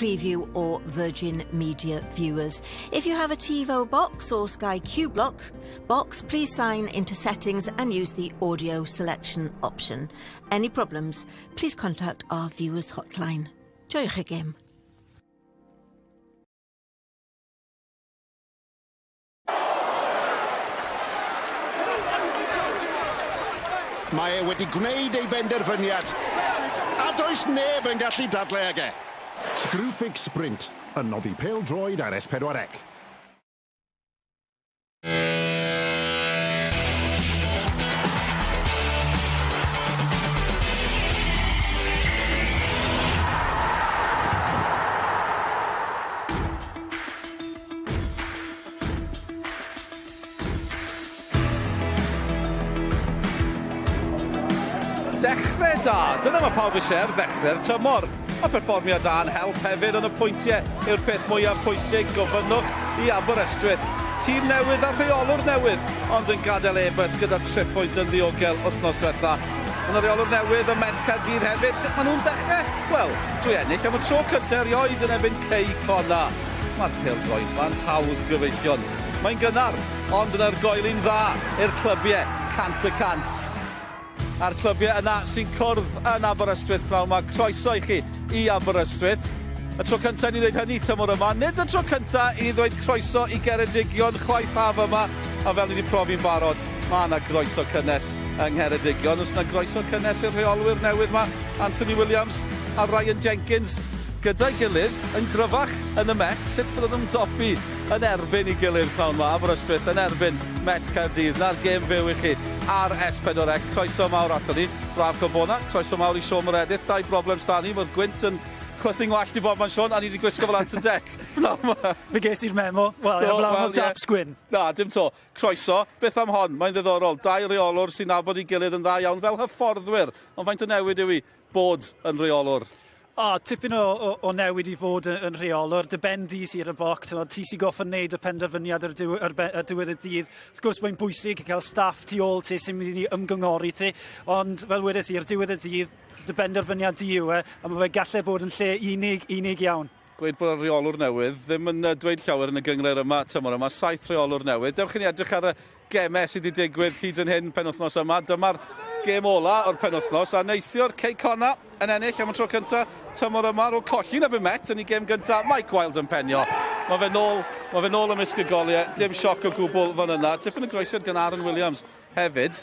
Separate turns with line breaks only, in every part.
Freeview or Virgin Media viewers. If you have a TiVo box or Sky Q box, box, please sign into settings and use the audio selection option. Any problems, please contact our viewers hotline. Joiwch y gêm.
Mae e wedi gwneud ei benderfyniad, a does neb yn gallu dadle ag e. Screwfix Sprint, yn noddi pêl-droed ar S4C.
Dechrau da! Dyna mae pawb eisiau ar ddechrau'r tymor. Mae perfformiad da yn help hefyd, ond y pwyntiau yw'r peth mwyaf pwysig, gofynnwch i Aberystwyth. Tîm newydd a rheolwr newydd, ond yn gadael Airbus gyda triphwynt yn ddiogel wythnos diwetha. Ond y rheolwr newydd ym Met Caerdydd hefyd, sut maen nhw'n dechrau? Wel, drwy ennill am y tro cyntaf erioed yn erbyn Cei Connah. Mae'r pêl-droed 'ma'n hawdd gyfeillion. Mae'n gynnar, ond yn argoeli'n dda i'r clybiau 100%. A'r clybiau yna sy'n cwrdd yn Aberystwyth pnawn 'ma, croeso i chi i Aberystwyth. Y tro cyntaf i ni ddweud hynny tymor yma, nid y tro cyntaf i ni ddweud croeso i Geredigion chwaith haf yma, a fel ni wedi profi'n barod, mae yna groeso cynnes yng Ngheredigion. Oes yna groeso cynnes i'r rheolwyr newydd 'ma, Anthony Williams a Ryan Jenkins, gyda'i gilydd yn gryfach yn y Met, sut bydden nhw'n ymdopi yn erbyn ei gilydd pnawn 'ma, Aberystwyth yn erbyn Met Caerdydd. 'Na'r gêm fyw i chi ar S4C. Croeso mawr ato ni. Braf cael bod 'na. Croeso mawr i Siôn Meredith. Dau broblem s'da ni, mae'r gwynt yn chwythu ngwallt i bobman, Siôn, a ni 'di gwisgo fel Ant and Dec pnawn 'ma.
Fe ges i'r memo. Wel, heblaw am y daps gwyn.
Na, dim 'to. Croeso. Beth am hon? Mae'n ddiddorol. Dau reolwr sy'n nabod ei gilydd yn dda iawn fel hyfforddwyr. Ond faint o newid yw i bod yn rheolwr?
O, tipyn o, o, o newid i fod yn, yn rheolwr. Dy ben di sydd ar y bloc, ti sy'n goffa wneud y penderfyniad ar, diw, ar, be, ar diwedd y dydd. Wrth gwrs, mae'n bwysig cael staff tu ôl ti sy'n mynd i ymgyngori ti, ond fel wedes i, ar diwedd y dydd, dy benderfyniad di yw e, a mae fe gallai bod yn lle unig, unig iawn.
Gweud bod y rheolwr newydd ddim yn dweud llawer yn y gynghrair yma tymor yma, saith rheolwr newydd. Dewch i ni edrych ar y gemau sydd wedi digwydd hyd yn hyn penwythnos yma. Dyma'r gêm ola o'r penwythnos a neithiwr Cei Connah yn ennill am y tro cyntaf tymor yma ar ôl colli yn erbyn Met yn ei gêm gyntaf. Mike Wilde yn penio. Mae fe nôl, mae fe nôl ymysg y goliau, dim sioc o gwbl fan yna. Tipyn o groesiad gan Aaron Williams hefyd.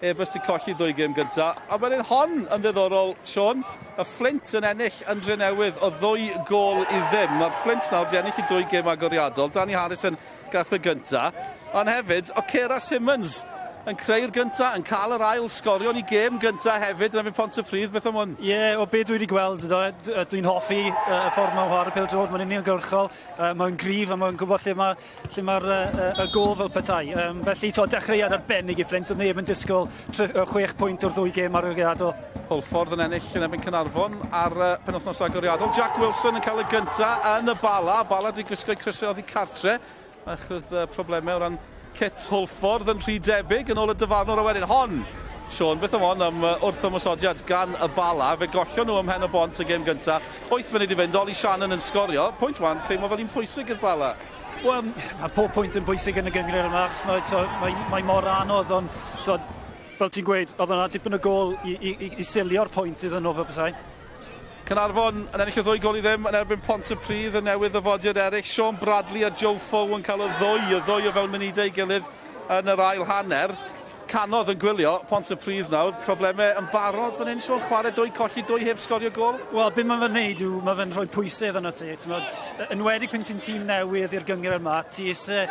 Airbus 'di colli ddwy gêm gynta. A wedyn hon yn ddiddorol, Sean. Y Fflint yn ennill yn Drenewydd o ddwy gôl i ddim. Mae'r Fflint nawr 'di ennill i dwy gêm agoriadol. Danny Harrison gath y gynta. Ond hefyd, Okera Simmons yn creu'r gynta, yn cael yr ail sgorio yn ei gêm gynta hefyd yn erbyn Pontypridd. Beth am hwn?
Ie, yeah, o be dwi wedi gweld, dwi'n hoffi y ffordd mae'n chwarae pêl-droed, mae'n uniongyrchol, mae'n gryf a mae'n gwybod lle mae lle mae'r uh, y gôl fel petai. Um, felly, to, dechreuad arbennig i Fflint, oedd neb yn disgwyl 6 pwynt o'r ddwy gêm agoriadol.
Hwlffordd yn ennill yn erbyn Caernarfon ar uh, penwythnos agoriadol. Jack Wilson yn cael y gynta yn y Bala. Bala di gwisgo'i crysau oddi cartre achos uh, problemau o ran kit Hwlffordd yn rhy debyg yn ôl y dyfarnwr a wedyn hon Sean, beth am hon am wrth ymosodiad gan y Bala? Fe gollon nhw ym Mhen y Bont y gêm gynta. 8 munud i fynd, Ollie Shannon yn sgorio. Pwynt wan, teimlo fel un pwysig i'r Bala.
Wel, mae pob pwynt yn bwysig yn y gynghrair yma, achos mae, to, mae, mae mor anodd, ond to, fel ti'n gweud, oedd yna tipyn o gôl i, i, i, i silio'r pwynt iddyn nhw fel petai.
Caernarfon yn ennill y ddwy gol i ddim yn erbyn Pontypridd yn newydd ddyfodiad eraill. Sean Bradley a Joe Fow yn cael y ddwy, y ddwy o fewn munudau ei gilydd yn yr ail hanner. Canodd yn gwylio Pontypridd nawr, problemau yn barod fan hyn, Siôn, chwarae dwy, colli dwy heb sgorio gôl.
Wel, be mae fe'n neud yw, mae fe'n rhoi pwysedd arno ti. T'mod, enwedig pan ti'n tîm newydd i'r gynghrair yma, ti isie,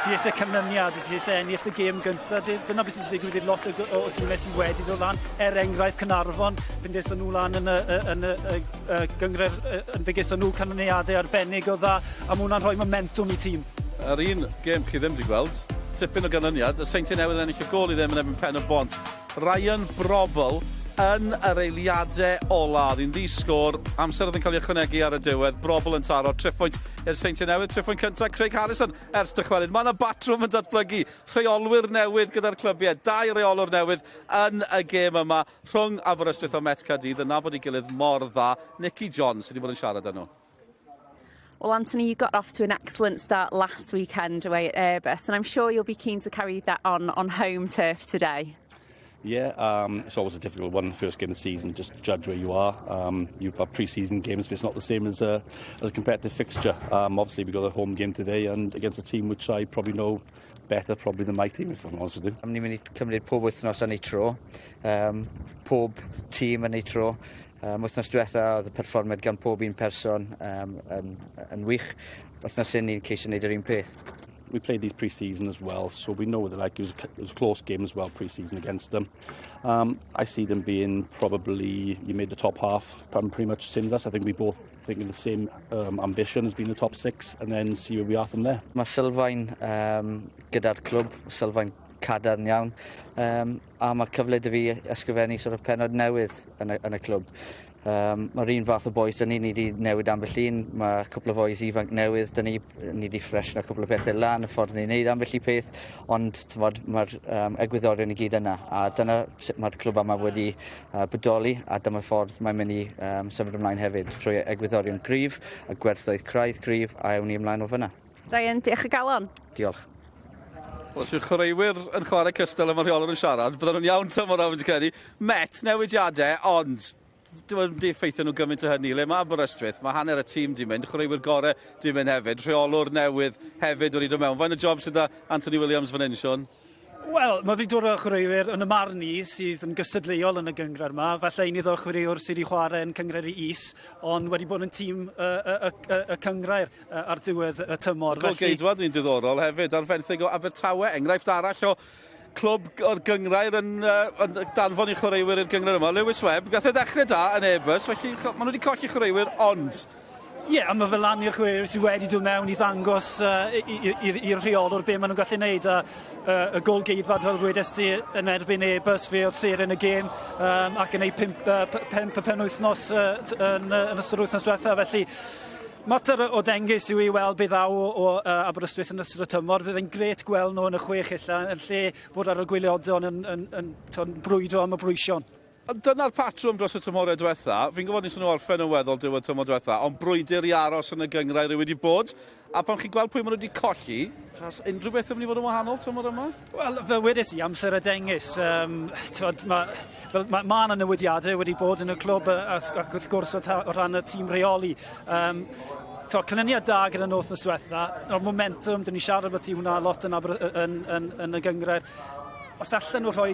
ti isie canlyniad, ti isie ennill dy gêm gynta. Dyna beth sy'n digwydd i lot o, o, o tîmau sydd wedi dod lan. Er enghraifft Caernarfon, pan dethon nhw lan yn y, yn y, y, y gynghrair, yn fe geson nhw canlyniadau arbennig o dda, a mae hwnna'n rhoi momentum i tîm.
Yr un gêm chi ddim wedi gweld, tipyn o ganlyniad, y Seintiau Newydd yn ennill y gôl i ddim yn erbyn Pen y Bont. Ryan Brobbel yn yr eiliadau ola. Oedd hi'n ddi-sgôr, amser oedd yn cael ei ychwanegu ar y diwedd. Brobbel yn taro, triphwynt i'r Seintiau Newydd, triphwynt cyntaf Craig Harrison ers dychwelyd. Mae yna batrwm yn datblygu, rheolwyr newydd gyda'r clybiau, dau reolwr newydd yn y gêm yma rhwng Aberystwyth a Met Caerdydd yn nabod ei gilydd mor dda. Nicky John sydd wedi bod yn siarad â nhw.
Well, Anthony, you got off to an excellent start last weekend away at Airbus, and I'm sure you'll be keen to carry that on home turf today.
Yeah, it's always a difficult one, first game of the season, just judge where you are. You have pre-season games, but it's not the same as a competitive fixture. Obviously, we got a home game today and against a team which I probably know better probably than my team, if I'm honest with you.
Ni'n mynd i cymryd pob wythnos yn ei tro, pob tîm yn ei tro. Wythnos diwetha oedd y perfformiad gan pob un person yn wych. Wythnos hyn ni'n ceisio gwneud yr un peth.
We played these pre-season as well, so we know what they're like. It was a close game as well pre-season against them. I see them being probably, you made the top half, pretty much same as us. I think we both think of the same ambition as being the top six, and then see where we are from there.
Mae sylfaen gyda'r clwb, sylfaen cadarn iawn, a mae cyfle 'da fi ysgrifennu sort of penod newydd yn y clwb. Mae'r un fath o boys 'da ni, ni wedi newid ambell un, mae cwpl o boys ifanc newydd 'da ni, ni wedi ffresno cwpl o pethau lan, y ffordd ni'n neud ambell i peth, ond mae'r egwyddorion i gyd yna, a dyna sut mae'r clwb yma wedi bodoli, a dyma'r ffordd mae'n mynd i symud ymlaen hefyd, trwy egwyddorion gryf, a gwerthoedd craidd cryf, a ewn ni ymlaen o fyna.
Ryan, diolch o galon.
Diolch.
Os yw'r chwaraewyr yn chwarae cystal am y rheolwr yn siarad, bydden nhw'n iawn tymor am, fi'n credu. Met, newidiadau, ond dim di effeithio nhw gymaint o hynny. Le mae Aberystwyth, mae hanner y tîm di mynd, chwaraewyr gorau di mynd hefyd, rheolwr newydd hefyd wedi dod mewn. Faint o job sydd 'da Anthony Williams fan hyn, Sean?
Wel, mae fi dod o chwaraewyr yn y marn i sydd yn gystadleuol yn y gynghrair yma. Falle un i ddod chwaraewr sydd wedi chwarae yn cynghrair i is, ond wedi bod yn tîm y cynghrair ar diwedd y tymor.
Gol geidwad ni'n diddorol hefyd, ar fenthyg o Abertawe, enghraifft arall o clwb o'r gynghrair yn danfon i chwaraewyr i'r gynghrair yma. Lewis Webb, gath e ddechrau da yn Airbus, felly maen nhw wedi colli chwaraewyr, ond
Ie, yeah, a mae fe lan i'r chwaraewyr sydd wedi dod mewn i ddangos i'r rheolwr be maen nhw'n gallu gwneud. A y gol geidwad, fel wedes ti, yn erbyn Airbus, fe oedd seren y gêm ac yn ei pump y penwythnos yn ystod wythnos diwetha. Felly, mater o dengys yw i weld beth ddaw o Aberystwyth yn ystod y tymor. Bydd e'n grêt gweld nhw yn y chwech illa, yn lle bod ar y gwaelodion yn brwydro am y breision.
Dyna'r patrwm dros y tymhorau diwetha. Fi'n gwybod nes nhw orffen yn weddol diwedd tymor diwetha, ond brwydr i aros yn y gynghrair wedi bod. A pan chi'n gweld pwy maen nhw wedi colli, tas unrhyw beth yn mynd i fod yn wahanol tymor yma?
Wel, fel wedes i, amser y dengys. Mae ma, ma, ma yna newidiadau wedi bod yn y clwb ac wrth gwrs o ran y tîm rheoli. To, canlyniad da gyda nhw wythnos diwetha, o'r momentum, dyn ni siarad bod ti hwnna lot yn y gynghrair. Os allan nhw rhoi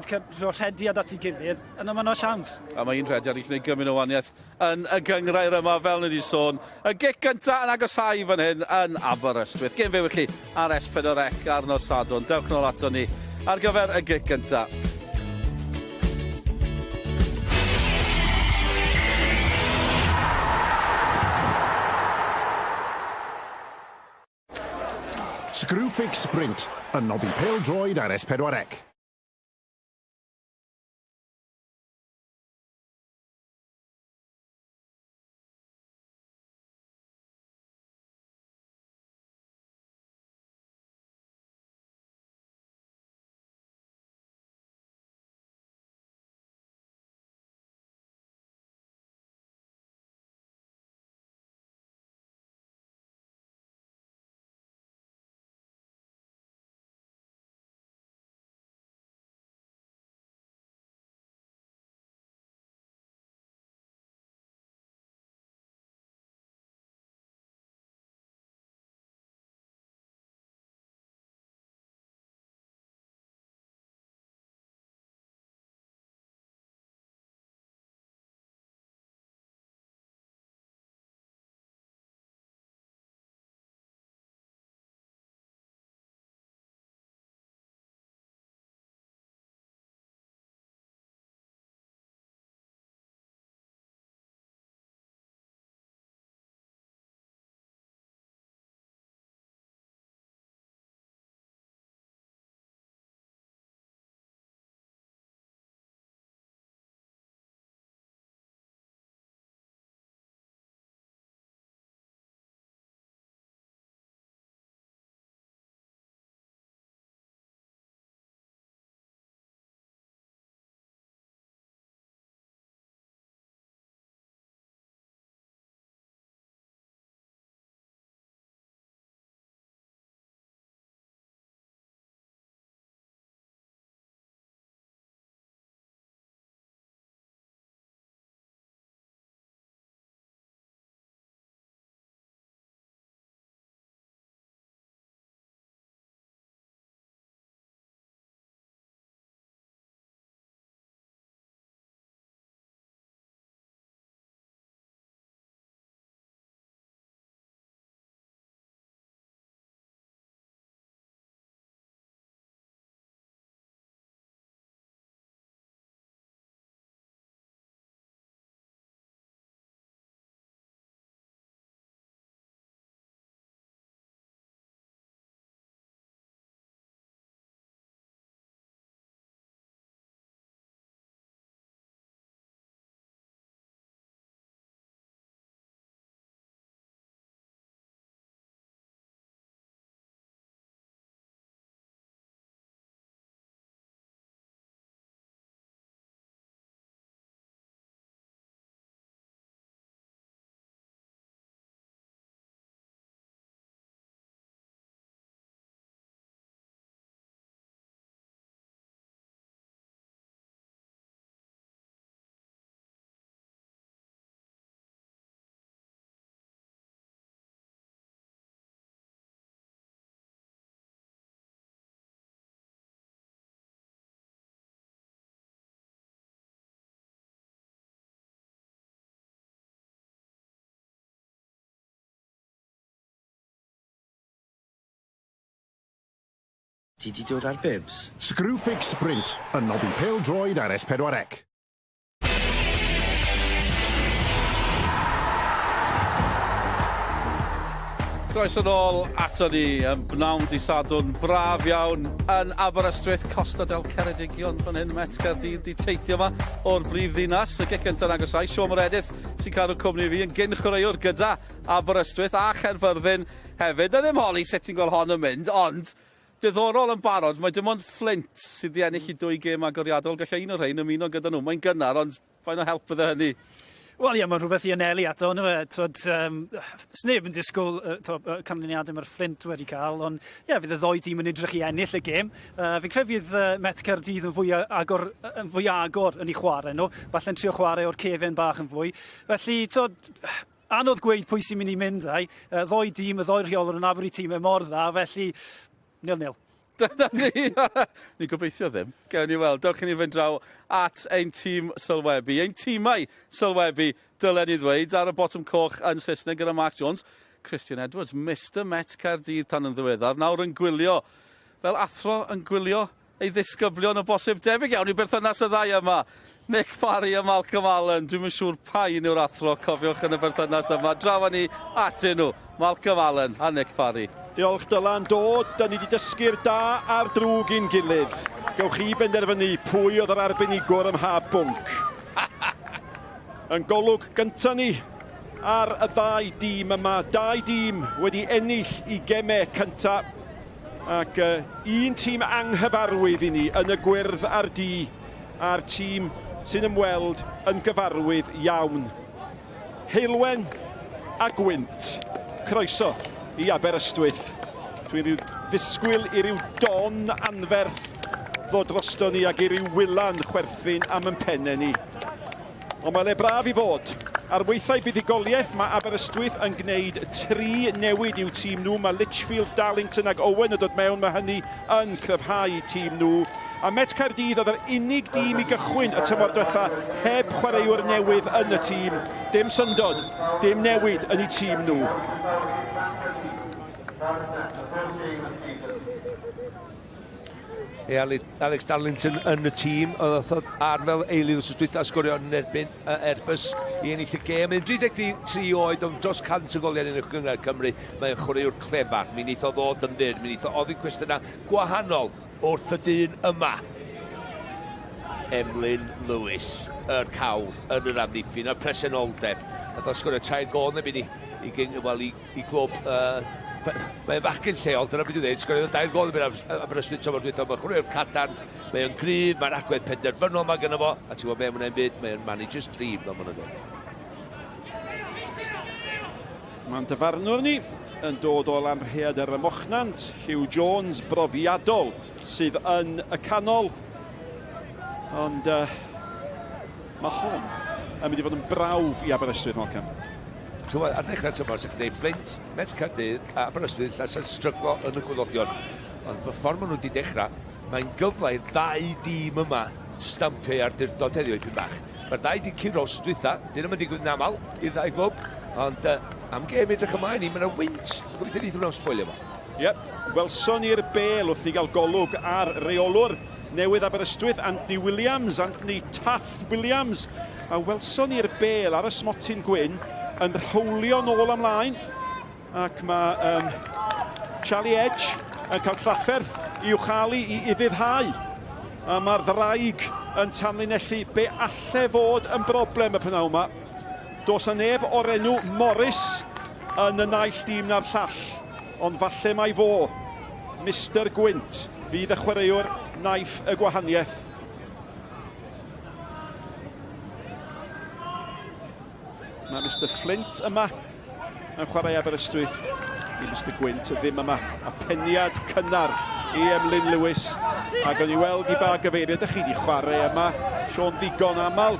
rhediad at ei gilydd, yna mae yna siawns.
A mae un rhediad i gwneud gymaint o wahaniaeth yn y gynghrair yma, fel ni wedi sôn. Y gic gynta yn agosáu fan hyn yn Aberystwyth. Gêm fyw i chi ar S4C ar nos Sadwrn. Dewch nôl ato ni ar gyfer y gic gynta.
Screwfix Sprint yn noddi pêl-droed ar S4C.
Ti 'di dod â'r bibs?
Screwfix Sprint yn noddi pêl-droed ar S4C.
Croeso nôl ato ni yn bnawn di Sadwrn braf iawn yn Aberystwyth, Costa del Ceredigion fan hyn, Met Caerdydd di teithio yma o'r brif ddinas. Y gic gyntaf yn agosau, Siôn Meredith sy'n cadw cwmni fi yn gyn chwaraewr gyda Aberystwyth a Chaerfyrddin hefyd. Na ddim holi sut ti'n gweld hon yn mynd, ond diddorol yn barod, mae dim ond Flint sydd wedi ennill i dwy gêm agoriadol. Gallai un o'r rhain ymuno gyda nhw. Mae'n gynnar, ond fain o help fydde hynny?
Wel ie, mae'n rhywbeth i anelu ato, on'd yfe? T'wod, yym, sneb yn disgwyl yy t'o' y canlyniadau mae'r Fflint wedi cael, ond ie, fydd y ddou dîm yn edrych i ennill y gêm. Uh, fi'n credu fydd uh, Met Caerdydd yn fwy agor, yn fwy agor yn eu chwarae nhw, falle'n trio chwarae o'r cefen bach yn fwy. Felly, t'wod, anodd gweud pwy sy'n mynd i mynd ai. Y ddou dîm, y ddou rheolwr yn nabod eu tîmau mor dda, felly nil-nil.
Dyna ni! Ni'n gobeithio ddim. Gewn ni weld. Dewch i ni fynd draw at ein tîm sylwebu. Ein tîmau sylwebu, dylen ni ddweud, ar y botwm coch yn Saesneg gyda Mark Jones. Christian Edwards, Mister Met Caerdydd tan yn ddiweddar, nawr yn gwylio, fel athro yn gwylio ei ddisgyblion o bosib. Debyg iawn i berthynas y ddau yma. Nick Parry a Malcolm Allen. Dwi'm yn siŵr pa un yw'r athro, cofiwch yn y berthynas yma. Draw â ni atyn nhw. Malcolm Allen a Nick Parry.
Diolch Dylan, do, da ni wedi dysgu'r da a'r drwg i'n gilydd. Gewch chi benderfynu pwy oedd yr arbenigwr ym mha bwnc. Yn golwg gynta ni ar y ddau dîm yma, dau dîm wedi ennill i gemau cynta ac uh, un tîm anghyfarwydd i ni yn y gwyrdd a'r du a'r tîm sy'n ymweld yn gyfarwydd iawn. Heulwen a gwynt. Croeso i Aberystwyth. Dwi'n rhyw ddisgwyl i ryw don anferth ddod drosto ni ac i ryw wylan chwerthin am yn penne ni. Ond mae le braf i fod. Ar weithiau buddugoliaeth, mae Aberystwyth yn gwneud tri newid i'w tîm nhw. Mae Litchfield, Darlington ac Owen yn dod mewn, mae hynny yn cryfhau tîm nhw. A Met Caerdydd oedd yr unig dîm i gychwyn y tymor diwetha heb chwaraewr newydd yn y tîm. Dim syndod, dim newid yn eu tîm nhw.
E, Alex Darlington yn y tîm, oedd oedd ar fel eilydd wrth dwytha sgorio yn erbyn uh, Airbus i ennill y gêm. Mae'n 33 oed, ond dros 100 o goliau yn y Gynghrair Cymru. Mae'n chwaraewr clefar, mi wneith o ddod yn fyr, mi wneith o ofyn cwestiynau gwahanol wrth y dyn yma. Emlyn Lewis, yr cawr yn yr amddiffyn, y presenoldeb. Nath o sgorio tair gol neu byd i, i, i, i glwb uh, mae'n fachgen lleol, dyna beth dwi'n dweud, sgoriodd dair gol yn Aberystwyth tymor dwytha, mae'n chwaraewr cadarn, mae'n gryf, mae'r agwedd penderfynol mae gynno fo, a ti'n gwybod be mae'n byd, mae'n manager's dream, fel maen nhw'n dweud.
Mae'n dyfarnwr ni yn dod o Lanrhead yr Ymochnant, Hugh Jones brofiadol sydd yn y canol. Ond uh, mae hon yn mynd i fod yn brawf i Aberystwyth, Malcolm.
T'mod, ar ddechrau'r tymor, 'sa chdi'n deud Fflint, Met Caerdydd a Aberystwyth ella sa'n stryglo yn y gwaddodion. Ond y ffordd maen nhw wedi dechrau, mae'n gyfle i'r ddau dîm yma stampio eu awdurdod heddiw ipyn bach. Mae'r ddau 'di curo wsos dwytha, 'di hynny'm yn digwydd yn aml i'r ddau glwb, ond uh, am gêm edrych ymlaen i, mae yna wynt, gobeithio neith hwnna sboilio fo.
Yep, welson ni'r bel wrth i gael golwg ar reolwr newydd Aberystwyth, Anthony Williams, Anthony Taff Williams. A welson ni'r bel ar y smotyn gwyn yn rhowlio nôl ymlaen. Ac mae um, Charlie Edge yn cael trafferth i'w chael i ufuddhau. A mae'r ddraig yn tanlinellu be alle fod yn broblem y pnawn yma. Does 'na neb o'r enw Morris yn y naill dîm na'r llall, ond falle mai fo, Mister Gwynt, fydd y chwaraewr wnaiff y gwahaniaeth. Mae Mister Flint yma yn chwarae Aberystwyth. Di Mister Gwynt ddim yma. A peniad cynnar i Emlyn Lewis. A gawn ni weld i ba gyfeiriad ydych chi wedi chwarae yma. Sean ddigon aml.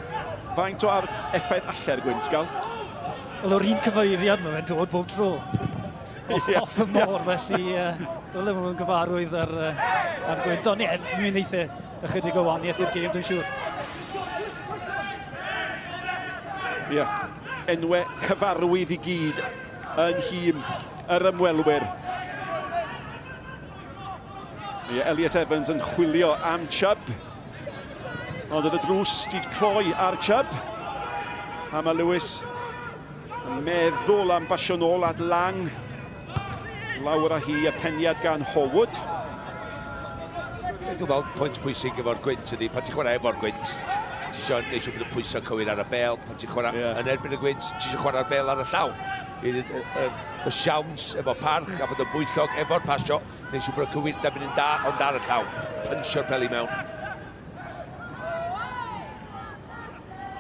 Faint o ar effaith alle'r Gwynt gael?
Wel, o'r un cyfeiriad mae fe'n dod bob tro. Off, yeah, off y môr, yeah. felly uh, dyle fod yn gyfarwydd ar, uh, ar Gwynt. Ond ie, mi'n eitha ychydig o waniaeth i'r gêm, dwi'n siŵr.
Ie, yeah. Enwau cyfarwydd i gyd yn nhîm yr ymwelwyr. Mae Elliot Evans yn chwilio am Chubb. Ond oedd y drws di cloi ar Chubb. A mae Lewis yn meddwl am basio nôl at Lang. Lawr â hi y peniad gan Horwood.
Dwi'n meddwl pwynt pwysig efo'r gwynt ydy, pan ti'n chwarae efo'r gwynt, ti eisiau gwneud siŵr bod y pwysau cywir ar y bel, pan ti'n chwarae yeah. yn erbyn y gwynt, ti eisiau chwarae'r bel ar y llaw. Y, y, y, y siawns efo parch a bod yn bwyllog efo'r pasio, gwneud siŵr bod y cywirdeb yn un da, ond ar y llaw. Pynsio'r peli mewn.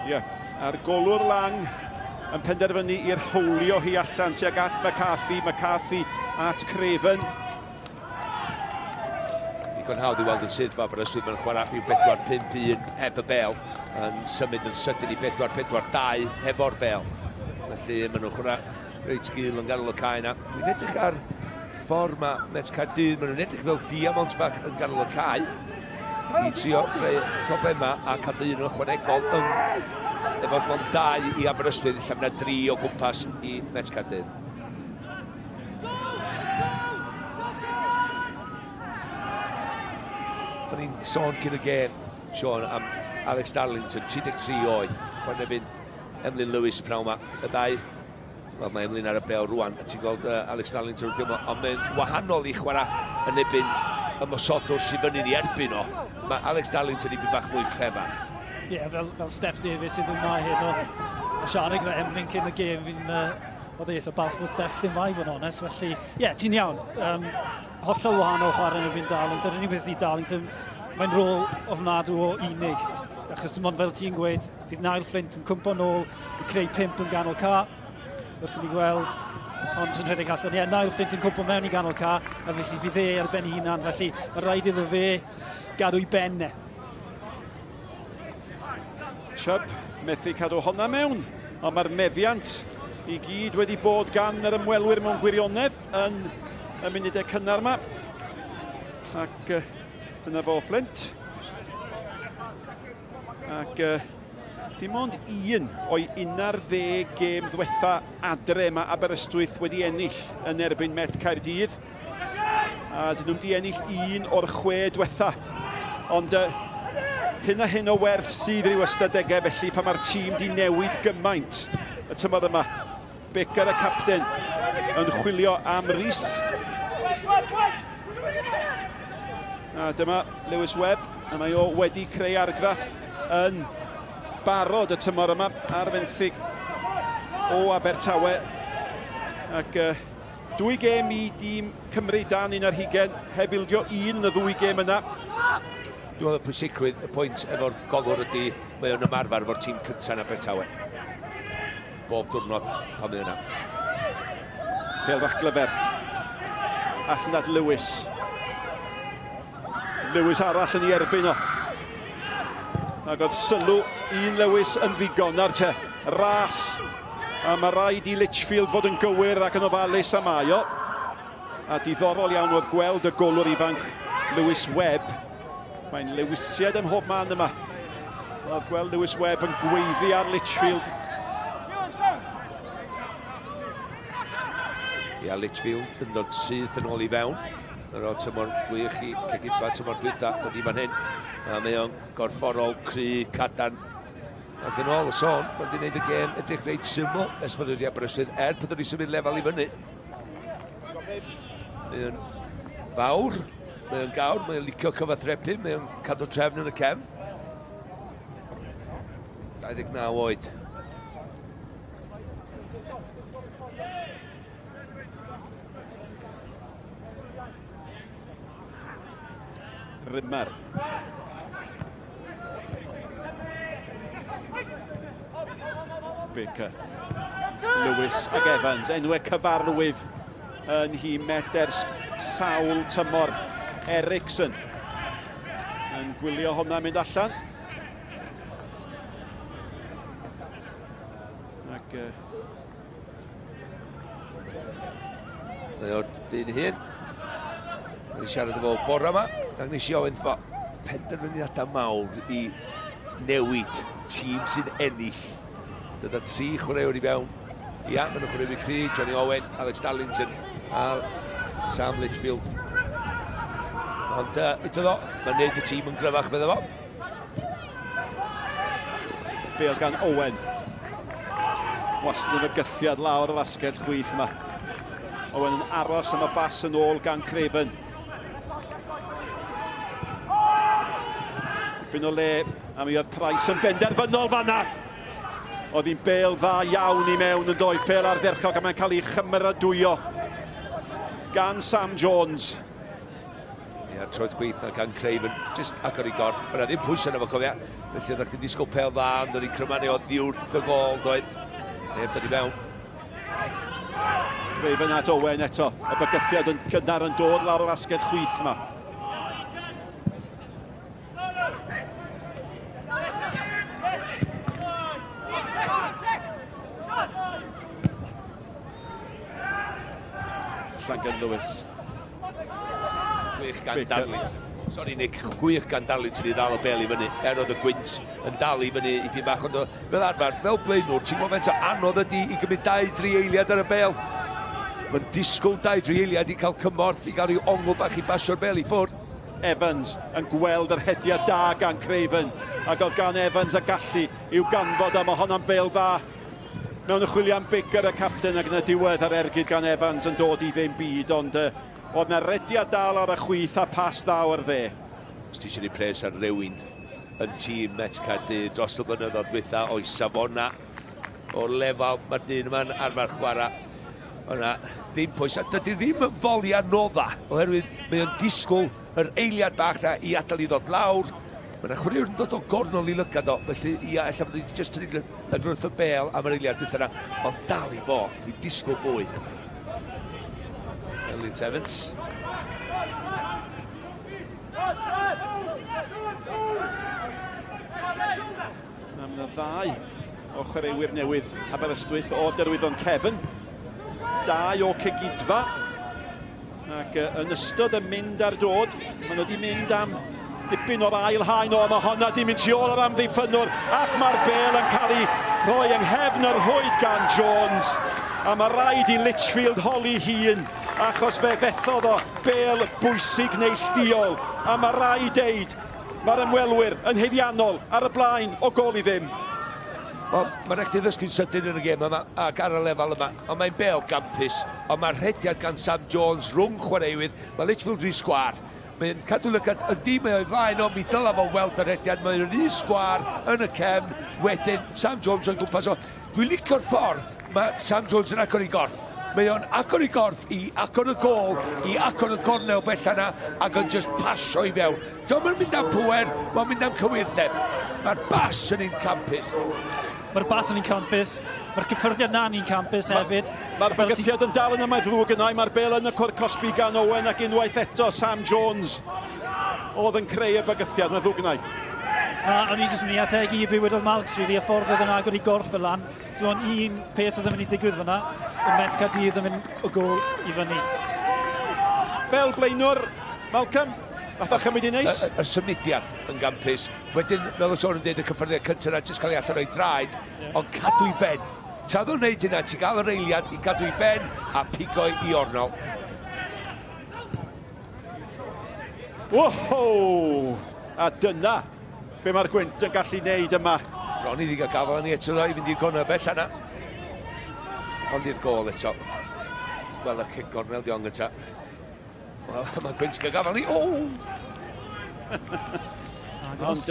Ie, yeah. a'r golwr Lang yn penderfynu i'r howlio hi allan tuag at McCarthy, McCarthy at Craven.
Digon hawdd i weld yn syth fa Aberystwyth mae'n chwarae rhyw 4-5-1 heb y bel yn symud yn sydyn i 4-4-2 hefo'r bel. Felly maen nhw'n chwarae reit gul yn ganol y cae yna. Dwi'n edrych ar ffordd mae Met Caerdydd, maen nhw'n edrych fel diamond bach yn ganol y cae i trio creu problemau a cadw un yn ychwanegol yn efo mond dau i Aberystwyth, lle mae dri o gwmpas i Met Caerdydd. O'n i'n sôn cyn y gêm, Sean, am Alex Darlington, 33 oed, chwarae erbyn Emlyn Lewis pnawn 'ma. Y ddau, wel mae Emlyn ar y bel rwan, a ti'n gweld uh, Alex Darlington wrth yma, ond mae'n wahanol i chwarae yn ebyn ymosodwr sydd fyny'n ei erbyn o. Mae Alex Darlington i bach mwy clefach.
Ie, yeah, fel, fel Steph Davies sydd yma heno. A siarad gyda Emlyn cyn y gêm, fi'n uh, oedd eitha balch bod Steph ddim mai, fod yn onest. Felly, ie, yeah, ti'n iawn. Um, hollol wahanol chwarae yn erbyn Darlington. Yr unig beth i Darlington, mae'n rôl ofnadw o unig. Achos dim ond fel ti'n gweud, Bydd Niall Flint yn cwmpo nôl i creu pimp yn ganol ca. Wrth i ni gweld ond sy'n rhedeg allan. Ie, yeah, Niall Flint yn cwmpo mewn i ganol ca, a felly fydd e ar ben ei hunan. Felly mae rhaid iddo fe gadw i ben e.
Chubb methu cadw honna mewn, ond mae'r meddiant i gyd wedi bod gan yr ymwelwyr mewn gwirionedd yn y munudau cynnar yma. Ac dyna fo Flint. Ac uh, dim ond un o'i 11 gêm ddwetha adre mae Aberystwyth wedi ennill yn erbyn Met Caerdydd. A dyn nhw'n di ennill un o'r chwe dwetha. Ond uh, hyn a hyn o werth sydd rhyw ystadegau felly pan mae'r tîm di newid gymaint y tymor yma. Baker y capten yn chwilio am Rhys. A dyma Lewis Webb, a mae o wedi creu argraff yn barod y tymor yma ar fenthyg o Abertawe. Ac uh, dwy gêm i dîm Cymru dan un ar hugen, heb ildio un yn y ddwy gêm yna.
Dwi'n meddwl pwysigrwydd y pwynt efo'r golwr ydy mae o'n ymarfer efo'r tîm cyntaf yn Abertawe. Bob diwrnod pan mae yna.
Pêl fach glyfer. Allan at Lewis. Lewis arall yn ei erbyn o. Ac oedd sylw un Lewis yn ddigon ar te. Ras. A mae rhaid i Litchfield fod yn gywir ac yn ofalus am aio. A diddorol iawn oedd gweld y golwr ifanc Lewis Webb. Mae'n lewisiad ym mhob man yma. Oedd gweld Lewis Webb yn gweiddi ar Litchfield.
Ia, Litchfield yn dod syth yn ôl i fewn. Yr oedd tymor gwych i Cegidfa tymor dwytha, dod i fan hyn. A mae o'n gorfforol, cry, cadarn. Ac yn ôl y sôn, mae'n wedi gwneud y gêm edrych reit syml ers bod wedi Aberystwyth, er bod wedi symud lefel i fyny. Mae o'n fawr, mae o'n gawr, mae o'n licio cyfathrebu, mae o'n cadw trefn yn y cefn. 29 oed.
Rimmer. Baker. Lewis ag Evans, enwau cyfarwydd yn hi met ers sawl tymor. Ericsson yn gwylio hwnna mynd allan. Ac uh,
Mae o'r dyn hyn. Wedi siarad efo bore yma. Ac nes i ofyn fo penderfyniadau mawr i newid tîm sy'n ennill. Dyda tri chwaraewr i fewn. Ia, maen nhw'n chwaraewyr cry, Johnny Owen, Alex Darlington a Sam Litchfield. Ond eto ddo, mae'n neud y tîm yn gryfach fydde fo.
Bale gan Owen. Wastad yn fygythiad lawr yr asgell chwith yma. Owen yn aros am y bas yn ôl gan Craven. Dipyn o le a mi oedd Price yn benderfynol fanna. Oedd hi'n bel dda iawn i mewn yn doedd, bel ardderchog a mae'n cael ei chymeradwyo gan Sam Jones.
Ie, troed chwith na gan Craven, just agor i gorff. Mae yna ddim pwysau na fo, cofia. Felly oeddech chdi'n disgwyl pel dda, ond o'n i'n crymanu o ddiwrth y gol, doedd. Neb dod i fewn.
Craven at Owen eto. Y bygythiad yn gynnar yn dod lawr yr asgell chwith yma. Llangan Lewis.
Gwych gan Darlington. Sorry Nick, gwych gan Darlington i ddal y bel i fyny. Er oedd y gwynt yn dal i fyny i bach, ond fel arfer, fel blaenwr, ti'n gwybod faint o anodd ydy i gymryd 2-3 eiliad ar y bel. Mae'n disgwyl 2-3 eiliad i cael cymorth, i gael rhyw ongl bach i basio'r bel i ffwrdd.
Evans yn gweld yr hediad da gan Craven, ac oedd gan Evans y gallu i'w ganfod, a mae honna'n bel dda mewn y chwilio am Baker y capten, ac yn y diwedd yr ergyd gan Evans yn dod i ddim byd, ond uh, oedd na rediad dal ar y chwith a pas dda o'r dde.
Os ti eisiau gwneud pres ar rywun yn tîm Met Caerdydd dros y blynyddoedd dwytha o'i safona o'r lefel mae'r dyn yma'n arfer chwarae. Yna ddim pwysau. Dydy ddim yn foli anodda, oherwydd mae o'n disgwyl yr eiliad bach na i adael i ddod lawr. Mae yna chwaraewr yn dod o gornol i lygad o, felly ia, ella bod wedi just tynnu lygad wrth y bel am yr eiliad dwytha yna, ond dal i fod, dwi'n disgwyl mwy. Elliot Evans.
Na, mae yna ddau o chwaraewyr newydd Aberystwyth o Derwyddon Cefn. Dau o Cegidfa. Ac yn ystod y mynd a'r dod, maen nhw wedi mynd am dipyn o'r ail haen o, mae honna di mynd tu ôl yr amddiffynnwr, ac mae'r bel yn cael ei rhoi yng nghefn yr rhwyd gan Jones. A mae rhaid i Litchfield holi hun, achos fe fethodd o bel bwysig neillduol. A mae rhaid deud, Mae'r ymwelwyr yn haeddiannol ar y blaen o gôl i ddim.
Wel, mae'n rhaid chdi ddysgu'n sydyn yn y gêm yma ac ar y lefel yma, ond mae'n bêl gampus, ond mae'r rhediad gan Sam Jones rhwng chwaraewyr, mae Litchfield rhy sgwâr. Mae'n cadw lygad, yndi, mae o'i flaen o, mi dyla fo weld y rhediad, mae'n rhy sgwâr yn y cefn, wedyn Sam Jones o'i gwmpas o. Dwi'n licio'r ffordd mae Sam Jones yn agor ei gorff. Mae o'n agor ei gorff i agor y gôl, i agor y gornel bella yna, ac yn just pasio i fewn. Dio'm yn mynd am pŵer, mae'n mynd am cywirdeb. Mae'r bas yn un campus.
Mae'r bas yn un campus. Mae'r cyffyrddiad na'n un campus hefyd.
Mae'r bygythiad yn dal yn y ddrwg yna. Mae'r bel yn y cwr cosbi gan Owen ac unwaith eto Sam Jones oedd yn creu y bygythiad. Mae'n ddrwg yna.
Na, o'n i jyst yn mynd i ategu i bywyd o'r Malks, really, y ffordd oedd yn agor i gorff fel lan. Dwi'n ond un peth oedd yn mynd i digwydd fyna, y Met Caerdydd yn mynd o gol i fyny.
Fel blaenwr, Malcolm, nath o chymryd i neis.
Y, y, y symudiad yn gampus. Wedyn, fel y sôn yn dweud, y cyffyrddiad cyntaf yna, jyst cael ei allan o'i draed, yeah. ond cadw i ben. Tra oedd o'n neud hynna, ti'n gael yr eiliad i gadw i ben a pigo i ornol.
Woho! A dyna be mae'r gwynt yn gallu neud yma.
Bron iddi gael gafael ni eto ddo i fynd i'r gornel bell yna. Ond i'r gôl eto. Wel, y cic gornel di ond gynta. Wel, mae'r gwynt yn cael gafael ni. O!
Ond...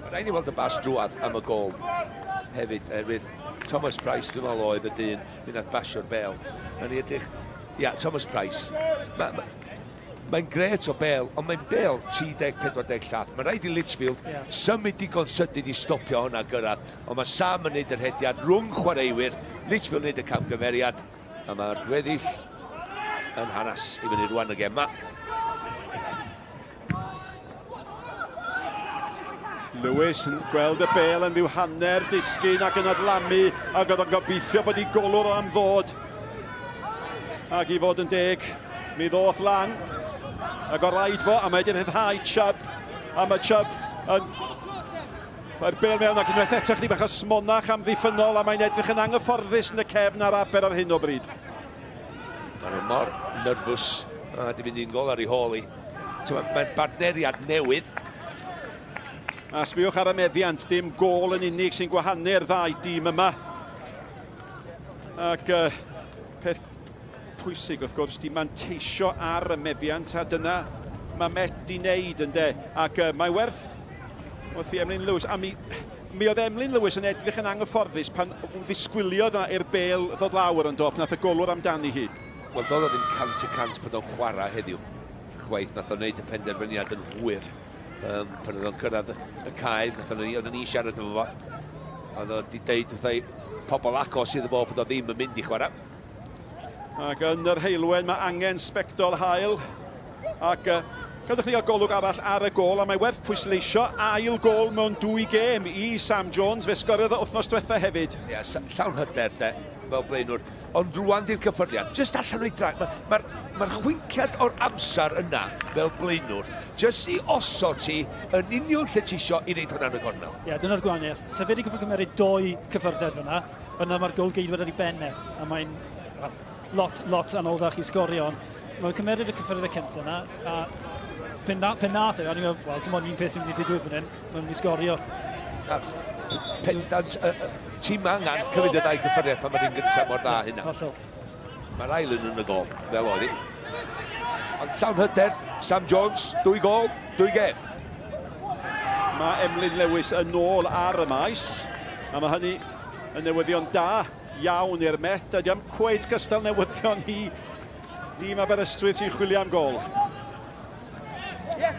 Mae rhaid ni weld y bas drwad am y gôl hefyd, erwydd Thomas Price, dwi'n meddwl oedd y dyn, mynd at basio'r bel. Mae'n i edrych, ia, Thomas Price. Mae'n ma, Mae'n gret o bel, ond mae'n bel 30-40 llath. Mae'n rhaid i Litchfield yeah. symud digon sydyn i stopio hwnna gyrraedd. Ond mae Sam yn neud yr hediad rhwng chwaraewyr, Litchfield yn neud y camgymeriad, a mae'r gweddill yn hanes i fyny rwan y gem ma.
Lewis yn gweld y bel yn ddiw hanner disgyn ac yn adlamu ac oedd o'n gobeithio bod ei golwr am ddod. Ac i fod yn deg, mi ddoth lan ac o raid fo, a mae wedi'n rhyddhau Chubb, a mae Chubb yn Mae'r bel mewn ac unwaith eto chdi bach o smonach amddiffynnol a mae'n edrych yn anghyfforddus yn y cefn ar Aber ar hyn o bryd.
Maen nhw mor nyrfus. Mae wedi mynd un gol ar ei hôl i. Mae'n bartneriad newydd.
A sbiwch ar y meddiant, dim gôl yn unig sy'n gwahanu'r ddau dîm yma. Ac uh, peth pwysig wrth gwrs di manteisio ar y meddiant a dyna mae Met di wneud ynde. Ac uh, mae werth wrth i Emlyn Lewis, a mi, mi oedd Emlyn Lewis yn edrych yn anghyfforddus pan ddisgwyliodd yna i'r bel ddod lawr yn dop, nath y golwr amdani hi.
Wel, doedd o ddim 100% pan o'n chwarae heddiw. Chwaith, nath o'n wneud y penderfyniad yn hwyr. Um, pan oedd o'n cyrraedd y cae, nath o'n oedden ni siarad efo fo. Oedd o wedi deud wrth ei pobl agos iddo fo bod o ddim yn mynd i chwarae.
Ac yn yr heulwen mae angen sbectol hael. Ac uh, gadwch ni gael golwg arall ar y gôl, a mae werth pwysleisio ail gôl mewn dwy gêm i Sam Jones. Fe sgoriodd o wythnos diwetha hefyd.
Ie, yeah, llawn hyder de, fel blaenwr. Ond rwan di'r cyffyrddiad, jyst allan o'i draed. Mae'r ma, ma, ma chwinciad o'r amser yna fel blaenwr, jyst i osod ti yn union lle ti isio i reid hwnna yn y gornel.
Ie, yeah, dyna'r gwahaniaeth. Sa fe wedi gorfod cymeryd doi cyffyrddiad fyna, Yna mae'r golgeidwad ar ei ben e, a mae'n lot, lot anoddach i sgorio, ond mae'n cymeryd y cyffyrddiad cyntaf yna, a pen, na, pen nath e, o'n i'n meddwl, wel, dim ond un peth sy'n mynd i digwydd fan hyn, mae'n mynd i sgorio.
A pendant, uh, ti'n angen cymryd y ddau gyffyrddiad pan mae'r un gyntaf mor dda hynna.
Hollol.
Mae'r ail un yn y gol, fel oedd hi. Ond llawn hyder, Sam Jones, dwy gol, dwy gêm.
Mae Emlyn Lewis yn ôl ar y maes, a mae hynny yn newyddion da iawn i'r Met, a diolch cweit gystal newyddion i dîm Aberystwyth sy'n chwilio am gol.
Yes.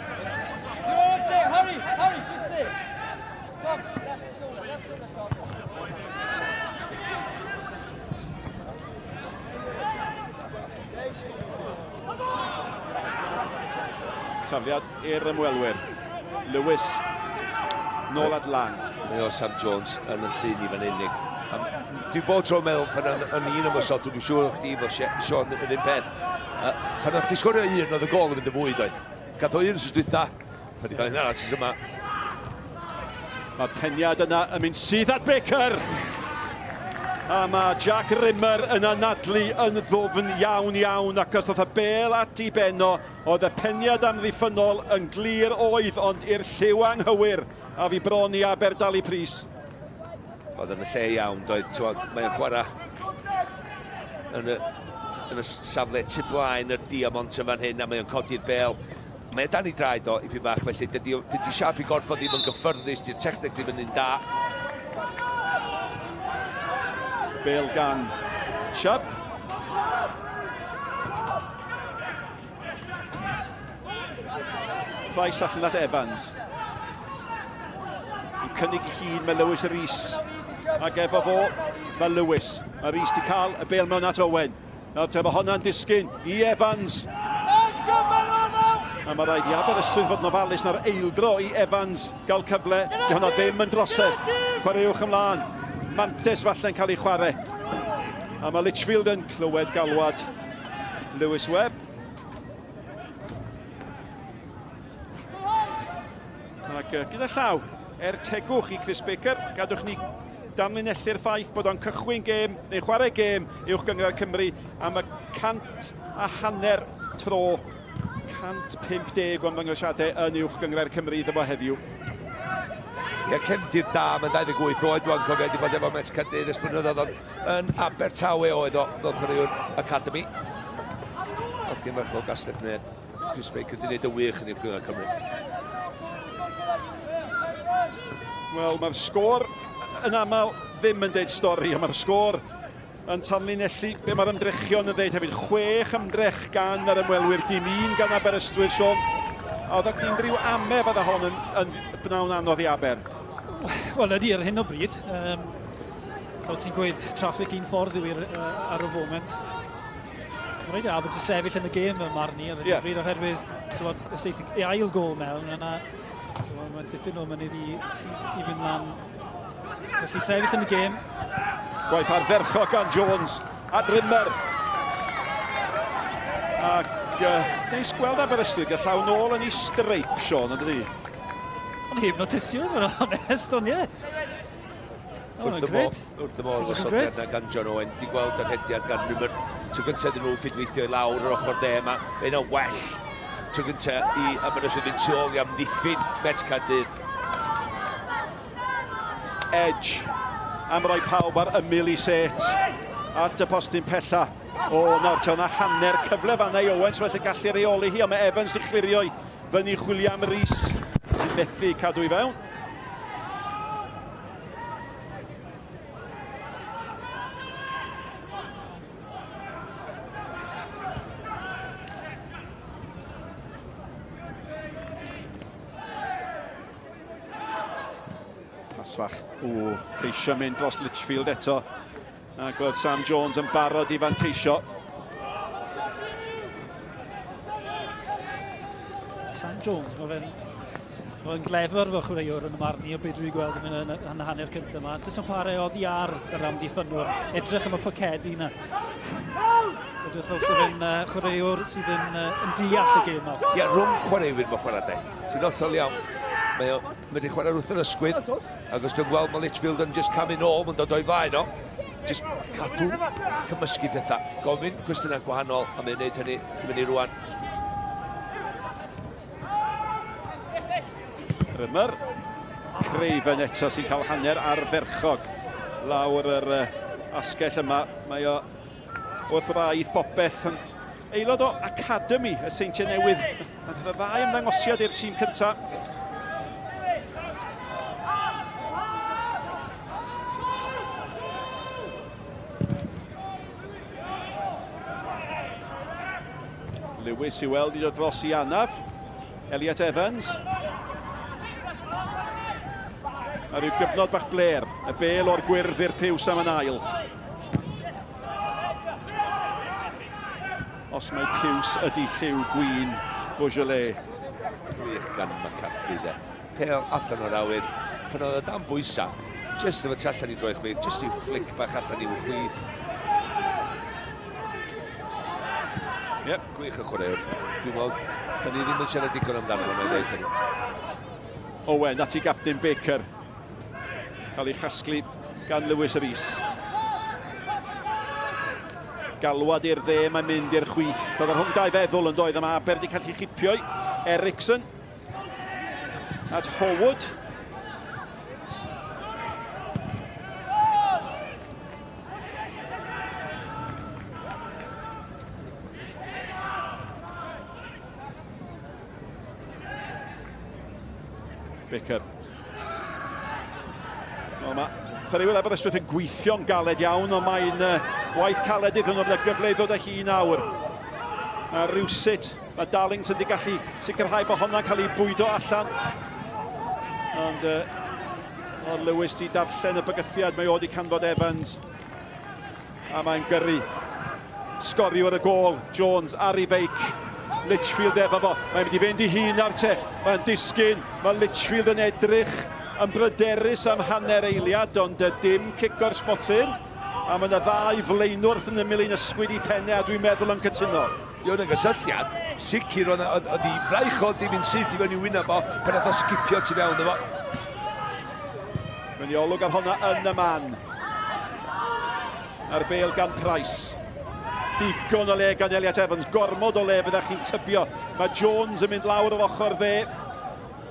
There, hurry, hurry, just there. Come, left shoulder, left shoulder,
Tafliad i'r ymwelwyr. Lewis, nôl at Lang.
Mae o Sam Jones yn y llun i fan unig. Dwi bob tro'n meddwl pan o'n i'n ymosod, dwi'n siŵr o'ch chdi efo Sean yr un peth. Uh, pan o'ch chi sgorio un, oedd y gol yn mynd yn fwy, doedd. Gath o un sy'n dwytha, pan i gael un arall sy'n yma.
Mae'r peniad yna yn mynd syth at Baker. A mae Jack Rimmer yn anadlu yn ddwfn iawn iawn ac os ddoth y bel at i benno, oedd y peniad amddiffynnol yn glir oedd, ond i'r lliw anghywir a fi bron i Aber dalu pris.
Oedd yn y lle iawn, doedd, twod, mae'n chwarae yn y, yn y safle tu blaen yr diamont yn fan hyn a mae'n codi'r bel. Mae e dan ei draed o ipyn bach, felly dydy, dydy siap i gorff o ddim yn gyffyrddus, dy'r techneg ddim yn un da.
Bel gan Chubb. Price allan at Evans. Yn cynnig i hun mae Lewis Rees. Ac efo fo, mae Lewis. Mae Rees di cael y bel mewn at Owen. Nawr te, mae honna'n disgyn i Evans. A mae rhaid i Aberystwyth fod yn ofalus na'r eildro i Evans gael cyfle. Di hwnna ddim yn drosedd. Chwaraewch ymlaen. Mantes falle'n cael ei chwarae. A mae Litchfield yn clywed galwad Lewis Webb. Ac gyda llaw, er tegwch i Chris Baker, gadwch ni danlinellu'r ffaith bod o'n cychwyn gêm, neu chwarae gêm uwch gynghrair Cymru am y 150 tro, 150 o ymddangosiadau yn uwch gynghrair Cymru iddo fo heddiw.
Ie, cefndir da, mae'n 28 oed rwan, cofio, wedi bod efo Met Caerdydd ers blynyddoedd, ond yn Abertawe oedd o fel chwaraewr Academy. Hogyn fach o Gastell Nedd. Chris Baker wedi gwneud y wych yn uwch gynghrair Cymru.
Wel, mae'r sgôr yn aml ddim yn deud stori, ond mae'r sgôr yn tanlinellu be mae'r ymdrechion yn ddeud hefyd. Chwech ymdrech gan yr ymwelwyr, dim un gan Aberystwyth, Sean. A oedd ac unrhyw ame fydda hon yn, yn bnawn anodd i Aber.
Wel, ydy, ar hyn o bryd. Um, fel ti'n gweud, traffic un ffordd yw i'r uh, ar y foment. Mae'n rhaid i Aber sefyll yn y gêm ym marn i ar hyn o bryd oherwydd tywod, os eith ei ail gol mewn yna mae dipyn o mynydd i, i, i fynd lan. Felly sefyll yn y gêm.
Gwaith ardderchog gan Jones a Rimmer. Ac uh, neis gweld Aberystwyth gael llaw nôl yn ei streip, Sean, yn dydi?
O'n heb notisio, fod yn onest, ond ie.
Wrth y modd, wrth y modd gosodiad na gan John Owen. Di gweld yr hediad gan Rimmer. Tro gyntaf iddyn nhw cydweithio i lawr yr ochr dde yma. Fe yna well tro gyntaf i Aberystwyth fynd tu ôl i amddiffyn Met Caerdydd.
Edge am roi pawb ar ymyl i set at y postyn pella. O, nawr te o'na hanner cyfle fanna i Owens, felly gallu reoli hi, ond mae Evans di chlirio i fyny chwilio am Rees, sy'n methu cadw i fewn. Pas fach. O, ceisio mynd dros Litchfield eto. Ac oedd Sam Jones yn barod i fanteisio.
Sam Jones, mae fe'n Mae'n glefer fel chwaraewr yn y marn i o beth dwi'n gweld yn, yn, yn hanner cyntaf yma. Jyst yn chwarae oddi ar yr amddiffynwr. Edrych am y pocedi yna. Edrych fel sydd yn uh, chwaraewr sydd yn, uh, yn deall y gêm yma.
Ie, yeah, rhwng chwaraewyr mae chwarae de. Ti'n hollol iawn. Mae o mae wedi chwarae wrth yr ysgwydd. Ac os dwi'n gweld mae Litchfield yn just camu nôl, mae'n dod o'i flaen o. Just cadw cymysgu pethau. Gofyn cwestiynau gwahanol, a mae'n gwneud hynny, dwi'n mynd i rwan.
Rymer. Craven eto sy'n cael hanner ardderchog lawr yr asgell yma. Mae o wrth wraidd popeth yn aelod o Academy y Seintiau Newydd. Mae'n cael y ddau ymddangosiad i'r tîm cyntaf. Lewis i weld i dod dros i anaf. Elliot Evans. A rhyw gyfnod bach bler. Y bel o'r gwyrdd i'r piws am yn ail. Os mae piws ydy lliw gwyn Beaujolais.
Gwych gan McCaffrey de. Pel allan o'r awyr. Pan oedd o dan bwysau, jyst efo tu allan i droed chwith, jyst i'w fflic bach allan i'w chwith.
Yep.
Gwych o chwaraewr. Dwi'n meddwl, da ni ddim yn siarad digon amdano fo, na i ddeud hynny.
Owen at ei gapten Baker. Cael ei chasglu gan Lewis Rees. Galwad i'r dde, mae'n mynd i'r chwith. Oedd rhwng dau feddwl yn doedd, am Aber wedi cael ei chipio i Ericsson. At Horwood. Baker. O, mae chwaraewyr Aberystwyth yn gweithio'n galed iawn, ond mae'n uh, waith caled iddyn nhw, bydd gyfle i ddod â hi nawr. A rywsut, mae Darlington wedi gallu sicrhau bod honna'n cael ei bwydo allan. Ond uh, o Lewis di darllen y bygythiad, mae o wedi canfod Evans. A mae'n gyrru. Sgoriwr y gôl, Jones ar ei feic. Litchfield efo fo. Mae'n mynd i fynd i hun ar te. Mae'n disgyn. Mae Litchfield yn edrych yn bryderus am hanner eiliad, ond dim cic o'r smotyn. A mae yna ddau flaenwr wrth yn ymyl i'n ysgwyd i pennau, a dwi'n meddwl yn cytuno.
Ie, oedd 'na gysylltiad sicr, oedd oedd oedd 'i fraich o 'di mynd syth i fewn i'w wyneb o pan nath o sgipio tu fewn iddo fo.
Mae'n i olwg ar honna yn y man. A'r bel gan Price. Digon o le gan Elliot Evans, gormod o le fyddech chi'n tybio. Mae Jones yn mynd lawr yr ochr dde,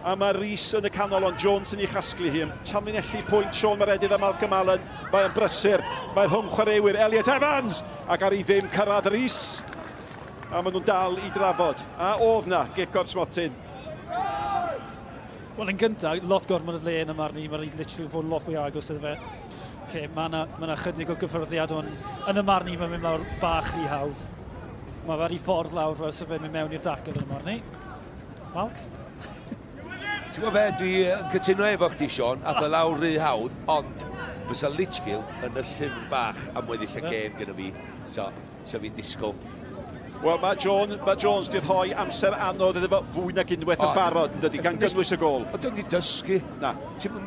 a mae Rees yn y canol, ond Jones yn ei chasglu hi. Yn tanlinellu pwynt Sean Meredydd a Malcolm Allen. Mae'n brysur, mae rhwng chwaraewyr Elliot Evans, ac ar ei ddim cyrraedd Rees. A maen nhw'n dal i drafod. A oedd na gic o'r smotyn.
Wel, yn gyntaf, lot gormod o le yn y marn i. Mae'n literally fod lot fwy agos iddo fe. Okay, mae yna ma chydig o gyffyrddiad, ond yn y marn i, mae'n mynd lawr bach rhy hawdd. Mae fe ar ei ffordd lawr fel sy'n fe'n mynd mewn i'r dacl yn y marn i. Malks?
Ti'n gwybod fe, dwi yn cytuno efo chdi, Sean, a dy lawr rhy hawdd, ond fysa Litchfield yn y llyfr bach am weddill y gêm gyda fi. So, So fi'n disgwyl.
Wel, mae, John, mae Jones di rhoi amser anodd iddo fo fwy nag unwaith yn barod, yn dydy, gan gynnwys y gol.
Ond dwi'n di dysgu.
Na.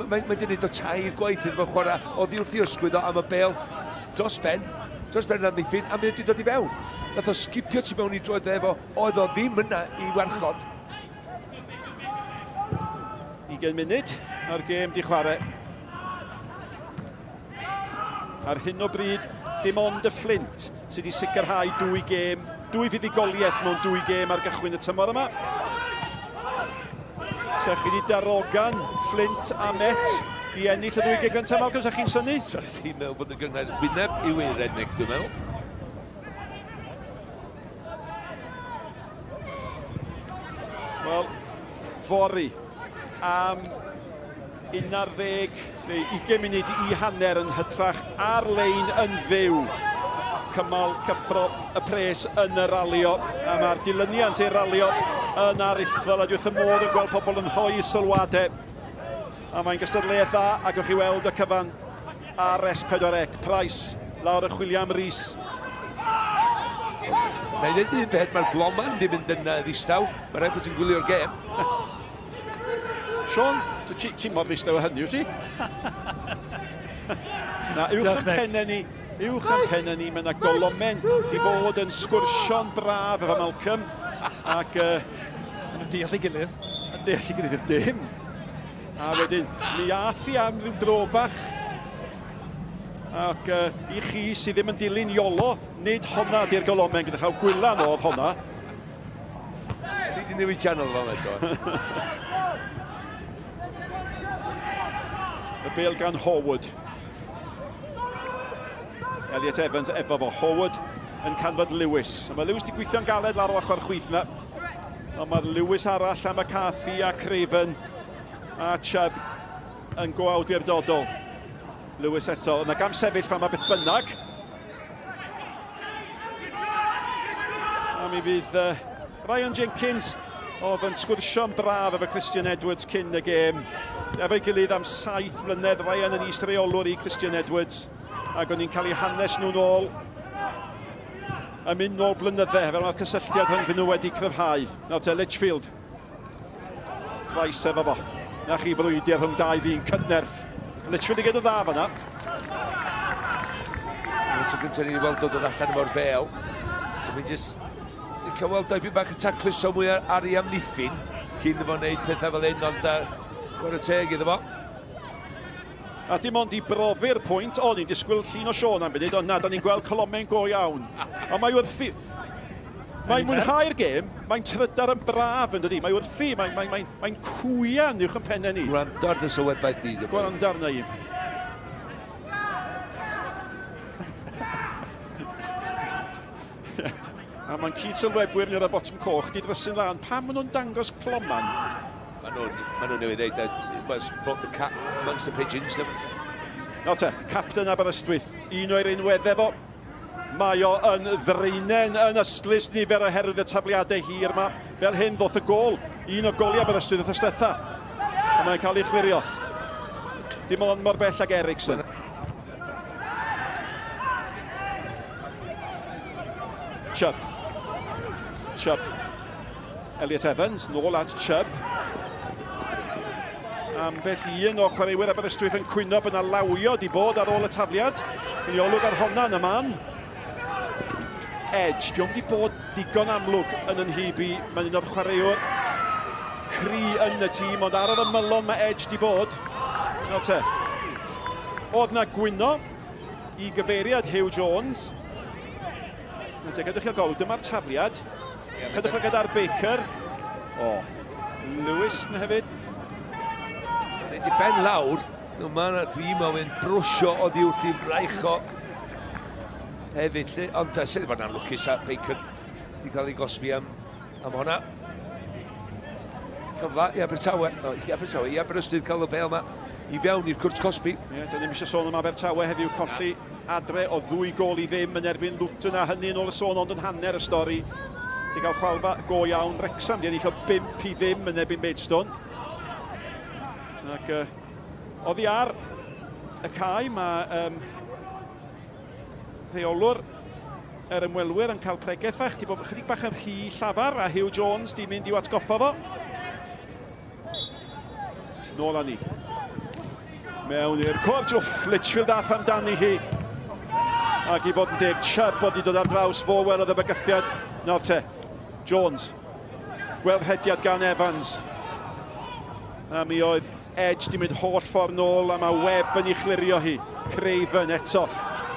Mae ma di wneud o tair gwaith iddo fo chwarae oddi wrth i ysgwydd o am y bel dros ben, dros ben yr amddiffyn, a mae wedi dod i fewn. Nath o sgipio tu mewn i droed efo, oedd o ddim yna i warchod.
20 munud, a'r gêm di chwarae. Ar hyn o bryd, dim ond y Fflint sydd wedi sicrhau dwy gêm, dwy fuddugoliaeth mewn dwy gêm ar gychwyn y tymor yma. Sa chi wedi darogan Flint a Met i ennill y ddwy gêm gyntaf, Malcolm, sa chi'n synnu?
Sa chi'n meddwl bod y gynghrair wyneb i waered, Nick, dwi'n meddwl.
Wel, fory am 11 neu 20 munud i hanner yn hytrach ar-lein yn fyw. Cymal cyffro y pres yn y ralio a mae'r dilyniant i'r ralio yn aruthrol a dwi wrth y modd yn gweld pobl yn rhoi sylwadau. A mae'n gystadleuaeth dda a gewch chi weld y cyfan ar S4C. Price lawr y chwilio am Rees.
Na i ddweud un peth, mae'r gloman di mynd yn ddistaw. Mae rhaid bod ti'n gwylio'r gêm.
Sean, ti, ti mor ddistaw â hynny, wyt ti? Na, uwch yn pennau ni, uwch yn pennau ni, mae yna golomen di fod yn sgwrsio'n braf efo Malcolm. Ac...
Yn deall ei gilydd.
Yn deall ei gilydd, dim. A wedyn, mi ath i am ryw dro bach. Ac uh, i chi sydd ddim yn dilyn Iolo, nid honna di'r golomen gyda chael gwylan oedd honna.
Ni di newid channel fel eto.
Y bel gan Horwood. Elliot Evans efo fo. Horwood yn canfod Lewis. A mae Lewis di gweithio'n galed lawr o ochr chwith yna. Ond mae'r Lewis arall am y caffi a Craven a Chubb yn go awdurdodol. Lewis eto, yna gam sefyll fan beth bynnag. A mi fydd uh, Ryan Jenkins oedd yn sgwrsio'n braf efo Christian Edwards cyn y gêm. Efo'i gilydd am saith mlynedd, Ryan yn is-reolwr i Christian Edwards, ac o'n i'n cael eu hanes nhw'n ôl yn mynd nôl blynydde, fel mae'r cysylltiad rhwng nhw wedi cryfhau. Nawr te, Litchfield. Price efo fo. Na chi frwydr rhwng dau ddyn cydnerth. Litchfield i gyda dda fanna.
Yn y tro cyntaf ni'n weld dod yn allan efo'r bel. So mi'n just licio weld dau bach yn tacluso mwy ar, ar ei amddiffyn cyn iddo fo wneud pethau fel hyn, ond uh, chwarae teg iddo fo.
A dim ond i brofi'r pwynt, o'n i'n disgwyl llun o Siôn am funud, ond na, da ni'n gweld colomen go iawn. Ond mae wrthi... Mae'n mwynhau'r gêm, mae'n trydar yn braf yn dydi, mae wrthi, mae'n mae, mae, mae cwian uwch yn pennau ni.
Gwrando ar dy sylwebaeth di.
Gwrando arna i. A mae'n cyd-sylwebwyr ni ar y botwm coch 'di drysu'n lân. Pam maen nhw'n dangos cloman?
Maen nhw'n ma nhw newydd dweud that was brought the cat amongst the pigeons.
Nawr te, capten Aberystwyth, un o'i rinweddau fo. Mae o yn ddraenen yn ystlys nifer oherwydd y tafliadau hir yma. Fel hyn ddoth y gol, un o goliau Aberystwyth wrth diwetha. A mae'n cael ei chlirio. Dim ond mor bell ag Ericsson. Chubb. Chubb. Elliot Evans, nôl at Chubb. Ambell un o chwaraewyr Aberystwyth yn cwyno bod yna lawio di bod ar ôl y tafliad. Yn olwg ar honna yn y man. Edge, diolch wedi bod digon amlwg yn yn hyb i. Mae'n un o'r chwaraewr cry yn y tîm, ond ar yr ymylon mae Edge di bod. Nawr te. Oedd na gwyno i gyfeiriad Huw Jones. Nawr te, gadwch chi'r golwg, dyma'r tafliad. Cadwch chi gyda'r Baker. O, Lewis na hefyd.
Mae'n di ben lawr. No, mae yna dwi'n meddwl yn brwsio oddi wrth i fraich o hefyd. Lle. Ond da, sydd bod anlwcus a Baker wedi cael ei gosbi am, am hwnna. Cyfle i Abertawe, no, i Abertawe, i Aberystwyth cael y bel yma i fewn i'r cwrt cosbi.
Ie, yeah, dyn ni'n eisiau sôn am Abertawe heddiw, colli adre o ddwy gol i ddim yn erbyn Luton a hynny yn ôl y sôn ond yn hanner y stori. Di gael chwalfa go iawn, Wrexham di ennill o 5 i ddim yn erbyn Maidstone. Ac uh, oddi ar y cae mae um, rheolwr yr ymwelwyr yn cael pregeth fach, di bod chydig bach yn rhy llafar, a Huw Jones di mynd i'w atgoffa fo. Nôl â ni. Mewn i'r cwrt, wff, Litchfield ath amdani hi. Ac i fod yn deg, Chubb bod i dod ar draws fo welodd y bygythiad. Nawr te, Jones. Gweld hediad gan Evans. A mi oedd Edge di mynd holl ffordd nôl a mae Webb yn ei chlirio hi. Craven eto.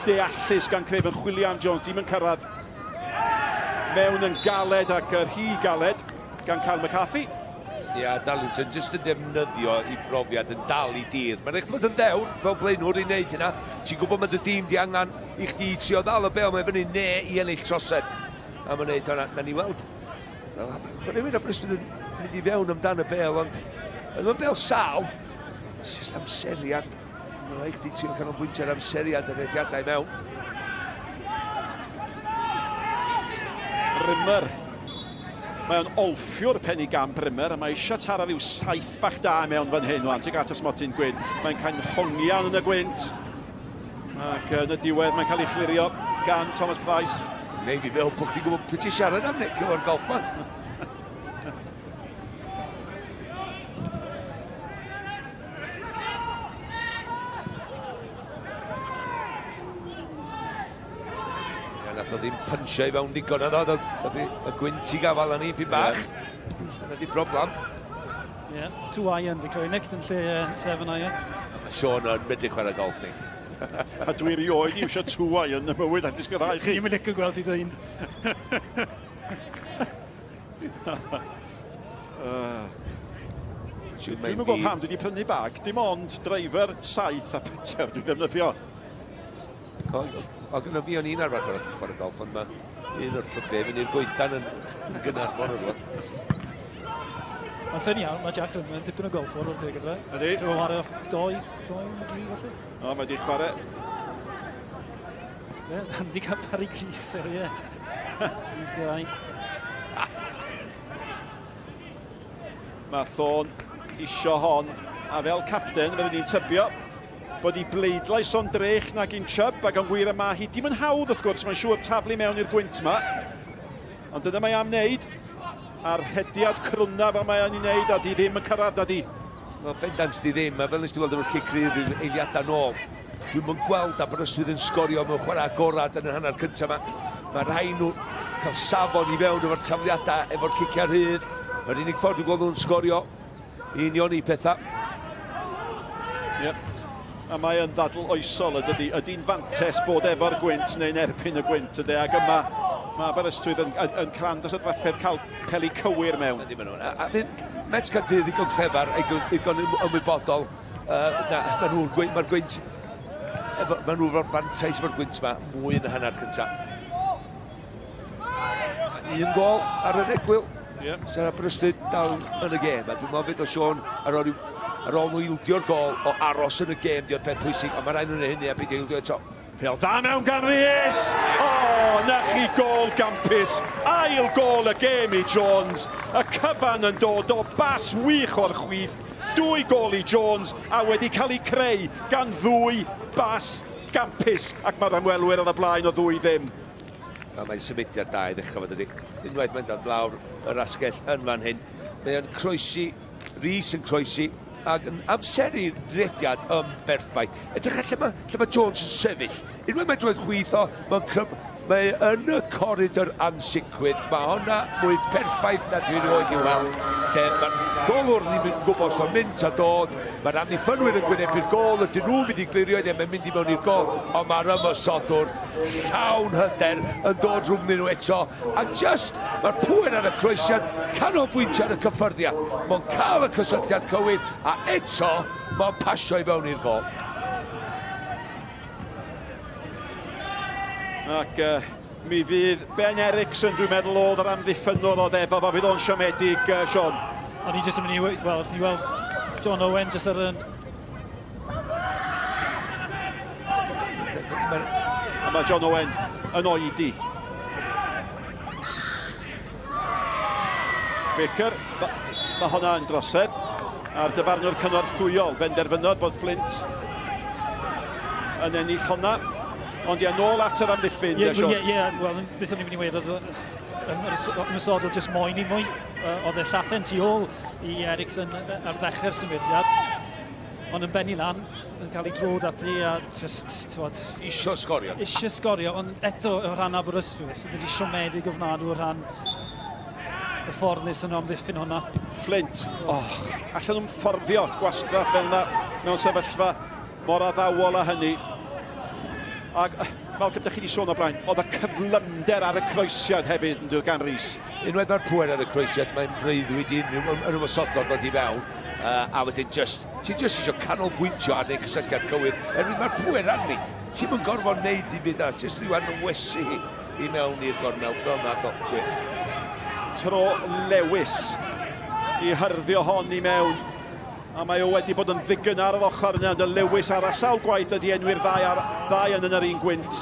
deallus gan Craven, chwilio am Jones, dim yn cyrraedd. Mewn yn galed ac yr rhy galed gan Kyle McCarthy.
Ia, yeah, Darlington jyst yn defnyddio i brofiad yn dal i dir. Mae'n eich fod yn ddewr fel blaenwr i wneud hynna. Ti'n gwybod mae dy dîm di angen i chdi trio ddal y bel mae fyny ne i ennill trosedd. A mae'n neud hwnna, na ni weld. Chwaraewyr Aberystwyth yn mynd i fewn amdan y bel, ond mae'n bel sal. It's just amseriad. Mae'n rhaid chdi trio canolbwyntio ar amseriad y rediadau mewn.
Rimmer. Mae o'n olffiwr pen i gamp Rimmer, a mae eisiau taro rhyw saith bach da mewn fan hyn, wan, tuag at y smotyn gwyn. Mae'n cael hongian yn y gwynt. Ac yn y diwedd mae'n cael ei chlirio gan Thomas Price.
Neu fi fel bod chdi'n gwybod pwy ti'n siarad am, Nick, efo'r golf man. Ia, nath o ddim pynsio i fewn ddigon a ddo, y gwynt i gafal yn un pyn bach. Dyna di broblem.
Ie, yeah, 2 iron fi credu, Nick, yn lle 7 iron.
Mae Sean yn medru chwarae golf, Nick.
A dwi erioed i iwsio 2 iron yn mywyd, a disgwyl rhai chi.
Ti'n licio gweld i ddyn.
Dwi'n gwybod pam dwi wedi prynu bag, dim ond driver, saith a putter dwi'n defnyddio.
O, o gyda fi o'n un arfer chwarae, chwarae golf, ond mae un o'r clybiau fynd i'r goedan yn, yn Gynarfon o'r rhywbeth.
Ond sy'n iawn, mae Jack Rimmer yn tipyn o golffwr o'r teg yna.
Ydy.
Rwy'n chwarae doi, doi, dri falle.
O, mae di chwarae.
Ie, handicap ar ei crys, ie.
Mae Thorne isio hon, a fel capten, fyddwn ni'n tybio bod i bleidlais o'n drech nag un Chubb, ac yn wir y mae hi dim yn hawdd wrth gwrs, mae'n siŵr taflu mewn i'r gwynt yma. Ond dyna mae am wneud, a'r rhediad crwna fel mae o'n ei wneud, a di ddim yn cyrraedd na di.
Wel, bendant di ddim, a fel nes ti weld efo'r cic rhydd ryw eiliadau nôl, dwi'm yn gweld Aberystwyth yn sgorio mewn chwarae agorad yn yr hanner cyntaf yma. Mae rhai nhw cael safon i fewn efo'r tafliadau, efo'r ciciau rhydd. Mae'r unig ffordd dwi'n gweld nhw'n sgorio i unioni pethau.
Yep. A mae yn ddadl oesol ydydi. Ydy'n fantes bod efo'r gwynt neu'n erbyn y gwynt ydy. Ac yma mae Aberystwyth yn, yn, yn cran dros y drafferth cael peli cywir mewn.
Ydy maen nhw. A, a Met Caerdydd ddigon clefar, ddigon ymwybodol. Uh, na, maen nhw'n gwynt, mae'r gwynt, efo, maen nhw'n efo'r fantais efo'r gwynt yma, mwy yn y hanner cyntaf. Un gol ar yr egwyl. Yep. Sy'n Aberystwyth dal yn y gêm. A dwi'n meddwl fyd o Sean ar ôl, ar ôl nhw ildio'r gol o aros yn y gêm, dio'r peth pwysig, ond mae rhaid nhw'n hynny a beidio ildio eto.
Pêl dda mewn gan Rhys! O, na chi gôl gampus! Ail gôl y gêm i Jones. Y cyfan yn dod o bas wych o'r chwith. Dwy gôl i Jones a wedi cael eu creu gan ddwy bas gampus ac mae'r ymwelwyr ar y blaen o ddwy ddim.
A mae'n symudiad da i ddechrau fod ydi. Unwaith mae'n dod lawr yr asgell yn fan hyn. Mae o'n croesi Rees yn croesi ac yn amseru rediad yn berffaith. Edrych lle mae, lle mae Jones yn sefyll. Unwaith mae'n droed chwith o, mae'n mae yn y coridor ansicrwydd. Mae hwnna mwy perffaith na dwi'n rioed i weld. Lle mae'r golwr ddim yn gwybod os mae'n mynd a dod. Mae'r amddiffynwyr yn gwynebu'r gol, ydyn nhw'n mynd i glirio neu mae'n mynd i mewn i'r gol. Ond mae'r ymosodwr llawn hyder yn dod rhwng nhw eto. A just, mae'r pŵer ar y croesiad, canolbwyntio ar y cyffyrddiad. Mae'n cael y cysylltiad cywir, a eto mae'n pasio i fewn i'r gol.
Ac uh, mi fydd Ben Eriksson, dwi'n meddwl, oedd yr amddiffynnwr oedd efo fo, fydd o'n siomedig, uh, Sean.
O'n i jyst yn mynd i, wel, wrth i weld John Owen jyst ar yn
A mae John Owen yn oedi. Baker, mae hwnna yn drosedd. A'r dyfarnwr cynorthwyol benderfynodd bod Flint yn ennill hwnna. Ond ie, nôl at yr amddiffyn.
Ie, ie, ie, wel, beth o'n i'n mynd i weud, oedd ymwysodol jyst moyn i mwy. Oedd e llathen tu ôl i Ericsson ar ddechrau'r symudiad. Ond yn bennu lan, yn cael ei drod ati a just, t'wod...
Isio sgorio.
Isio sgorio, ond eto o rhan Aberystwyth, dydy siomedig ofnadw o rhan y ffordd nes nhw amddiffyn hwnna.
Flint, oh, allan nhw'n fforddio gwastraff fel yna mewn sefyllfa mor addawol â hynny. Ac, Malcolm, da chi wedi sôn o blaen, oedd y cyflymder ar y croesiad hefyd yn dod gan Rhys.
Unwaith mae'r pwer ar y croesiad, mae'n breuddwyd i unrhyw yn ymosodol dod i fewn. A wedyn just, ti just eisiau canolbwyntio ar neud cysylltiad cywir. Erwydd mae'r pwer arni. Ti'm yn gorfod neud dim byd arall, jyst rhyw anwesu hi i mewn i'r gornel fel nath o. Gwych.
Tro Lewis i hyrddio hon i mewn. A mae o wedi bod yn ddigon ar yr ochr yna, ond y Lewis ar sawl gwaith ydi enwi'r ddau, ar, ddau yn yr un gwynt.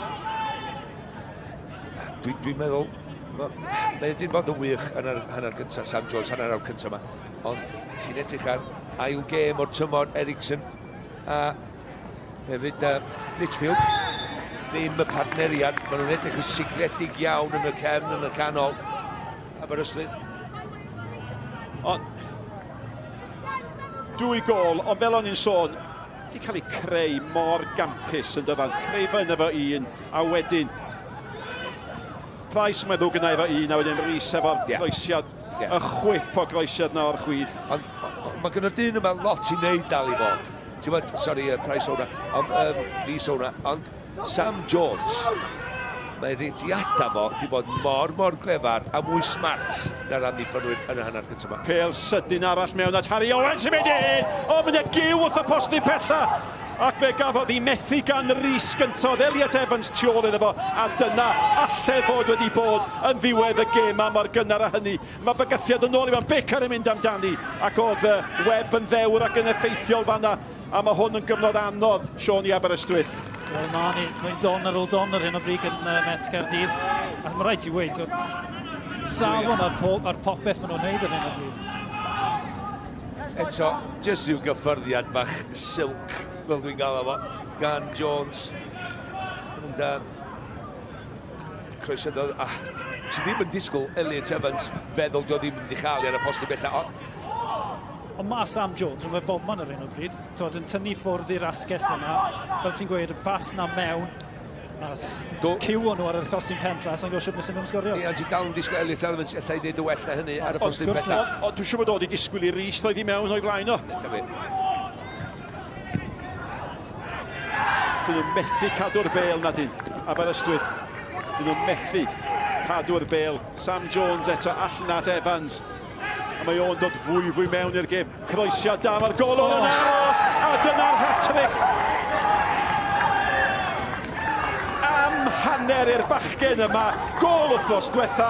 Dwi'n dwi meddwl, mae wedi bod yn wych yn yr hanner cyntaf, Sam Jones, hanner awr cyntaf yma. Ond ti'n edrych ar ail gêm o'r tymor, Ericsson, a hefyd Litchfield. Ddim y partneriad, maen nhw'n edrych yn sigledig iawn yn y cefn, yn y canol. Aberystwyth.
Ond dwy gol, ond fel o'n i'n sôn, wedi cael ei creu mor gampus yn dyfan. Craven efo un, a wedyn Price mae'n ddwg yna efo un, a wedyn Rhys efo'r yeah. croesiad, yeah. y chwip o groesiad na o'r chwith.
Ond mae gen y dyn yma lot i wneud dal i fod. Ti'n bod, sori, Price o'na, ond Rhys o'na, ond Sam Jones, mae rediadau fo wedi bod mor, mor glefar a mwy smart na'r amddiffynwyr yn y hanner cyntaf yma.
Pêl sydyn arall mewn at Harry Owen sy'n mynd in! O, mynd e gyw wrth y postyn pella! Ac fe gafodd hi methu gan Rhys gyntaf, Elliot Evans tu ôl iddo fo, a dyna alle fod wedi bod yn ddiwedd y gêm a mor gynnar a hynny. Mae bygythiad yn ôl i fewn, Baker yn mynd amdani, ac oedd Webb yn ddewr ac yn effeithiol fanna. A mae hwn yn gyfnod anodd, Siôn i Aberystwyth.
Wel, mae'n mae don ar ôl don ar hyn o bryd yn Met Caerdydd. A mae rhaid ti weud, safon ar, po, ar popeth maen nhw'n neud ar hyn o bryd.
Eto, jyst rhyw gyffyrddiad bach silk, fel dwi'n gael efo, gan Jones. Ond, croeso dod, a ti ddim yn disgwyl Elliot Evans feddwl dio ddim yn mynd i chael i ar y postyn bella.
Ond mae Sam Jones, mae bobman ar hyn o bryd, twod, yn tynnu ffwrdd i'r asgell fyna, fel ti'n gweud, y bas na mewn, a cyw o'n nhw ar yr llosyn penlla, sa'n gwybod sut nes nhw'n sgorio.
Ie, ond ti dal yn disgwyl Elliot Evans, allai wneud y well na hynny ar y postyn pella.
Ond dwi'n siŵr bod o wedi disgwyl i Rhys ddod i mewn o'i flaen o. Dyn nhw'n methu cadw'r bêl na dyn, Aberystwyth. Dyn nhw'n methu cadw'r bêl. Sam Jones eto allan at Evans. A mae o'n dod fwy fwy mewn i'r gêm. Croesiad da, mae'r golwr yn aros, a dyna'r hat-trick. Am hanner i'r bachgen yma, gol wythnos diwetha,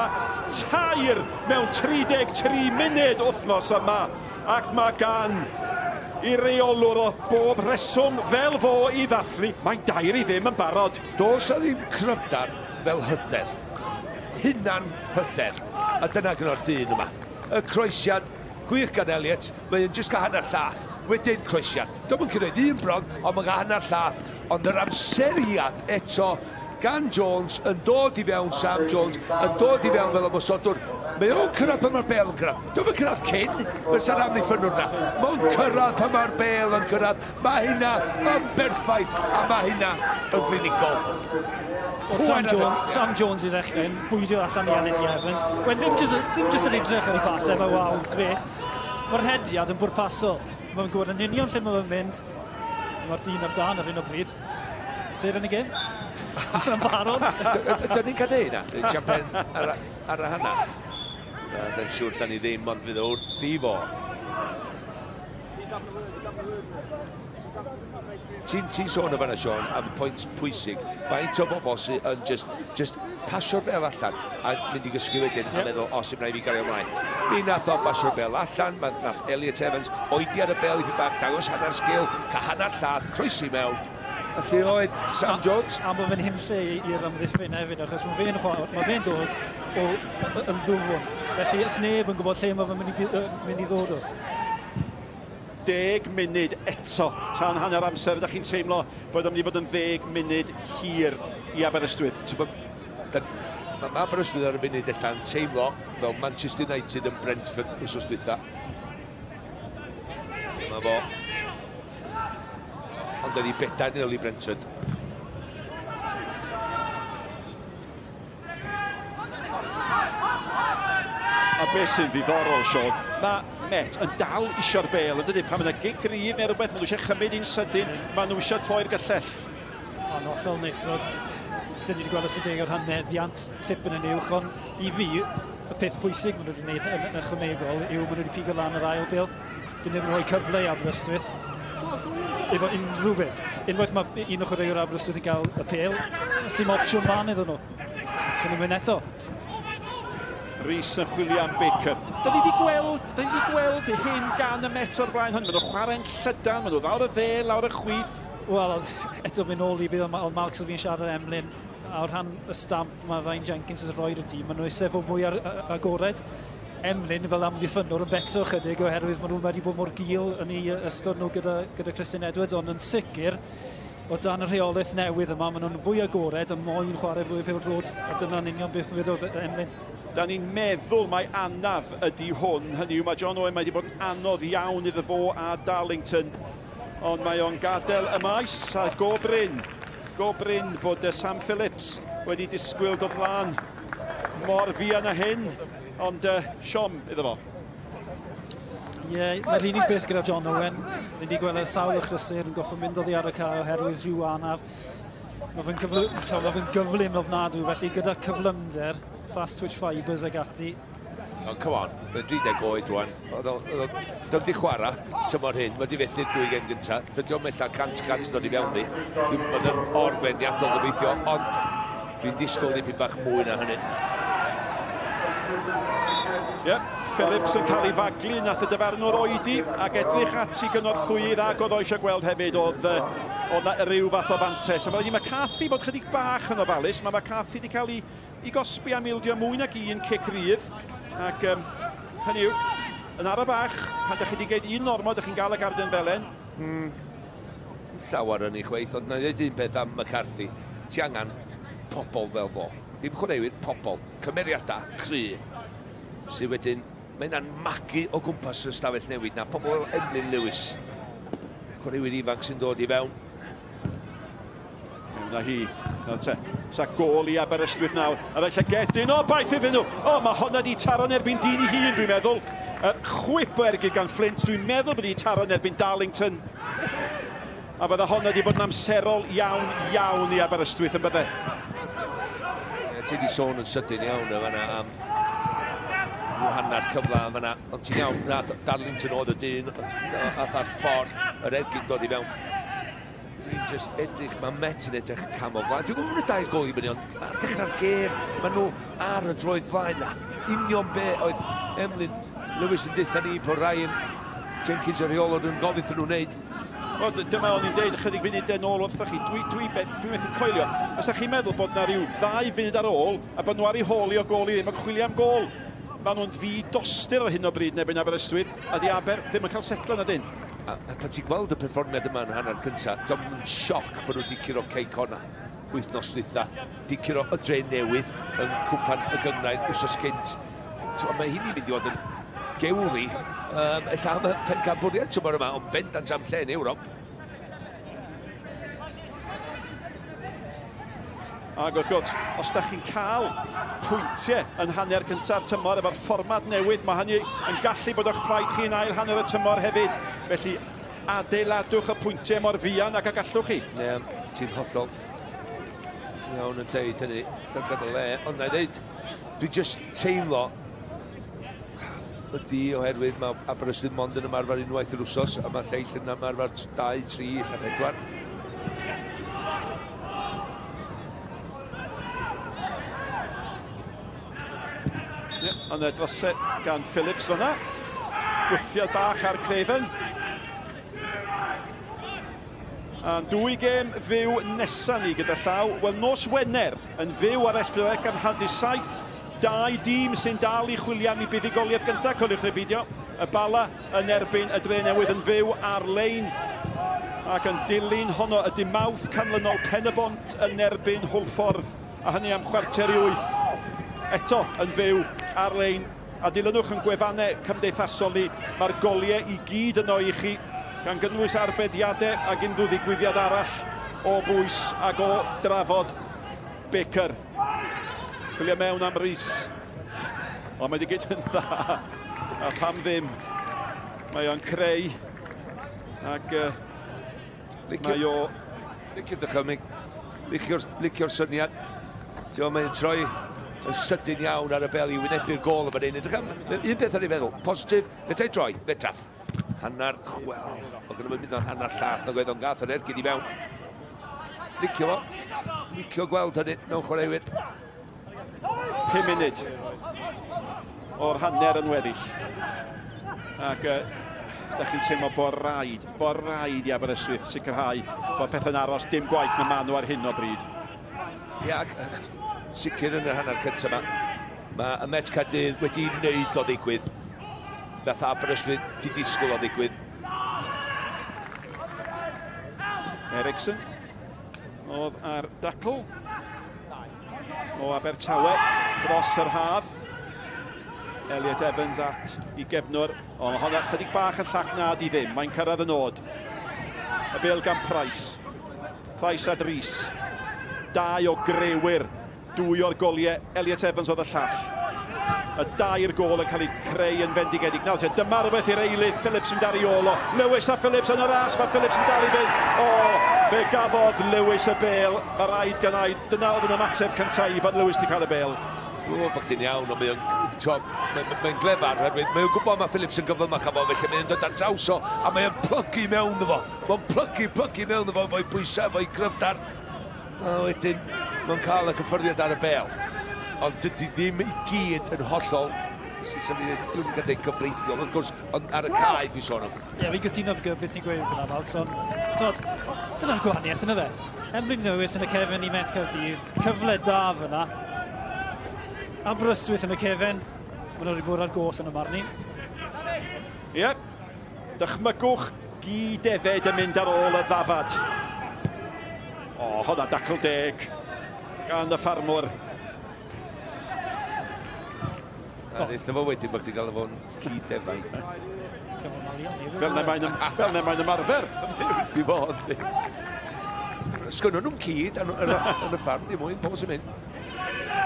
tair mewn 33 munud wythnos yma, ac mae gan i reolwr o bob rheswm fel fo i ddathlu, mae'n dair i ddim yn barod.
Does 'na ddim cryfder fel hyder. Hunan hyder. A dyna gyda'r dyn yma. Y croesiad gwych gan Elliot, mae o'n jyst cael hanner llath. Wedyn croesiad. Dwi'n yn cyrraedd un bron, ond mae'n cael hanner llath. Ond yr amseriad eto gan Jones yn dod i fewn, Sam Jones, yn dod i fewn fel ymosodwr. Mae o'n cyrraedd pan mae'r bel yn cyrraedd. Dwi'n yn cyrraedd cyn, fysa'r amddiffynwr na. Mae'n cyrraedd pan mae'r bel yn cyrraedd. Mae hynna yn berffaith, a mae hynna yn glinigol.
Wel, Sam, Jones, Sam Jones i ddechrau yn bwydio allan i Elliot Evans. Wel, ddim jyst, ddim jyst yr edrych ar ei pasau, mae waw, gret. Mae'r hediad yn bwrpasol. Mae'n gwybod yn union lle mae'n mynd. Mae'r dyn ar dan ar hyn o bryd. Sir yn y gêm. Yn barod.
Dyn ni'n cael neud na? Champion ar, ar y hanner. Na, dwi'n siŵr da ni ddim, ond fydd o wrth i fo. Ti'n ti sôn y fanna, Sean, am pwynt pwysig. Faint o bobl sydd yn just, just pasio'r bel allan a mynd i gysgu wedyn a meddwl, o, sy'n rhaid fi gario ymlaen. Mi nath o basio'r bel allan, ma, nath Elliot Evans oedi ar y bel i bach, dangos hanner sgil, cael hanner lladd, croesi mewn. A lle oedd Sam Jones?
A mae fe'n himlle i'r amddiffyn hefyd, achos mae fe'n ma fe dod o, yn ddwfn. Felly, os neb yn gwybod lle mae fe'n mynd i, mynd i ddod o.
Deg munud eto tan hanner amser. Ydych chi'n teimlo bod o'n mynd i fod yn ddeg munud hir i Aberystwyth?
Ti'n bod, mae ma Aberystwyth ar y funud ella'n teimlo fel Manchester United yn Brentford wythnos dwytha. Dyma fo. Ond ydy bedair nil i Brentford.
A beth sy'n ddiddorol, Sean, mae Met yn dal isio'r bel, yn dydy? Pan mae yna gic rydd neu rhywbeth, maen nhw eisiau chymryd un sydyn, maen nhw eisiau troi'r gyllell.
O'n hollol, Nick, ti'n dyn ni wedi gweld ystadegau rhan meddiant tipyn yn uwch, ond i fi, y peth pwysig maen nhw wedi gwneud yn ychwanegol yw maen nhw wedi pigo lan yr ail bêl. Dyn nhw'n rhoi cyfle i Aberystwyth efo unrhyw beth. Unwaith mae un o chwaraewyr Aberystwyth yn cael y pêl, sy'n opsiwn lan iddyn nhw. Cyn nhw'n mynd eto.
Rhys yn chwilio am Baker. Da ni wedi gweld, da ni wedi gweld hyn gan y Met o'r blaen hwn. Maen nhw'n chwarae'n llydan, maen nhw lawr y dde, lawr y chwith.
Wel, eto mynd nôl i bydd oedd Mark Sylvian siarad Emlyn, a o rhan y stamp mae Ryan Jenkins yn rhoi'r tîm, maen nhw eisiau fod mwy ar, agored. Emlyn fel amddiffynnwr yn becso ychydig oherwydd maen nhw wedi bod mor gul yn ei ystod nhw gyda, gyda Christian Edwards, ond yn sicr, o dan y rheolaeth newydd yma, maen nhw'n fwy agored a moyn chwarae fwy o pêl-droed, a dyna'n union beth wedodd Emlyn.
Da ni'n meddwl mai anaf ydy hwn, hynny yw mae John Owen mae wedi bod yn anodd iawn iddo fo a Darlington, ond mae o'n gadael y maes a go brin, go brin bod Sam Phillips wedi disgwyl dod mlaen mor fuan â hyn, ond siom iddo fo.
Ie, yeah, mae'r unig beth gyda John Owen, ni wedi gweld sawl achlysur yn goffo mynd oddi ar y cae oherwydd rhyw anaf. Mae fe'n cyfl ma fe gyflym ofnadwy, felly gyda cyflymder, fast twitch fibres ag ati.
Oh, come on, mae'n 30 oed rwan. Oedd o wedi chwarae tymor hyn, mae wedi fethu'r dwy gem gyntaf. Dydy o'n metha 100% dod i fewn ni. Dwi'n bod yn orweniadol gobeithio, ond dwi'n disgwyl dipyn bach mwy na hynny.
Ie, yep, Phillips yn cael ei faglu, nath y dyfarnwr oedi ac edrych at i gynorthwyydd ac oedd o eisiau gweld hefyd oedd oedd na ryw fath o fantes. A mae McCarthy bod chydig bach yn ofalus, mae McCarthy wedi cael ei, ei gosbi am ildio mwy nag un cic rydd. Ac hynny yw, yn ara bach, pan ydych chi wedi gwneud un ormod, ydych chi'n gael y garden felen.
Llawer yn ei chweith, ond na i ddweud un peth am McCarthy. Ti angen pobl fel fo. Dim chwaraewyr, pobl. Cymeriadau, cry. Sydd wedyn, mae hynna'n magu o gwmpas y stafell newid na. Pobl fel Emlyn Lewis. Chwaraewyr ifanc sy'n dod i fewn.
Mewn â hi. Nawr te. Sa gôl i Aberystwyth nawr. A fe llygedyn o baith iddyn nhw. O, mae honna di taro'n erbyn dyn i hun, dwi'n meddwl. Chwip o ergyd gan Flint. Dwi'n meddwl bod hi taro'n erbyn Darlington. A bydde honna di bod yn amserol iawn, iawn i Aberystwyth yn bydde.
Ti di sôn yn sydyn iawn y fanna am rhyw hanner cyfle yn fanna. Ond ti'n iawn, nath Darlington oedd y dyn, ath ar ffordd yr ergyd dod i fewn. Dwi'n just edrych, mae Met yn edrych cam o flaen. Dwi'n gwybod y dair gol i fyny, ond ar dechrau'r gêm, maen nhw ar y droed flaen na. Union be oedd Emlyn Lewis yn deutha ni bod Ryan Jenkins y rheolwr yn gofyn iddyn nhw wneud.
Wel, dyma o'n i'n deud ychydig funudau nôl wrthoch chi. Dwi, dwi, dwi methu coelio. Os ydych chi'n meddwl bod na ryw 2 funud ar ôl a bod nhw ar eu hôl i o gôl i ddim yn chwilio am gôl. Maen nhw'n ddi-dostur ar hyn o bryd yn erbyn Aberystwyth, a di Aber ddim yn cael setlo na dyn.
A pan ti'n gweld y perfformiad yma yn hanner cyntaf, dio'm yn sioc bod nhw wedi curo Cei Connah wythnos dwytha, di curo y Dre Newydd yn cwpan y gynghrair wsos cynt. Mae hynny'n mynd i fod yn gewri, ella am y pencampwriaeth tymor yma, ond bendant am lle yn Ewrop.
Ac wrth gwrs, os da chi'n cael pwyntiau yn hanner cynta'r tymor efo'r fformat newydd, mae hynny yn gallu bod o'ch plaid chi yn ail hanner y tymor hefyd. Felly, adeiladwch y pwyntiau mor fuan ag y gallwch chi.
Ie, ti'n hollol iawn yn deud hynny, llygad o le, ond na i ddeud, dwi just teimlo ydy oherwydd mae Aberystwyth mond yn ymarfer unwaith yr wsos, a mae lleill yn ymarfer 2, 3, ella 4.
Ie, ond drosau gan Phillips fyna. Gwthiad bach ar Craven. A'n dwy gêm fyw nesa ni gyda llaw. Wel, nos Wener yn fyw ar S4C am 7:30. Dau dîm sy'n dal i chwilio am eu buddugoliaeth gyntaf, coeliwch neu beidio. Y Bala yn erbyn y Dre Newydd yn fyw ar-lein. Ac yn dilyn honno y dim Mawrth canlynol Pen-y-bont yn erbyn Hwlffordd. A hynny am 7:45. Eto yn fyw ar-lein. A dilynwch yn gwefannau cymdeithasol ni. Mae'r goliau i gyd yno i chi, gan gynnwys arbediadau ac unrhyw ddigwyddiad arall o bwys ac o drafod. Baker. Chwilio mewn am Rhys. Ond mae wedi gwneud yn dda. A pam ddim. Mae o'n creu. Ac mae o...
Licio dychymyg. Licio'r licio syniad. Ti'n mae'n troi yn sydyn iawn ar y bel i wynebu'r gol yma hyn. Edrych am, un peth ar ei feddwl, positif, fedra i droi, fedraff. Hanner, wel, o gynnu mynd o'n hanner llath, nag oedd o'n gath yr ergyd i mewn. Licio fo, licio gweld hynny mewn chwaraewyr.
5 munud o'r hanner yn weddill. Ac uh, da chi'n teimlo bod rhaid, bod rhaid i Aberystwyth sicrhau bod pethau'n aros dim gwaith na maen nhw ar hyn o bryd.
Ia, sicr yn yr hanner cyntaf yma. Mae y Met Caerdydd wedi wneud o ddigwydd. Nath Aberystwyth di disgwyl o ddigwydd.
Ericsson oedd ar dacl o Abertawe dros yr haf. Elliot Evans at i gefnwr. Ond honna chydig bach yn llac na di ddim. Mae'n cyrraedd y nod. Y bel gan Price. Price a Dries. Dau o grewyr. Dwy o'r goliau. Elliot Evans oedd y llall. Y dair gol yn cael eu creu yn fendigedig. Nawr te, dyma rhywbeth i'r eilydd. Phillips yn dal i ôl o. Lewis a Phillips yn y ras. Mae Phillips yn dal i fynd. O, fe gafodd Lewis y bel. Mae rhaid gan ai. Dyna oedd yn ymateb cyntaf i fod Lewis wedi cael y bel.
Dwi'n meddwl bod chdi'n iawn, ond mae'n mae, mae glefar, oherwydd mae'n gwybod mae Phillips yn gyflymach am fo, felly mae'n dod ar draws o, a mae'n plygu mewn iddo fo. Mae'n plygu, plygu mewn iddo fo, efo'i bwysau, efo'i gryfdar. A wedyn, mae'n cael y cyffyrddiad ar y bel. Ond dydy ddim i gyd yn hollol, dwi'n cael dweud cyfreithiol, wrth gwrs, ond ar y cae dwi'n sôn am.
Ie, fi'n cytuno gyda beth ti'n gweud fyna, Malc, ond dyna'r gwahaniaeth yna fe. Emlyn Lewis yn y cefn i Met Caerdydd, cyfle da fyna. Aberystwyth yn y cefn, maen nhw wedi bod ar goll yn y marn i.
Ie, yeah. Dychmygwch gi defed yn mynd ar ôl y ddafad. O, hwnna dacl deg gan y ffarmwr.
A ddeitha fo wedyn bod chdi'n gael fo'n ci defaid.
Fel na mae'n fel na mae'n ymarfer.
Wrth i fod. Sgynnon nhw'n ci yn, yn, yn y ffarm, dim mwy, pobl sy'n mynd.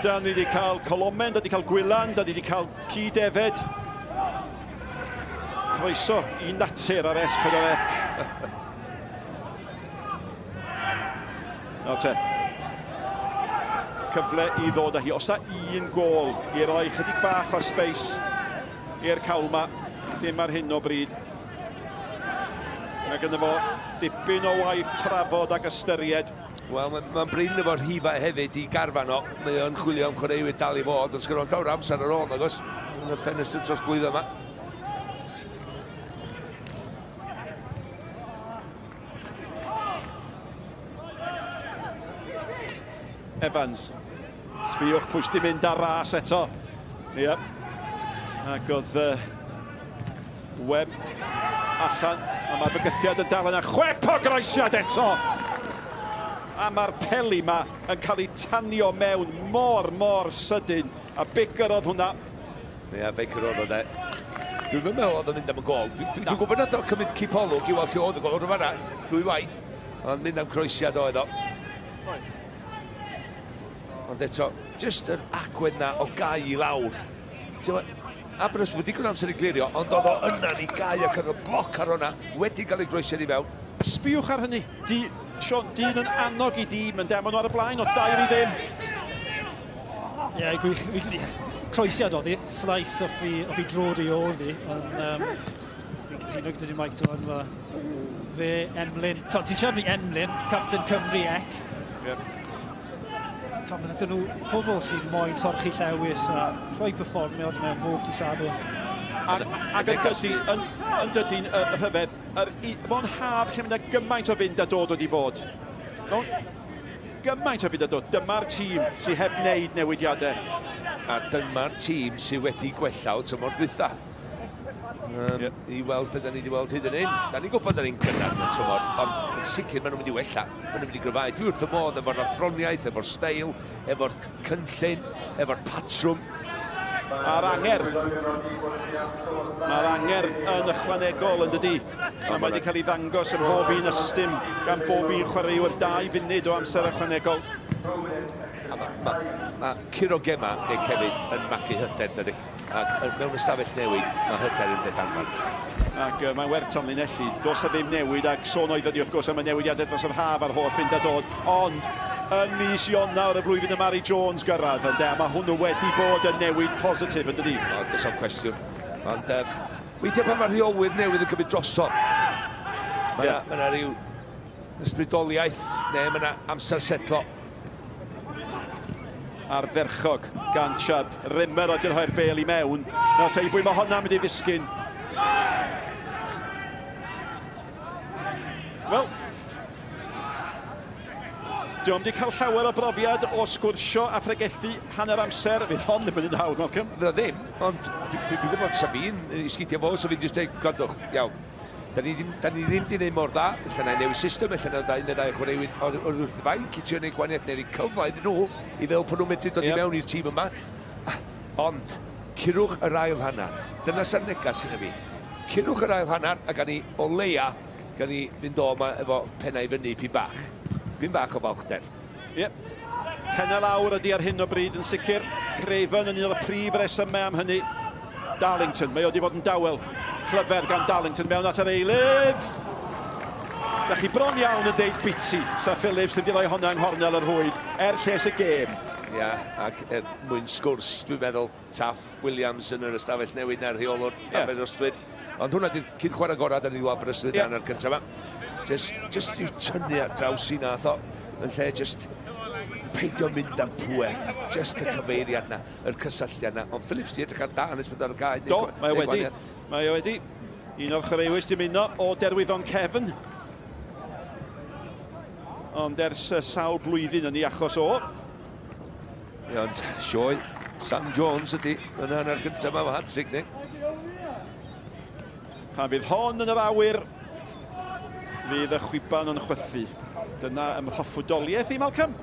Da ni wedi cael colomen, da ni wedi cael gwylan, da ni wedi cael ci defed. Croeso i natur ar S4C. Nawr te. Cyfle i ddod â hi. Os na un gol i roi chydig bach o space i'r cawl ma, ddim ar hyn o bryd. Mae gynno fo dipyn o waith trafod ac ystyried.
Wel, mae'n ma brin efo'r rhifau hefyd i garfan o. Mae o'n chwilio am chwaraewyr dal i fod, ond sgynno llawer amser ar ôl, nag oes? Yn y ffenestr trosglwyddo yma.
Evans. Sbïwch pwy sy'n mynd ar ras eto. Ie. Ac oedd uh, Webb allan, a mae'r bygythiad yn dal yna. Chwep o groesiad eto! A mae'r peli ma yn cael ei tanio mewn mor, mor sydyn. A Baker oedd hwnna.
Ie, yeah, Baker oedd o de. Dwi'n meddwl oedd o'n mynd am y gol. Dwi'n dwi, dwi gwybod nath o cymryd cipolwg i weld lle oedd y gol. Rwy'n fanna, dwy waith. Ond mynd am croesiad oedd o. Ond eto, jyst yr agwedd na o gau i lawr. Aberystwyth wedi digon amser i glirio, ond oedd o yna i gau ac yn y bloc ar hwnna, wedi cael ei groesiad i fewn.
Sbiwch ar hynny. Di, Sean, dyn yn annog i dîm yn maen nhw ar y blaen o dair i ddim.
Ie, yeah, gwych. Croesiad oedd hi, slice off i, off i drod i oedd hi, ond um, fi'n cytuno gyda ti Mike, ti'n ma, fe Emlyn, ti'n siarad fi Emlyn, captain Cymru ec. Yep. Tom, ydyn nhw pobl sy'n moyn torchi llewis a rhoi perfformiad mewn bob dydd Sadwrn.
Ac, ac yn dydy, yn, yn dydy'n uh, rhyfedd, yr, mewn haf lle mae gymaint o fynd a dod wedi bod. Mewn gymaint o fynd a dod. Dyma'r tîm sydd heb wneud newidiadau.
A dyma'r tîm sydd wedi gwella o tymor dwytha. Um, yep. I weld beth da ni wedi weld hyd yn hyn. Da ni'n gwybod da ni'n gynnar yn y tymor, ond yn sicr maen nhw'n mynd i wella. Maen nhw'n mynd i gryfhau. Dwi wrth y modd efo'r athroniaeth, efo'r steil, efo'r cynllun, efo'r patrwm.
A'r angerdd. Mae'r angerdd yn ychwanegol yn dydy. A mae wedi cael ei ddangos ym mhob un ystum gan bob un chwaraewr dau funud o amser ychwanegol.
A mae ma, ma curo gema neu hefyd yn magu hyder, dydy. Ac mewn ystafell newid, mae hyder yn beth anferth.
Ac uh, mae'n werth tanlinellu, does na ddim newid, ac sôn oeddwn ni wrth gwrs am y newidiadau dros yr haf a'r holl fynd a dod, ond yn mis Ionawr y flwyddyn y Mari Jones gyrraedd, ynde, a mae hwnnw wedi bod yn newid positif, yn dydi?
O, does am cwestiwn. Ond weithiau pan mae rheolwyr newydd yn cymryd drosodd, mae yna yeah. ma rhyw ysbrydoliaeth, neu mae yna amser setlo.
Ardderchog gan Chubb. Rimmer oedd yn rhoi'r bel i mewn. Nawr te i bwy mae hwnna'n mynd i ddisgyn. Wel, Diolch wedi cael llawer o brofiad o sgwrsio a phregethu hanner amser. Fydd hon ddim yn un hawdd, Malcolm.
Fydd o ddim, ond dwi'n gwybod sa fi'n i sgidiau fo, so fi'n just dweud, gwrandwch, iawn. Da ni ddim, da ni ddim di wneud mor dda, ella na i newid system, ella na ddau neu ddau chwaraewyr o'r wrth y fainc i trio gwneud gwahaniaeth neu roi cyfle iddyn nhw i feddwl bod nhw'n medru dod i mewn i'r tîm yma. Ond, curwch yr ail hanner. Dyna sa'r negas gyda fi. Curwch yr ail hanner a gan ni o leia, gan ni fynd o yma efo pennau fyny pyn bach. Pyn bach o falchder.
Ie. Yep. Pennau lawr ydy ar hyn o bryd yn sicr. Craven yn un o'r prif resymau am hynny. Darlington, mae o wedi bod yn dawel. Clyfer gan Darlington mewn at yr eilydd. Da chi bron iawn yn deud biti. Sa Phillips ddim wedi rhoi honna yng nghornel yr rhwyd er lles y gêm.
Ia, yeah, ac er mwyn sgwrs, dwi'n meddwl, Taff Williams yn yr ystafell newid na'r rheolwr yeah. Aberystwyth. Ond hwnna di'r cyd chwarae gorau da ni wedi Aberystwyth yeah. hanner cyntaf yma. Just, just i'w tynnu ar draws i nath o, yn lle just peidio mynd am pwer. Just y cyfeiriad na, yr cysylltiad na. Ond Phillips di edrych ar da nes bod ar y cae.
Do, mae o wedi. Mae o wedi. Un o'r chwaraewyr sy'n ymuno o Derwyddon Cefn. Ond ers sawl blwyddyn yn ei achos o.
Ie, ond sioe Sam Jones ydy yn hanner gyntaf yma, hat-trick ni.
Pan fydd hon yn yr awyr, fydd y chwiban yn chwythu. Dyna ymhroffwydoliaeth i Malcolm.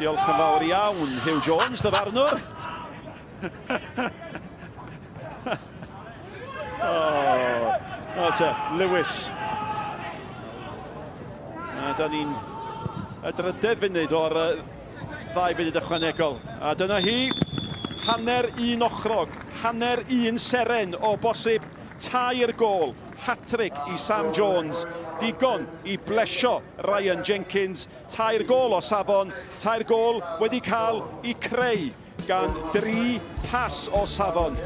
Diolch yn fawr iawn, Hugh Jones, dyfarnwr. Oh, o te, Lewis. A da ni'n y drydedd funud o'r ddau funud ychwanegol. A dyna hi, hanner un ochrog, hanner un seren o bosib, 3 gôl, hat-trick i Sam Jones, digon i blesio Ryan Jenkins, 3 gôl o safon, 3 gôl wedi cael i creu gan 3 pas o safon.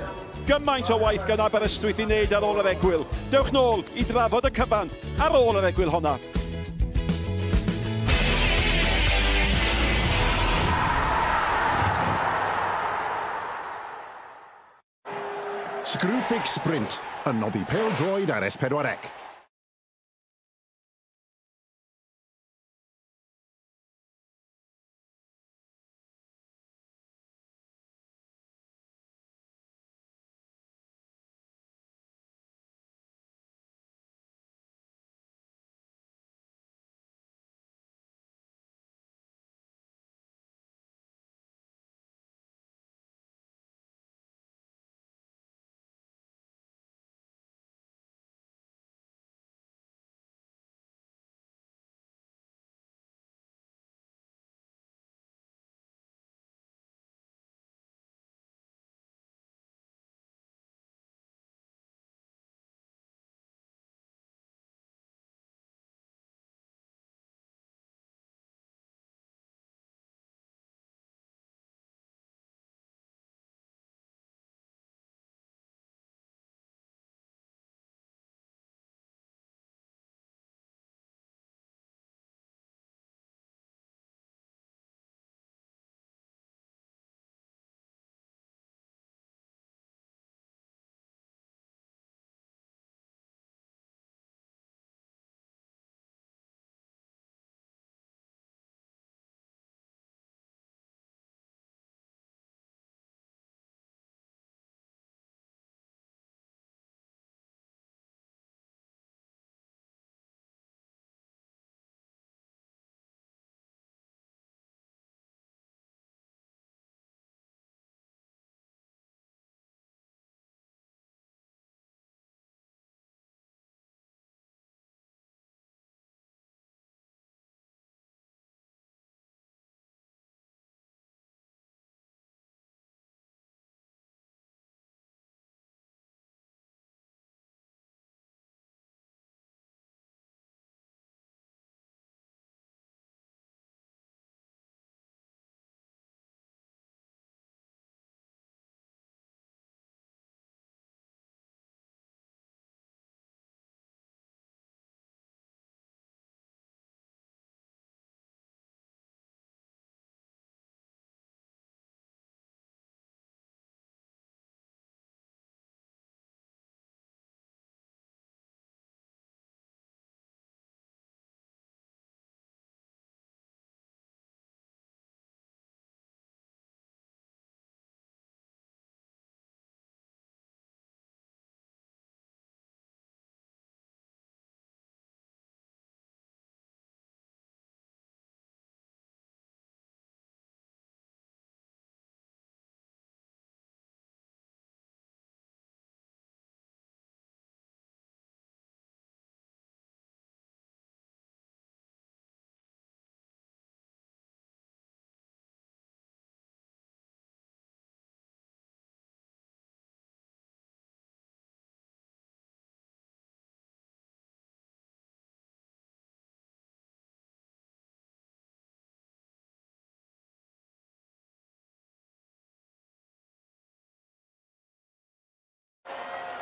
Gymaint o waith gan Aberystwyth i wneud ar ôl yr egwyl. Dewch nôl i drafod y cyfan ar ôl yr egwyl honna.
Screwfix Sprint yn noddi pêl-droed ar S4C.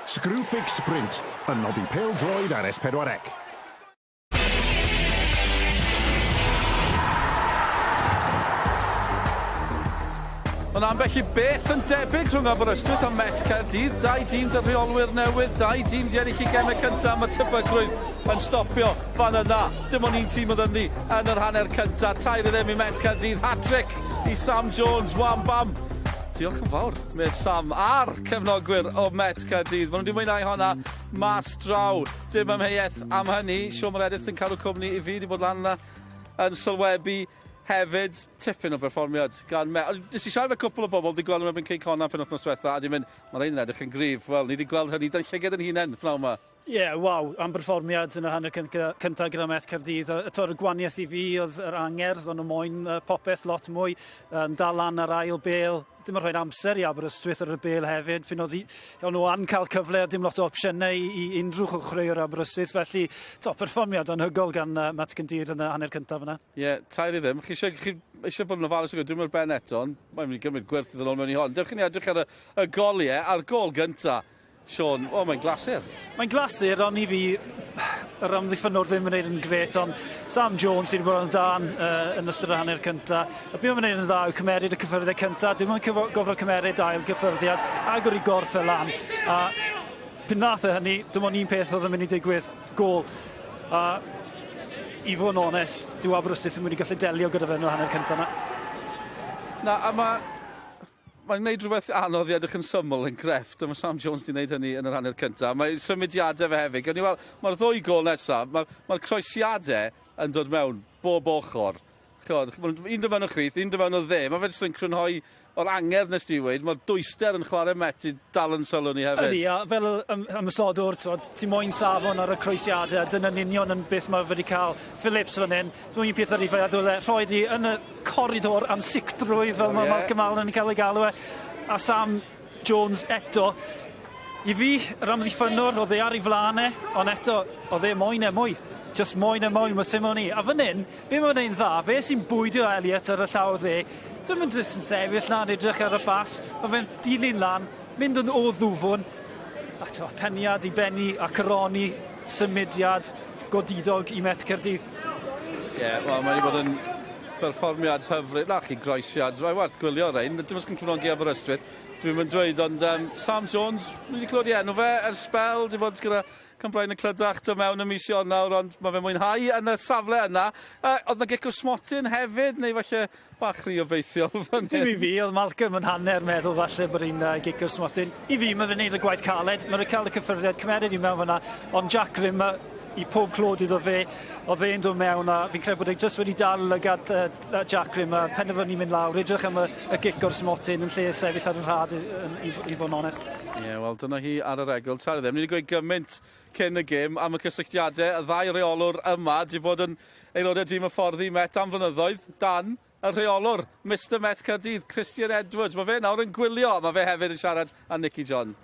Screwfix Sprint, yn noddi pêl-droed ar S4C.
Mae'n ambell i beth yn debyg rhwng Aberystwyth a Met Caerdydd. Dau dîm 'da rheolwyr newydd, dau dîm 'di ennill eu gemau cyntaf. Mae tebygrwydd yn stopio fan yna. Dim ond un tîm oedd ynddi yn yr hanner cyntaf. 3-0 i Met Caerdydd. Hat-trick i Sam Jones. Wham bam. Diolch yn fawr, medd Sam, a'r cefnogwyr o Met Caerdydd. Maen nhw wedi mwynhau honna mas draw. Dim amheuaeth am hynny. Siôn Meredith yn cadw cwmni i fi, wedi bod lan yna yn sylwebu hefyd. Tipyn o berfformiad gan Met. Nes i siarad efo cwpl o bobl wedi gweld nhw erbyn Cei Connah penwythnos diwetha a 'di mynd, mae rhain yn edrych yn gryf. Wel, ni wedi gweld hynny 'da'n llygad yn hunain pnawn 'ma.
Ie, yeah, waw, am berfformiad yn y hanner cyntaf gyda Met Caerdydd. Eto'r gwaniaeth i fi oedd yr angerdd, o'n nhw moyn popeth lot mwy, yn dal lan ar ail bêl, ddim yn rhoi'r amser i Aberystwyth ar y bêl hefyd, pyn oedd o'n nhw yn cael cyfle a dim lot o opsiynau i, i unrhyw chwaraewr Aberystwyth, felly to, perfformiad anhygol gan Matt Cyndir yn y hanner cyntaf yna.
Ie, yeah, 3-0. Chi eisiau, chi eisiau bod yn ofalus o dwi'n ar ben eto, ond mae'n mynd i gymryd gwerth iddyn nhw mewn i hon. Dewch i ni edrych ar y, y goliau, a'r gol gyntaf. Siôn, o, mae'n glasur.
Mae'n glasur, ond i fi, yr amddiffynnwr ddim yn gwneud yn gret, ond Sam Jones sydd wedi bod yn dan uh, yn ystod y hanner cynta. A be mae'n gwneud yn dda yw cymeryd y cyffyrddiad cynta, dim ond gofro cymeryd ail gyffyrddiad, agor i gorff e lan. A pyn nath e hynny, dim ond un peth oedd yn mynd i digwydd, gol. A i fod yn onest, dyw Aberystwyth ddim wedi gallu delio gyda fe yn y hanner cynta yna.
Na, a mae Mae'n gwneud rhywbeth anodd i edrych yn syml yn grefft, a mae Sam Jones wedi gwneud hynny yn yr hanner cyntaf. Mae symudiadau fe hefyd. Gawn ni weld, mae'r ddwy gol nesaf, mae'r mae croesiadau yn dod mewn bob ochr. Chod, un dod mewn o chwith, un dod mewn o dde. Mae fe jyst yn crynhoi o'r angerdd nes di weud. Mae'r dwyster yn chwarae Met i dal yn sylw ni hefyd.
Ydy, a fel ymosodwr, ti moyn safon ar y croesiadau, a dyna'n union yn beth mae wedi cael Phillips fan hyn. Dwi'n un peth ar ei feddwl e, rhoi di yn y coridor ansicrwydd fel mae yeah. Malcolm Allen yn cael ei galw e. A Sam Jones eto. I fi, yr amddiffynnwr, oedd e ar ei flaen e, ond eto, oedd e moyn e mwy. Just moyn e mwy, mae Simon i. A fan hyn, be mae'n ein dda, fe sy'n bwydio Elliot ar y llaw dde. Dwi'n mynd jyst yn sefyll na'n edrych ar y bas, mae fe'n dilyn lan, mynd yn o ddwfwn. A to, peniad i benni a coroni, symudiad, godidog i Met Caerdydd.
Ie, yeah, wel, mae wedi bod yn berfformiad hyfryd. Na chi, groesiad. Mae werth gwylio rein. Dim os chi'n cefnogi Aberystwyth, dwi'n mynd dweud, ond um, Sam Jones, ni wedi clywed i enw fe ers sbel, di bod gyda Cymraen y Clydach do mewn ym mis Ionawr, ond mae fe'n mwynhau yn y safle yna. Uh, oedd na gic o smotyn hefyd, neu falle bach rhy obeithiol fan hyn?
Dim i fi, oedd Malcolm yn hanner meddwl falle bod hi'n uh, gic o smotyn. I fi, mae fe'n neud y gwaith caled, mae'n cael y cyffyrddiad, cymeryd i mewn fan'na, ond Jack Rimmer, i pob clod iddo fe, oedd fe'n dod mewn a fi'n credu bod e jyst wedi dal lygad uh, Jack Rimmer, penderfynu mynd lawr, edrych am y, y gic o'r smotyn yn lle sefyll ar y rhad, i, i, i fod yn onest.
Ie, yeah, wel dyna hi ar yr egwyl. Tari ddim, ni wedi gweud gymaint cyn y gêm am y cysylltiadau. Y ddau reolwr yma wedi bod yn aelodau dîm hyfforddi Met am flynyddoedd. Dan, y rheolwr, Mister Met Caerdydd, Christian Edwards. Mae fe nawr yn gwylio, mae fe hefyd yn siarad â Nicky John.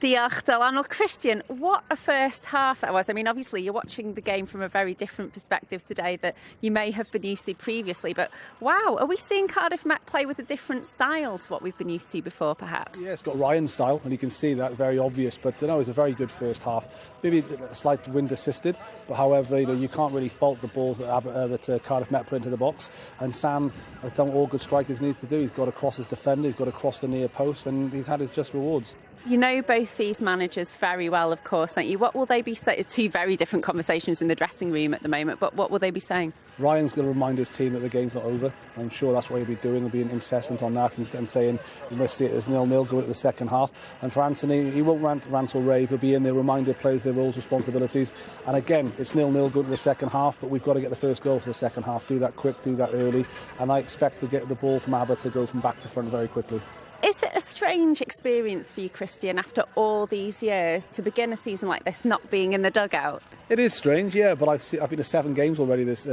Diolch, Dylan. Well, Christian, what a first half that was. I mean, obviously, you're watching the game from a very different perspective today that you may have been used to previously. But wow, are we seeing Cardiff Met play with a different style to what we've been used to before, perhaps?
Yeah, it's got Ryan's style, and you can see that very obvious. But no, it was a very good first half. Maybe a slight wind assisted, but however, you know, you can't really fault the balls that, that Cardiff Met put into the box. And Sam has done what all good strikers needs to do. He's got across his defender, he's got across the near post, and he's had his just rewards.
You know both these managers very well, of course, don't you? What will they be saying? Two very different conversations in the dressing room at the moment, but what will they be saying?
Ryan's going to remind his team that the game's not over. I'm sure that's what he'll be doing. He'll be incessant on that and, and saying we must see it as nil-nil going into the second half. And for Anthony, he won't rant, rant or rave. He'll be in there, remind the players their roles, responsibilities. And again, it's nil-nil going to the second half, but we've got to get the first goal for the second half. Do that quick, do that early. And I expect to get the ball from Aber to go from back to front very quickly.
Is it a strange experience for you, Christian, after all these years to begin a season like this not being in the dugout?
It is strange, yeah, but I've been to 7 games already this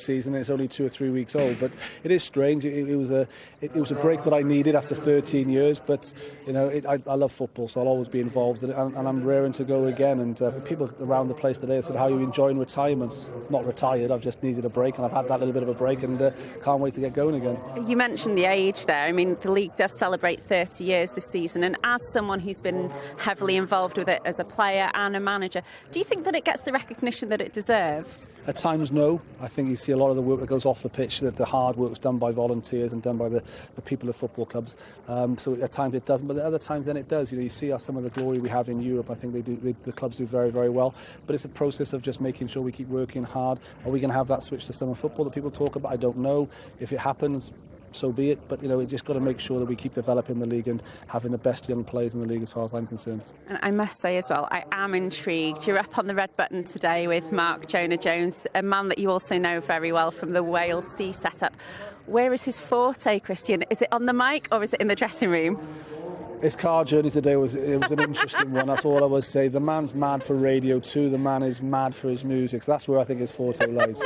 season. It's only 2 or 3 weeks old, but it is strange. It was a break that I needed after 13 years, but I love football, so I'll always be involved in it, and I'm raring to go again. And people around the place today said, "How are you enjoying retirement?" I've not retired. I've just needed a break, and I've had that little bit of a break, and can't wait to get going again.
You mentioned the age there. I mean, the league does celebrate 30 years this season, and as someone who's been heavily involved with it as a player and a manager, do you think that it gets the recognition that it deserves?
At times, no. I think you see a lot of the work that goes off the pitch, that the hard work's done by volunteers and done by the people of football clubs. So at times it doesn't, but at other times then it does. You see some of the glory we have in Europe. I think the clubs do very, very well. But it's a process of just making sure we keep working hard. Are we going to have that switch to summer football that people talk about? I don't know. If it happens, so be it. But we just got to make sure that we keep developing the league and having the best young players in the league, as far as I'm concerned.
And I must say as well, I am intrigued. You're up on the red button today with Mark Jonah Jones, a man that you also know very well from the Wales C setup. Where is his forte, Christian? Is it on the mic or is it in the dressing room?
His car journey today was an interesting one. That's all I would say. The man's mad for Radio 2. The man is mad for his music. So that's where I think his forte lies.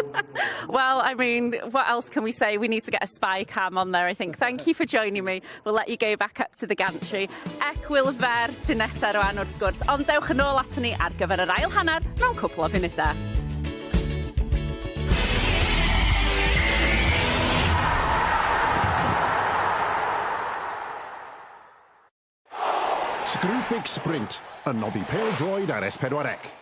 Well, I mean, what else can we say? We need to get a spy cam on there, I think. Thank you for joining me. We'll let you go back up to the gantry. Egwyl fer sy'n nesaf rwan wrth gwrs. Ond dewch yn ôl aton ni ar gyfer yr ail hanner mewn cwpl o funudau.
Screwfix Sprint, yn noddi pêl-droed ar S4C.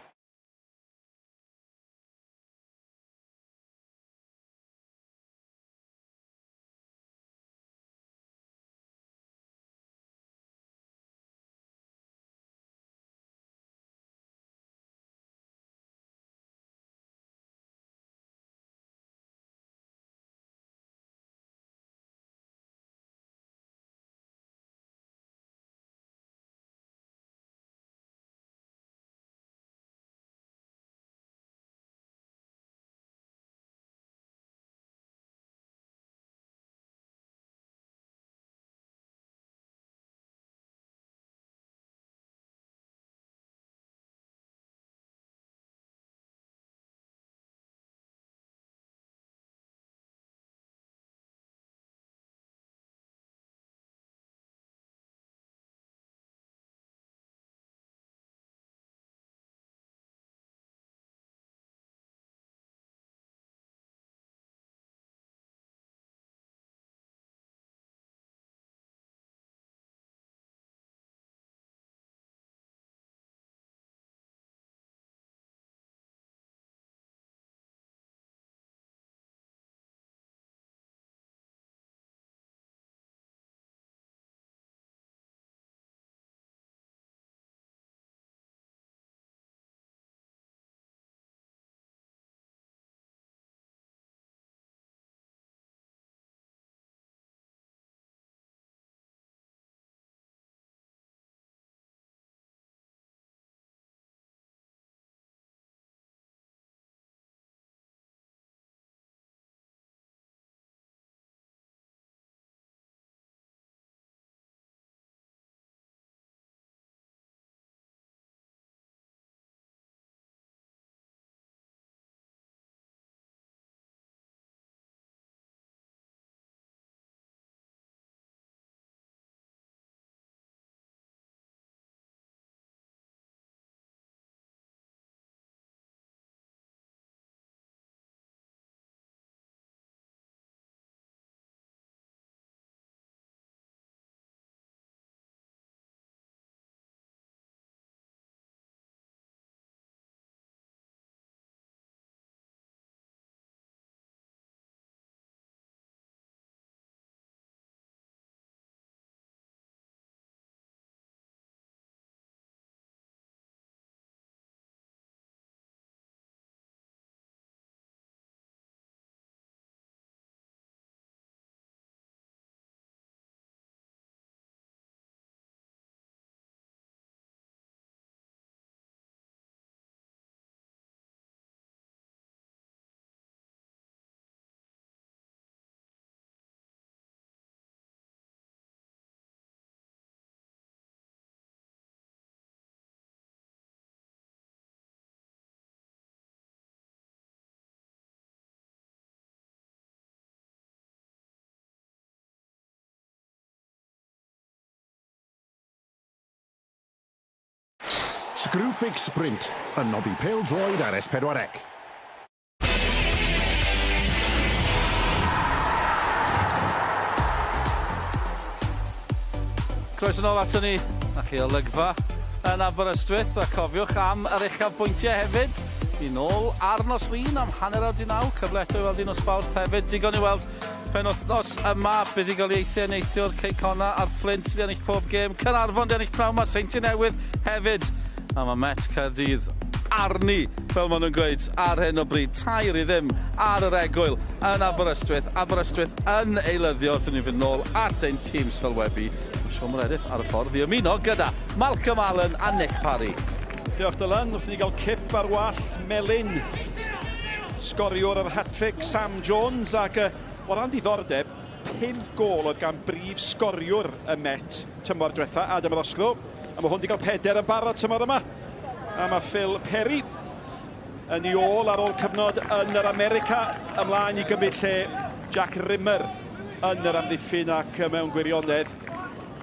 Screwfix Sprint yn noddi pêl-droed ar S4C.
Croeso nôl ato ni, na chi olygfa yn Aberystwyth, a cofiwch am yr uchafbwyntiau hefyd. Ni nôl ar nos Lun am 9:30, cyfle eto i weld un o Sbawrth hefyd, digon i weld penwythnos yma, buddugoliaethau neithiwr, Cei Connah a'r Fflint 'di ennill pob gêm, Caernarfon 'di ennill pnawn 'ma, Seintiau Newydd hefyd, a mae Met Caerdydd arni, fel maen nhw'n gweud, ar hyn o bryd. 3-0 ar yr egwyl yn Aberystwyth. Aberystwyth yn eilyddio wrth i ni fynd nôl at ein tîm sylwebu. Mae Siôn Meredith ar y ffordd i ymuno gyda Malcolm Allen a Nick Parry.
Diolch Dylan, wrth i ni gael cip ar wallt melyn sgoriwr yr hat-trick Sam Jones ac o ran diddordeb, 5 gôl oedd gan brif sgoriwr y Met tymor diwetha, Adam Roscrow, a mae hwn wedi cael peder yn barod tymor yma. A mae Phil Perry yn ei ôl ar ôl cyfnod yn yr America ymlaen i gymryd lle Jack Rimmer yn yr amddiffyn ac mewn gwirionedd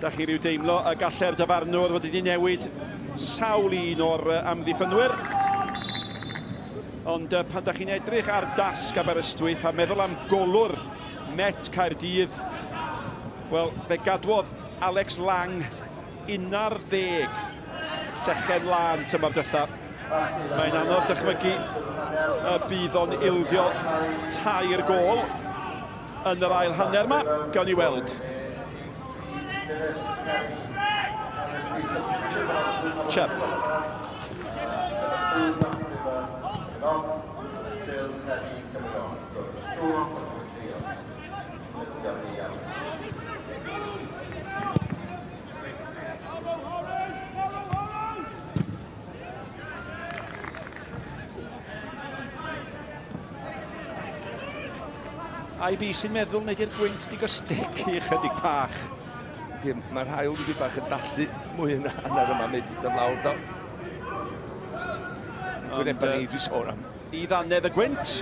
da chi rhyw deimlo y gallai'r dyfarnwr fod wedi newid sawl un o'r amddiffynwyr. Ond pan da chi'n edrych ar dasg Aberystwyth a meddwl am golwr Met Caerdydd, wel, fe gadwodd Alex Lang 11 llechen lân tymor diwetha. Mae'n anodd dychmygu y bydd o'n ildio tair gôl yn yr ail hanner yma. Gawn ni weld. Chubb. Ai fi sy'n meddwl neu di'r gwynt di gostegu ychydig bach?
Dim, mae'r haul wedi bach yn dallu mwy yna hanner yma, neu dwi'n lawr do. Gwynebau ni dwi'n sôn am.
I ddannedd y gwynt,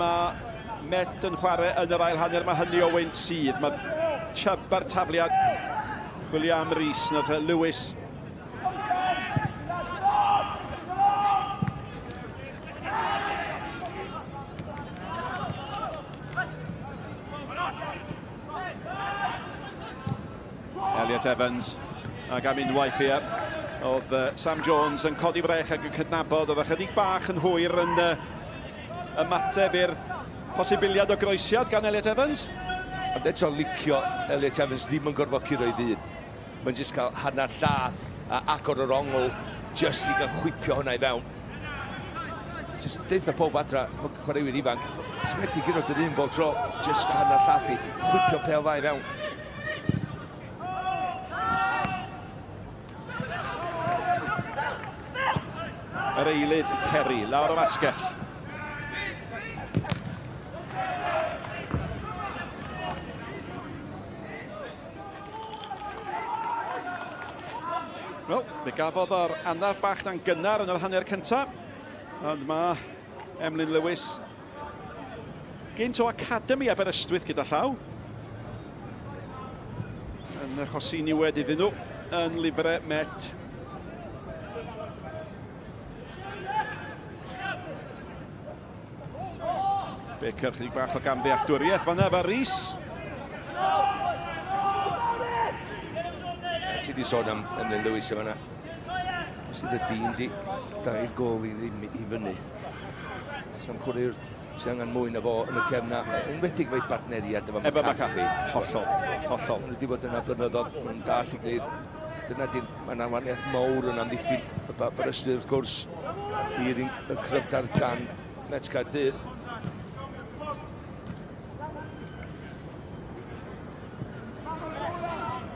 mae Met yn chwarae yn yr ail hanner, mae hynny o wynt sydd. Mae Chubb ar tafliad, chwilio am Rees, nath Lewis. Elliot Evans ac am unwaith ie oedd Sam Jones yn codi frech ac yn cydnabod oedd ychydig bach yn hwyr yn ymateb i'r posibiliad o groesiad gan Elliot Evans.
Ond eto licio Elliot Evans ddim yn gorfod curo i ddyn. Mae'n jyst cael hanner llath a agor yr ongl jyst i gael chwipio hwnna i fewn. Jyst deutha pob adra, mae chwaraewyr ifanc, sy'n methu guro dy ddyn bob tro, jyst gael hanner llath i chwipio pel dda i fewn.
Yr eilydd Perry, lawr o'r asgell. Wel, fe gafodd o'r anaf bach na'n gynnar yn yr hanner cyntaf, ond mae Emlyn Lewis gynt o Academy Aberystwyth gyda llaw yn achosi niwed iddyn nhw yn lifre Met. Baker, chydig bach o gamddealltwriaeth fanna efo Rhys.
Ti di sôn am Emlyn Lewis yma yna. Os ydy dyn di dair gol i ddim i fyny. So'n chwaraewr ti angen mwy na fo yn y cefn na, enwedig fo'i bartneriad efo
McCarthy. Hollol, hollol.
Maen nhw wedi bod yna blynyddoedd, maen nhw'n dall i gwneud. Dyna di'r, mae'n awaniaeth mawr yn amddiffyn y Aberystwyth wrth gwrs, i'r un y cryfder gan Met Caerdydd.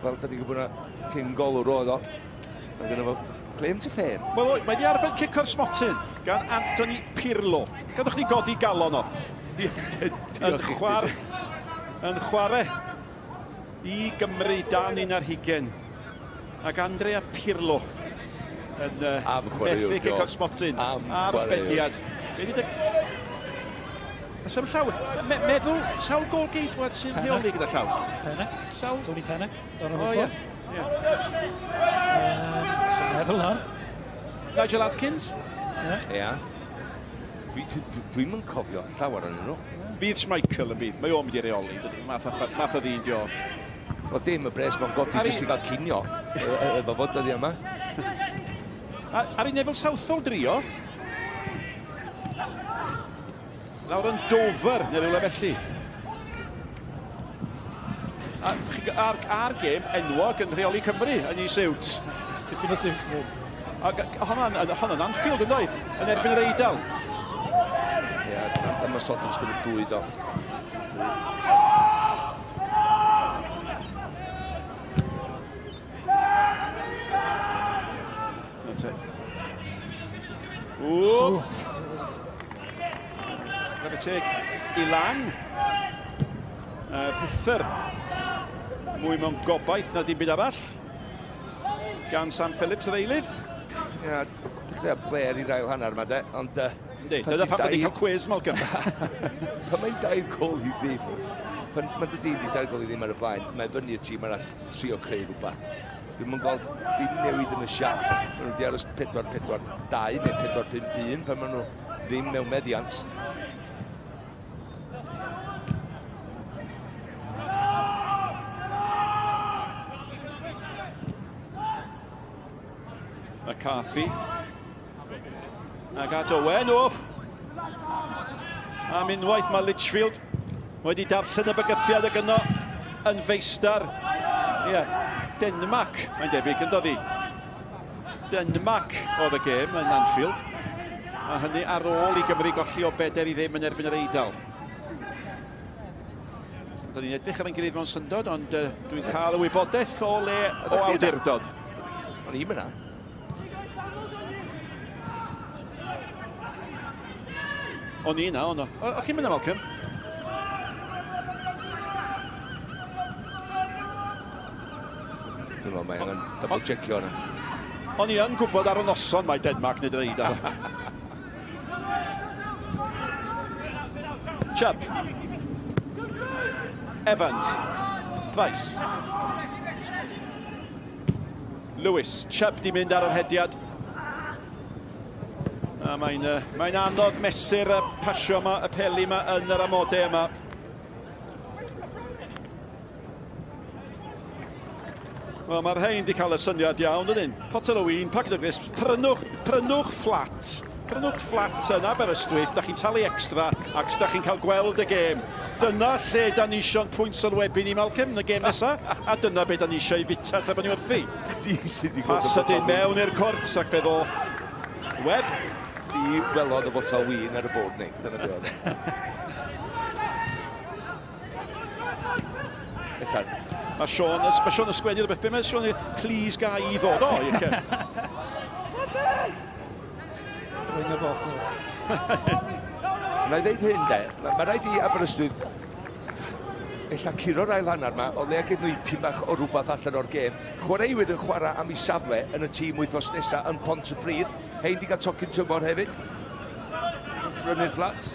Fel da ni'n gwybod na cyn golwr oedd o. Mae gynno fo claim to fame.
Wel, mae wedi arbed cico'r smotyn gan Anthony Pirlo. Gadwch ni godi galon o. Yn chwarae, yn chwarae i Gymru dan un ar hugen. Ac Andrea Pirlo yn uh, methu cico'r smotyn ar bediad. Be di dy... Oes am llaw? Me meddwl, sawl gol geidwad sy'n rheoli gyda llaw?
Pennock.
Sawl?
Tony Pennock.
O, ie. Ie.
Meddwl nawr.
Nigel Adkins?
Ie. Yeah. Dwi'n dwi, dwi cofio llawer yn nhw.
Bydd Schmeichel yn bydd. Mae o'n mynd i reoli, dydy. Math o, math o ddyn dio.
Wel dim y bres mae'n godi jyst i gael cinio efo fod dyddi yma.
Ar i Neville Southall drio. Lawr yn Dover, neu rhywle felly. Ar, ar gêm enwog yn rheoli Cymru yn ei siwt.
Tipyn o siwt, fyd.
Ac honna'n honna Anfield yn dweud, yn erbyn yr Eidal.
Ie, dyma sodyn sgwrdd dwy do.
That's it. Ww! Gyda teg i Lang. Rhuthr. Mwy mewn gobaith na dim byd arall. Gan Sam Phillips yr eilydd.
Ie, dechrau bler i'r ail hanner yma de, ond...
Yndi, dyna pam bod ni'n cael quiz, Malcolm.
Pan mae'n dair gol i ddim, pan mae dy dîm di dair gol i ddim ar y blaen, mae fyny y tîm arall trio creu rhywbeth. Dwi'm yn gweld dim newid yn y siap. Maen nhw wedi aros 4-4-2 neu 4-5-1 pan maen nhw ddim mewn meddiant.
McCarthy. Ac at Owen, o! Am unwaith mae Litchfield wedi darllen y bygythiad ag yno yn feistar. Ie, yeah. Denmark, mae'n debyg, yn dod i. Denmark oedd y gêm yn Anfield. A hynny ar ôl i Gymru golli o 4-0 yn erbyn yr Eidal. Dyna ni'n edrych ar ein gilydd mewn syndod, ond dwi'n cael y wybodaeth o le o awdurdod.
O'n i'n yna.
O'n i yna, o'n o. O, chi'n mynd Malcolm?
Dwi'n meddwl mae angen double checkio hwnna.
O'n i yn gwybod ar y noson mae Denmark nid yr Eidal. Chubb. Evans. Price. Lewis. Chubb di mynd ar yr hediad. A mae'n mae anodd mesur y pasio yma, y peli yma yn yr amodau yma. Wel, mae'r rhain wedi cael y syniad iawn, ydyn? Potel o win, paced o grisps, prynwch, prynwch fflat. Prynwch fflat yn Aberystwyth, da chi'n talu extra ac da chi'n cael gweld y gêm. Dyna lle da ni eisiau'n pwynt sylwebu ni, Malcolm, yn y gêm nesaf, a dyna be da ni eisiau i fita lle bod ni wrthi.
Chdi sydd wedi gweld
y botol mewn i'r cwrt ac fe ddoth Webb.
Di welodd y botel win ar y bwrdd, Nick. Dyna be oedd. Ethan.
Mae Sean, mae Sean yn sgwennu rhywbeth. Be mae Sean yn please ga i ddod? O, ie.
Bring a bottle.
Na i ddeud hyn, de. Mae rhaid i Aberystwyth ella curo'r ail hanner yma, o leia gyd nhw ipyn bach o rhywbeth allan o'r gêm. Chwaraewyr yn chwarae am ei safle yn y tîm wythnos nesaf yn Pontypridd. Hein di gael tocyn tymor hefyd. Brynu'r fflat.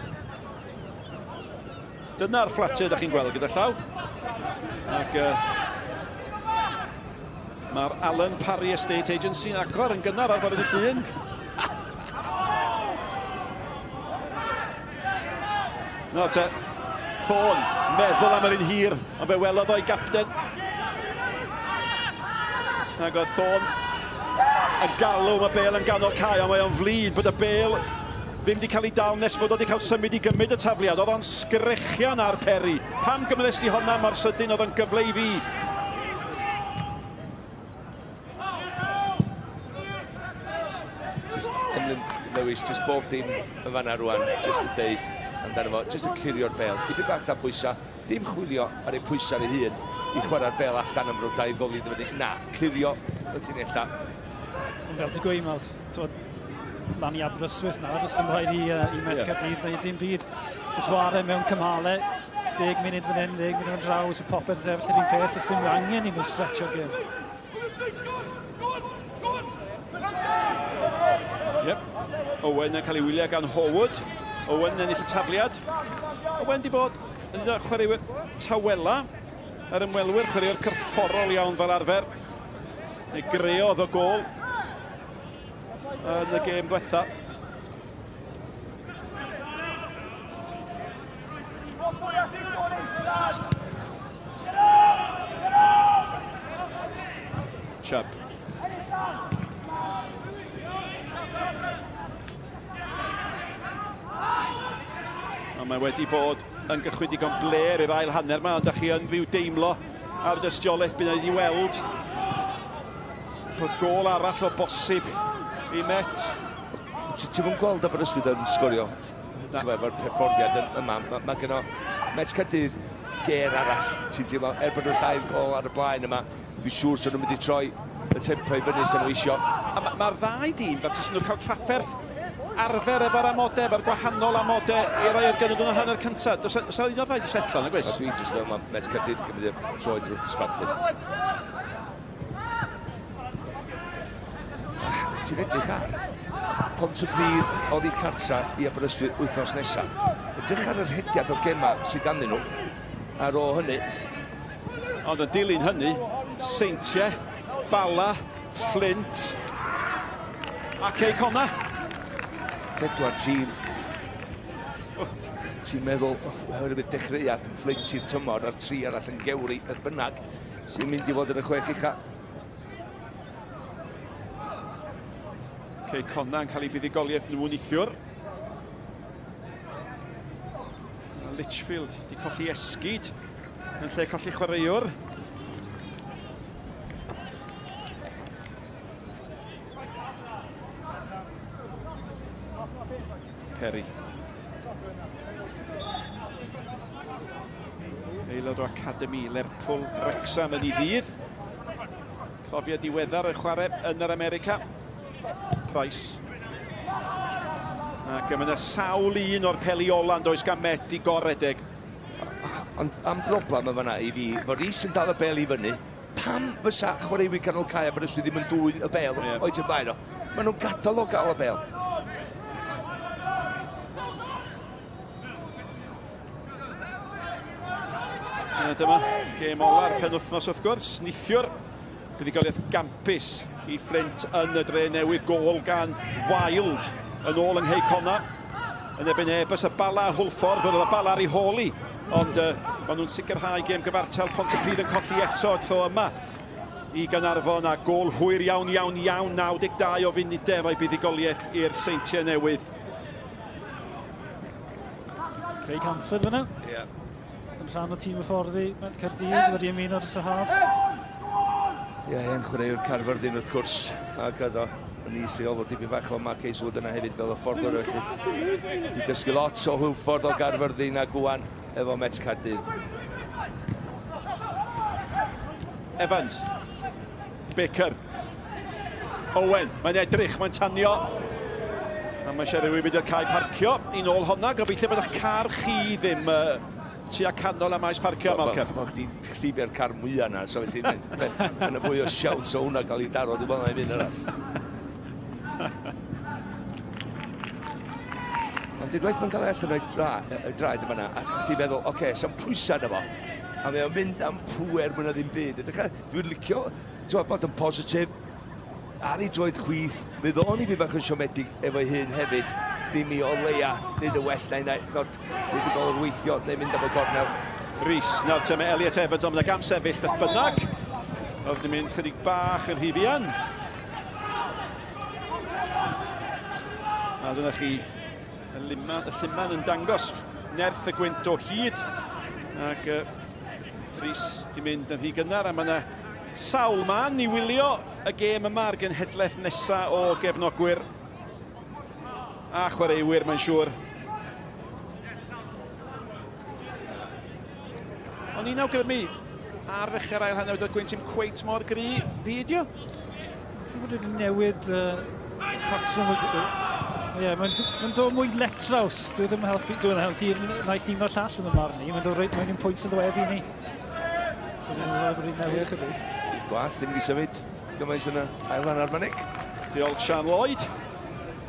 Dyna'r fflatiau ydych chi'n gweld gyda llaw. Ac mae'r Alan Parry Estate Agency yn agor yn gynnar ar fore dydd Llun. No te, Ffôn, meddwl am yr un hir, ond fe welodd o'i gapten. Ac oedd Thorne yn galw, mae Bale yn ganol cae, ond mae o'n flin bod y Bale ddim wedi cael ei dal nes bod o wedi cael symud i gymryd y tafliad. Oedd o'n sgrechian ar Perry. Pam gymryd di honna mor sydyn, oedd o'n gyfle i fi.
Just Emlyn Lewis, just bob dim yn fanna rwan, just yn deud amdano fo, just yn clirio'r bel. Dipyn bach dan bwysa, dim chwilio ar ei pwysau ei hun i chwarae'r bel allan am ryw dau gol iddo fyny. Na, clirio y llinella.
Ond fel ti'n gweud, Malt, t'wod, lan i Aberystwyth nawr, does dim rhaid i Met Caerdydd wneud dim byd. Just ware mewn cymalau, 10 munud fan hyn, 10 munud fan draw, so popeth yn sefyll yr un peth, does dim angen i nhw stretcho'r gêm.
Yep. Owen yn cael ei wylio gan Horwood. Owen yn ennill y tafliad. Owen di bod yn un o'r chwaraewyr tawela. Yr ymwelwyr, chwaraewr corfforol iawn fel arfer. Neu greodd o gol. yn y gêm ddiwetha. Chubb. A mae wedi bod yn gychwyn digon bler i'r ail hanner yma, ond da chi yn fyw deimlo ar dystiolaeth bydd wedi weld bod gol arall o bosib i Met.
Ti'n mwyn gweld Aberystwyth yn sgorio? Ti'n efo'r perfformiad yma, mae ma gynno Met Caerdydd ger arall, ti'n teimlo, er bod nhw'n dair gol ar y blaen yma, dwi'n siŵr sy'n nhw'n mynd i troi y tempo i fyny sy'n nhw isio.
A mae'r ma ddau dîm, fel ti'n nhw'n cael trafferth arfer efo'r amodau, efo'r gwahanol amodau i rai oedd gen nhw yn hanner cyntaf. Does oes un o'r ddau wedi setlo, nag oes?
Dwi'n jyst meddwl mae Met Caerdydd yn cymryd y troed drwy'r dosbarthu. Ti'n edrych ar Pontypridd oddi cartra i Aberystwyth wythnos nesaf. Edrych ar yr rhediad o gemau sydd ganddyn nhw ar ôl hynny.
Ond yn dilyn hynny, Seintiau, Bala, Flint a Cei Connah.
Pedwar tîm. Ti'n meddwl, oherwydd dechreuad Flint i'r tymor a'r tri arall yn gewri beth bynnag sy'n mynd i fod yn y chwech ucha.
Cei Connah yn cael ei buddugoliaeth nhw neithiwr. Litchfield di colli esgid yn lle colli chwaraewr. Perry. Aelod o Academi Lerpwl Wrexham yn ei ddydd. Profiad diweddar yn chwarae yn yr America. Price. Ac mae yna sawl un o'r peli ola yn does gan Met i goredeg.
Ond am broblem yn fanna i fi, fod Rhys yn dal y bel i fyny, pam fysa chwaraewyr canol cae Aberystwyth ddim yn dwyn y bel yeah. o'i blaen o? Maen nhw'n gadael o gael y bel.
A dyma gêm ola'r penwythnos wrth gwrs, neithiwr. Buddugoliaeth gampus i Fflint yn y dre newydd, gôl gan Wild yn ôl yng Nghei Connah yn erbyn Airbus a Bala Hwlffordd, roedd y Bala ar ei hôl hi, ond uh, maen nhw'n sicrhau gêm gyfartal. Pontypridd yn colli eto tro yma i Gaernarfon a gôl hwyr iawn iawn iawn 92 o funudau rhoi buddugoliaeth i'r Seintiau Newydd.
Craig Hanford fyna.
Ie. Yeah.
Yn rhan o tîm hyfforddi Met Caerdydd wedi ymuno dros y haf.
Ie, yeah, yn chwaraewr Caerfyrddin wrth gwrs. Ac oedd o yn is rheolwr dipyn bach o Mark Hazelwood yna hefyd fel y fforddwr felly. Di dysgu lot o Hwlffordd o Gaerfyrddin a gwan efo Met Caerdydd.
Evans. Baker. Owen, mae'n edrych, mae'n tanio. A mae eisiau rhywun mynd i'r cae parcio i nôl honna. Gobeithio bod eich car chi ddim uh, tua canol a maes parcio, Malcolm.
Wel, chdi, chdi be'r car mwyaf yna, so felly mae yna fwy o siawns o hwnna gael ei daro, dwi'n meddwl na un arall. Ond unwaith mae'n cael ei allan o'i dra, draed yma a chdi feddwl, oce, okay, sa'n pwysau yna fo. A mae o'n mynd am pwer mwy na ddim byd. Edrych ar, dwi'n licio, ti'n bod yn positif, ar ei droed chwith, fydd o'n i fi bach yn siomedig efo'i hun hefyd, ddim i o leia, nid y well na hynna, not wedi bod yn weithio neu mynd am y gornel.
Rhys, nawr te mae Elliot Evans, ond mae'n gam sefyll beth bynnag. Oedd yn mynd chydig bach yn rhy fuan. A dyna chi, y lima, y lluman yn dangos nerth y gwynt o hyd. Ac uh, Rhys di mynd yn rhy gynnar a mae yna sawl man i wylio y gêm yma a'r genhedlaeth nesa o gefnogwyr a chwaraewyr, mae'n siŵr. O'n i'n awgrymu ar ddechrau'r ail hanner oedd gwynt ddim cweit mor gry fideo.
Dwi'n bod wedi newid uh, patrwm. Ie, yeah, mae'n ma dod mwy letraws. Dwi ddim yn helpu, dwi'n helpu naill dîm o'r llall yn y marn i. Mae'n dod reit mewn i'n pwynt sylwebu ni. So dwi'n meddwl bod hi'n newid chydig.
Gwall, ddim wedi symud gymaint yn y ail hanner ma'n Nick.
Diolch Sian Lloyd.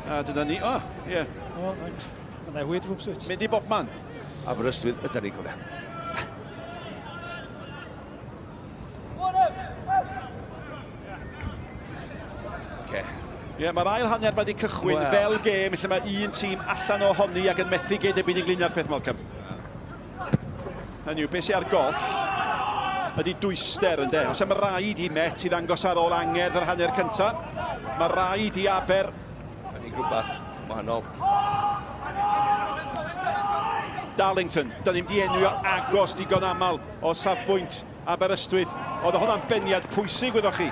A dyna ni, o, oh, ie. Yeah.
O, oh, right. Mae'n newid rhywsut.
Mynd i bobman.
Aberystwyth ydy ni cofio. Oce.
Ie, yeah, mae'r ail hanner wedi cychwyn well. fel gêm lle mae un tîm allan ohoni ac yn methu geud y byd ynglyn â'r peth Malcolm. Hynny yw, beth sy'n ar goll ydy dwyster ynde. Os am raid i Met i ddangos ar ôl angerdd yr hanner cyntaf, mae raid i Aber.
Cynnig rhywbeth wahanol.
Darlington, da ni'n di enwi o agos digon aml o safbwynt Aberystwyth. Oedd hwnna'n beniad pwysig, wyddoch chi,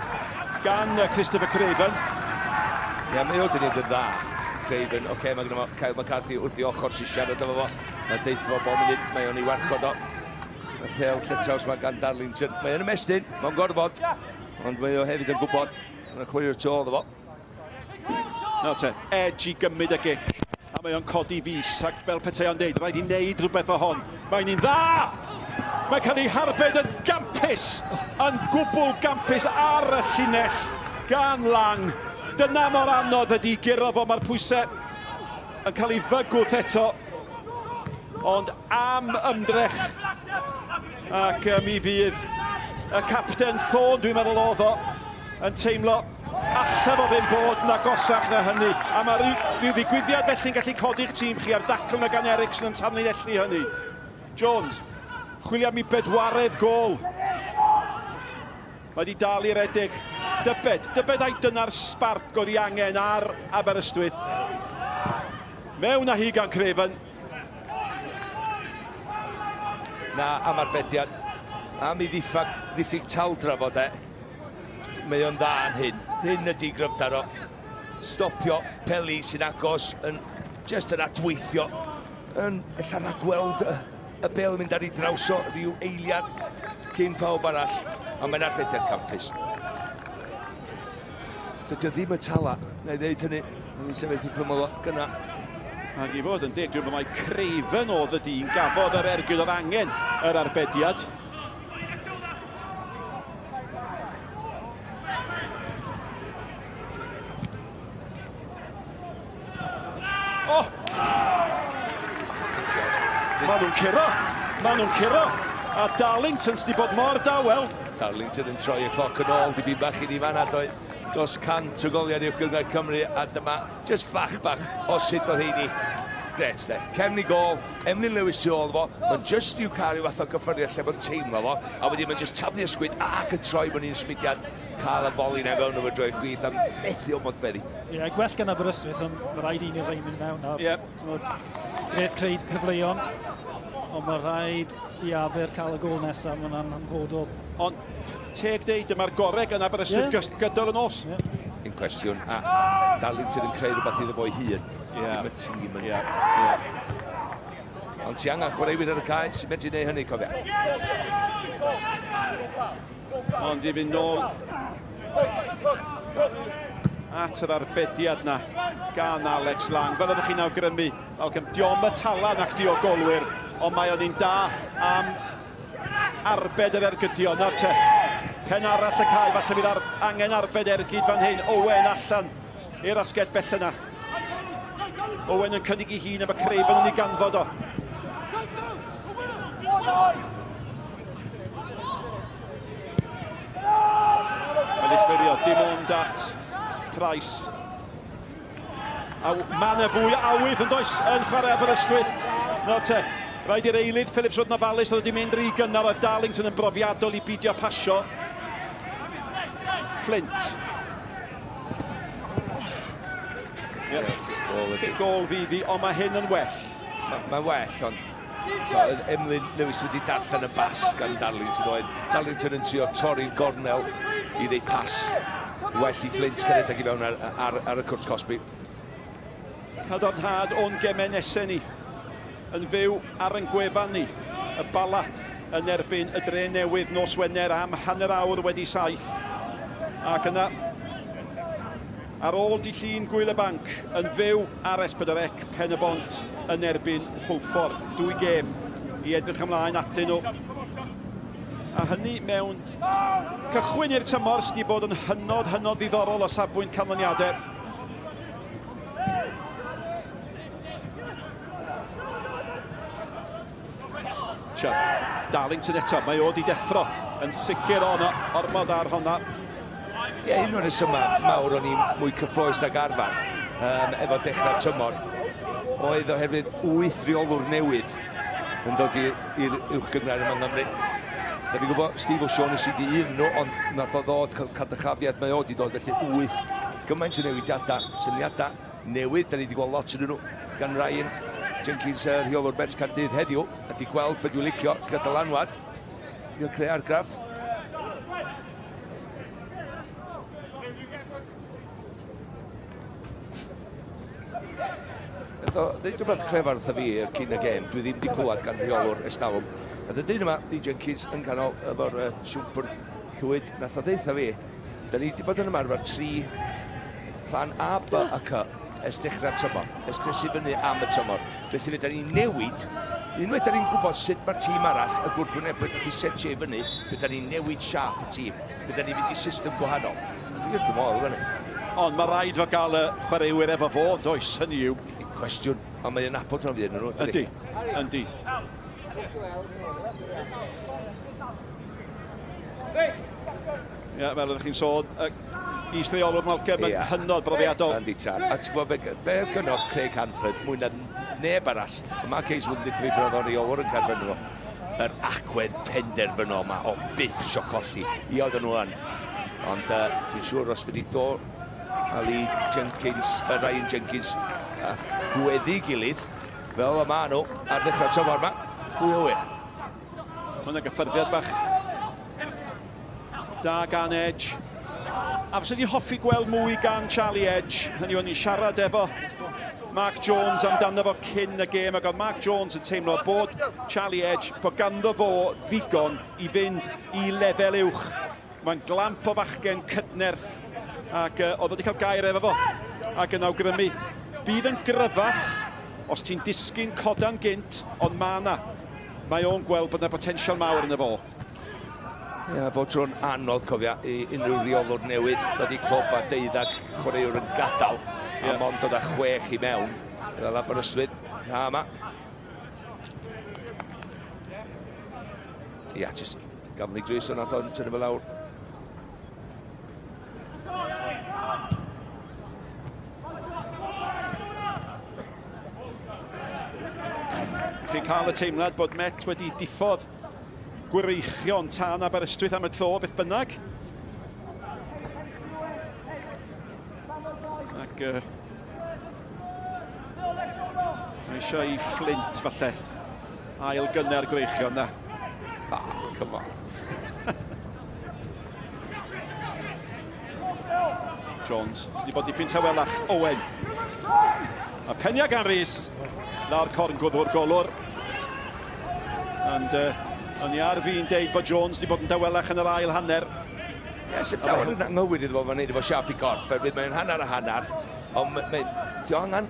gan Christopher Craven.
Ie, yeah, mae o wedi gwneud yn dda. Craven, oce, okay, mae gen fo Kyle McCarthy wrth i ochr sy'n siarad efo fo. Mae'n deud fo bob munud, mae o'n ei warchod o. Mae'r pêl lletraws mae gan Darlington. Mae o'n ymestyn, mae'n gorfod, ond mae o hefyd yn gwybod. Mae'n chwilio'r tu ôl fo.
Nawr te, Edge i gymryd y gic. A mae o'n codi fus, ac fel petai o'n deud, rhaid i wneud rhywbeth o hon. Mae'n un dda! Mae'n cael ei harbed yn gampus, yn gwbl gampus ar y llinell gan Lang. Dyna mor anodd ydi guro fo, mae'r pwysau yn cael ei fygwth eto. Ond am ymdrech, ac mi fydd y capten Thorne, dwi'n meddwl oedd o, yn teimlo Alla fo ddim bod yn agosach na hynny. A mae rhyw, rhyw ddigwyddiad felly'n gallu codi'ch tîm chi a'r dacl yna gan Ericsson yn tanlinellu hynny. Jones, chwilio am ei bedwaredd gol. Mae wedi dal i redeg. Dybed, dybed ai dyna'r sbarc oedd ei angen ar Aberystwyth. Mewn â hi gan Craven.
Na, am arbediad. Am ei ddiffyg, ddiffyg taldra fod e. Mae o'n dda yn hyn. Hyn ydy gryfder o. Stopio peli sy'n agos yn just yn adweithio. Yn ella rhagweld y, y bel yn mynd ar ei draws o rhyw eiliad cyn pawb arall. Ond mae'n arbediad campus. Dydy o ddim y tala, na i ddeud hynny. Mae'n sefyll wrth ymyl o gyna.
Ac i fod yn deg, dwi'n meddwl mai Craven oedd y dyn gafodd yr ergyd oedd angen yr arbediad. O! Maen nhw'n curo! Maen nhw'n curo! A Darlington sydd wedi bod mor dawel.
Darlington yn troi y cloc yn ôl, dipyn bach iddi fanna, doedd dros 100 o goliau yn uwch gynghrair Cymru, a dyma just fach bach o sut oedd heini. Gret de. Cefn i gol, Emlyn Lewis tu ôl fo, mae'n just i'w cael rhyw fath o gyffyrddiad lle mae'n teimlo fo, a wedyn mae'n just taflu ysgwyd ac yn troi mewn un symudiad, cael y foli na fewn efo droi chwith a methu o modfeddi.
Ie, yeah, gwell gan Aberystwyth, ond mae rhaid un i'r rhain mynd mewn nawr. Ie. Yeah. Gret creu cyfleon, ond mae rhaid i Aber cael y gol nesaf, mae'n anhanfodol.
Ond teg deud, dyma'r gorau gan Aberystwyth yeah. gydol y nos.
Yeah.
Un cwestiwn, a Darlington yn creu rhywbeth iddo fo'i hun.
Yeah.
Dim y tîm yn...
Yeah. Yeah.
Ond ti angen chwaraewyr ar y cae sy'n medru neud hynny, cofia.
Ond i fynd nôl at yr arbediad na gan Alex Lang. Fel ydych chi'n awgrymu, Malcolm, diom y tala nac di o golwyr, ond mae o'n un da am arbed yr ergydion. Nawr te, pen arall y cae, falle fydd ar, angen arbed ergyd fan hyn. Owen allan i'r asgell bell yna. Owen yn cynnig ei hun am y Craven yn ei ganfod o. Mae'n ei chwirio, dim ond at Price. A mae yna fwy o awydd yn does yn chwarae Aberystwyth. Nawr te, rhaid i'r eilydd Phillips fod yn ofalus, oedd wedi mynd rhy gynnar, oedd Darlington yn brofiadol i bidio pasio. Flint. Yep. Gol fydd hi, ond mae hyn yn well.
Mae'n ma well, ond so, oedd Emlyn Lewis wedi darllen y bas gan Darlington oedd. Darlington yn trio torri'r gornel i ddeud pas well i Flint cynhedeg i fewn ar, ar, ar y cwrt cosbi.
Cadarnhad o'n gemau nesau ni yn fyw ar yn gwefan ni. Y Bala yn erbyn y Dre Newydd nos Wener am 7:30. Ac yna, ar ôl di llun Gwyl y Banc, yn fyw ar S4C Pen y Bont yn erbyn Hwlffordd. Dwy gêm i edrych ymlaen atyn nhw. A hynny mewn cychwyn i'r tymor sydd wedi bod yn hynod, hynod ddiddorol o safbwynt canlyniadau. Chubb. Darlington eto, mae o di deffro yn sicr o'na, ormod ar honna.
Ie, un o'r rhesymau mawr o'n i'n mwy cyffroes nag arfer um, efo dechrau tymor oedd oherwydd wyth reolwr newydd yn dod i'r uwch gynghrair yma yng Nghymru. Da ni'n gwybod Steve O'Shaughnessy di un nhw, ond nath o ddod cael cadyrchafiad, mae o di dod, felly wyth gymaint o newidiadau, syniadau newydd, da ni wedi gweld lot yn nhw gan Ryan Jenkins, uh, rheolwr Met Caerdydd heddiw, a di gweld beth dwi'n licio, ti'n cael dylanwad, ti'n creu argraff. Nath o ddeud rhywbeth clefar wrtha fi cyn y gêm, dwi ddim wedi clywed gan rheolwr ers talwm. Nath y dyn yma, Lee Jenkins, yn canol efo'r uh, siwmpr llwyd, nath o ddeutha fi, da ni wedi bod yn ymarfer tri plan A, B a C ers dechrau'r tymor, ers cresu fyny am y tymor. Felly fe da ni'n newid, unwaith da ni'n gwybod sut mae'r tîm arall, y gwrthwynebwyr wedi setio i fyny, fe da ni'n newid siâp y tîm, fe da ni'n mynd i system gwahanol. Dwi'n wrth fy modd efo hynny.
Ond mae rhaid fo gael y chwaraewyr efo fo, does, hynny yw.
Cwestiwn, ond mae'n nabod rhan fwyaf nhw.
Yndi, yndi. Ie, fel oeddech chi'n sôn, is-reolwr Malcolm yn hynod brofiadol.
Yndi tad. A ti'n gwybod be, be oedd gynno Craig Hanford mwy na neb arall, Mark Hazelwood yn dipyn i o'n reolwr yn Caerfyrddin fo. Yr agwedd penderfynol yma o byth isio colli. I oedden nhw yn. Ond uh, dwi'n siŵr os fydd i ddod a Lee Jenkins, uh, Ryan Jenkins, a gweddu gilydd, fel y ma nhw ar ddechrau tymor yma, pwy o wir.
Mae yna gyffyrddiad bach da gan Edge. A fysa di hoffi gweld mwy gan Charlie Edge. Hynny o'n i'n siarad efo Mark Jones amdano fo cyn y gêm ac oedd Mark Jones yn teimlo bod Charlie Edge, bod ganddo fo ddigon i fynd i lefel uwch. Mae'n glamp o fachgen cydnerth ac uh, oedd wedi cael gair efo fo ac yn awgrymu bydd yn gryfach os ti'n disgyn codan gynt ond mae yna mae o'n gweld bod yna potensial mawr yn y fo.
Ie, yeah, bod tro'n anodd cofia i unrhyw reolwr newydd dod i clwb a deuddag chwaraewr yn gadael yeah. a mond dod â chwech i mewn fel Aberystwyth na yma. Ia, yeah, jyst gafel ni grys o'n nath o'n tynnu fe lawr.
Chi'n cael y teimlad bod Met wedi diffodd gwreichion tân Aberystwyth am y tro, beth bynnag. Ac uh, mae eisiau i Flint, falle, ail gynnar gwreichion na.
Ah, come on.
Jones, sydd wedi bod dipyn tawelach, Owen. A penia gan Rhys, lawr corn gwddw'r golwr. And uh, o'n i ar fi'n deud bod Jones wedi bod yn dawelach yn yr ail hanner.
Ie, yes, sy'n llawer yn anghywir iddo fo, mae'n neud efo siap i gorff, oherwydd mae'n hanner a hanner, ond mae'n, ti angen,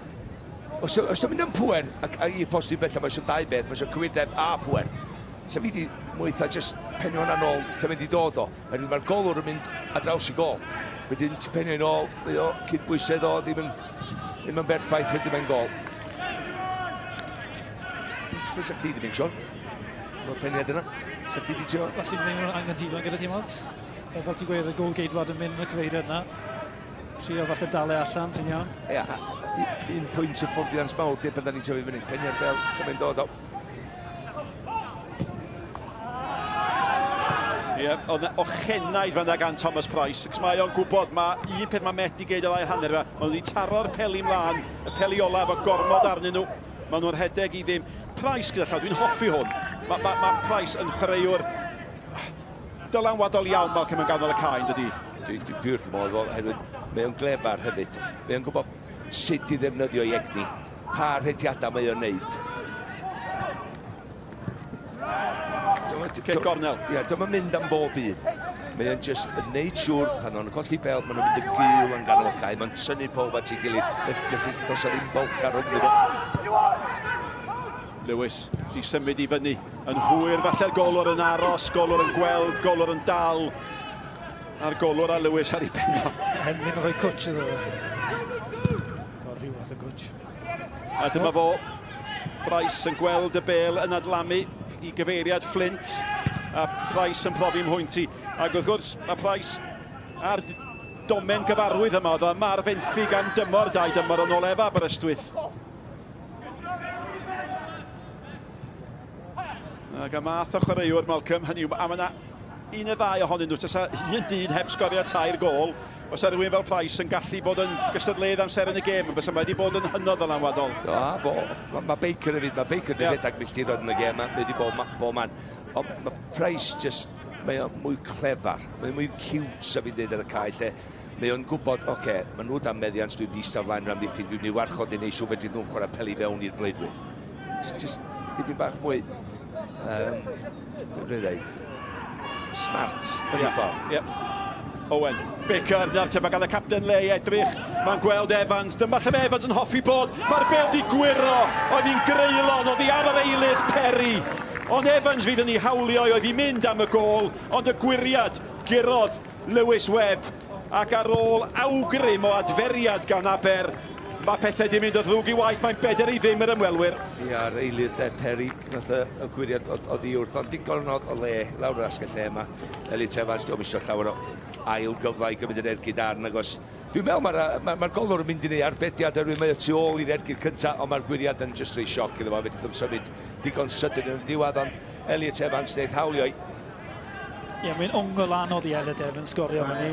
os, os ti'n mynd am pwer, ac, a i posib felly, mae eisiau dau beth, mae eisiau cywirdeb a pwer. So fi di mwy eitha just penio hwnna nôl lle mae'n di dod o. Oherwydd mae'r golwr yn mynd ar draws y gol. Wedyn ti'n penio yn ôl, mae o cydbwysedd o ddim yn, ddim yn berffaith, wedyn mae'n gol. Beth sa chdi di mynd, Sean? Mae'r peniad yna. Sa chdi di trio?
Os ti'n mynd anghytuno gyda ti, Mark. Fel ti'n gweud, y gol geidwad yn mynd yn y cyfeiriad yna. Trio falle dal e allan, ti'n iawn.
Ia, un pwynt y fforddiant mawr, di pan da ni'n tyfu fyny. Peniad fel, lle mae'n dod o.
Ie, yeah, oedd ochenaid fan'na gan Thomas Price, ac mae o'n gwybod, mae un peth mae Met i geid yr ail hanner yma, maen nhw wedi taro'r peli mlaen, y peli olaf o gormod arnyn nhw, maen nhw'n rhedeg i ddim. Price gyda llaw, dwi'n hoffi hwn. Mae ma, ma Price yn chwaraewr dylanwadol iawn Malcolm yn ganol y cae, yn dydi?
Dwi, dwi, dwi wrth fy modd oherwydd mae o'n glefar hefyd. Mae o'n gwybod sut i ddefnyddio ei egni, pa rhediadau mae o'n neud.
Cic gornel.
Ie, dyma mynd am bob un. Mae o'n just yn neud siŵr pan o'n colli bel, maen nhw'n mynd yn gul yn ganol y cae, mae'n tynnu pob at ei gilydd, felly does 'na ddim bwlch ar rhwng nhw.
Lewis di symud i fyny yn hwyr falle'r golwr yn aros, golwr yn gweld, golwr yn dal a'r golwr a Lewis ar ei ben o.
Henlyn yn rhoi cwtsh iddo fo. O, rhyw fath o gwtsh.
A dyma fo, Price yn gweld y bel yn adlamu i gyfeiriad Flint a Price yn profi mhwynt i. Ac wrth gwrs, mae Price ar domen gyfarwydd yma, oedd o yma ar fenthyg am dymor, dau dymor yn ôl efo Aberystwyth. Ac y math o chwaraewr, Malcolm, hynny yw, a mae yna un neu ddau ohonyn nhw, tasa un dyn heb sgorio tair gôl, os rhywun fel Price yn gallu bod yn gystadleuydd amser yn y gêm, fysa mae wedi bod yn hynod ddylanwadol.
O, fo, mae ma Baker hefyd, mae Baker wedi yeah. rhedeg milltiroedd yn y gêm, mae wedi bod bo man. Ond mae Price just, mae o'n mwy clefar, mae o'n mwy cute, sa fi'n dweud ar y cae, lle mae o'n gwybod, oce, okay, maen nhw dan meddiant, dwi'n mynd i eistedd flaen yr amddiffyn, dwi'n mynd i warchod i neud siŵr fedrith nhw'n chwarae peli fewn i'r blaenwyr. Just, just dipyn bach mwy, um, dwi'n dweud, smart, yn yeah. ffordd.
Yeah. Owen, Baker, nawr te mae gan y capten le i edrych, mae'n gweld Evans, dyma lle mae Evans yn hoffi bod, mae'r bel di gwyro, oedd hi'n greulon, oedd hi ar yr eilydd Perry, ond Evans fydd yn ei hawlio, oedd hi'n mynd am y gôl, ond y gwyriad gurodd Lewis Webb, ac ar ôl awgrym o adferiad gan Aber, mae pethau di mynd o ddrwg i waith, mae'n bedair i ddim yr ymwelwyr.
Ia, yr eilydd de, Perry, nath y, y gwyriad oddi wrth, ond digon o le lawr yr asgell lle yma. Elliot Evans, diolch isio llawer o ail gyfle i gymryd yr ergyd ar, nagos. Dwi'n meddwl mae'r ma, ma golwr yn mynd i wneud arbediad oherwydd mae o tu ôl i'r ergyd cyntaf, ond mae'r gwyriad yn jyst rhoi sioc iddo fo, fe ddim symud digon sydyn yn y diwedd, ond Elliot Evans wneud hawlio i
Ie, yeah, mae'n ongl anodd i Elliot Evans sgorio fyny.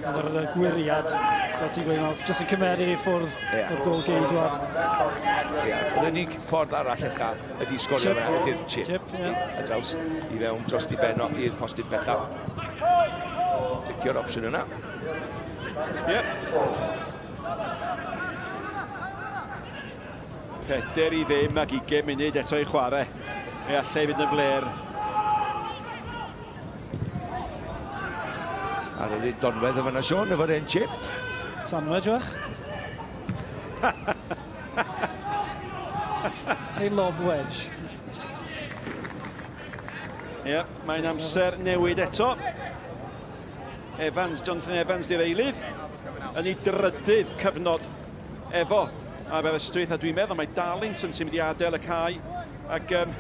Mae'r gwyriad, fel ti'n gweud, mae'n jyst yn cymeru i ffwrdd yeah. o'r gol geidwad.
Ie, yeah. yr unig ffordd arall ella ydy sgorio fyna, ydy'r chip. Chip, ie. Yeah. A draws i fewn dros di ben i'r postyn bellaf. Licio'r opsiwn yna.
Ie. Yeah. Pedair i ddim ac 20 munud eto i chwarae. Fe allai fynd yn fler.
Ar yr un donwedd yma na Sean, efo'r un chip.
Sandwich fach. Neu lob wedge.
Ie, yeah, mae'n amser newid eto. Evans, Jonathan Evans di'r eilydd, yn ei drydydd cyfnod efo Aberystwyth, a dwi'n meddwl mae Darlington sy'n mynd i adael y cae, ac um,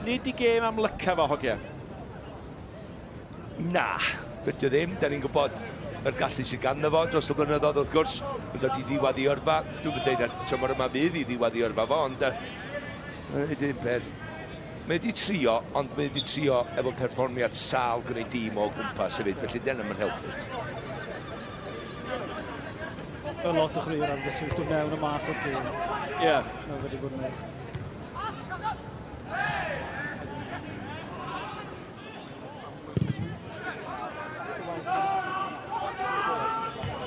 nid i gêm amlyca fo, hogia.
Na, dydy o ddim. Da ni'n gwybod yr gallu sydd ganddo fo dros y blynyddoedd wrth gwrs, yn dod i ddiwedd i yrfa. Dwi'n yn dweud na tymor yma fydd i ddiwedd i yrfa fo, ond uh, ydy'n peth. Mae wedi trio, ond mae wedi trio efo perfformiad sâl gwneud dîm o gwmpas hefyd, felly dyna mae'n helpu.
Fel lot o chwaraewyr ar Aberystwyth, dod mewn a mas o'r gêm.
Ie. Yeah.
Mae wedi bod yn neud.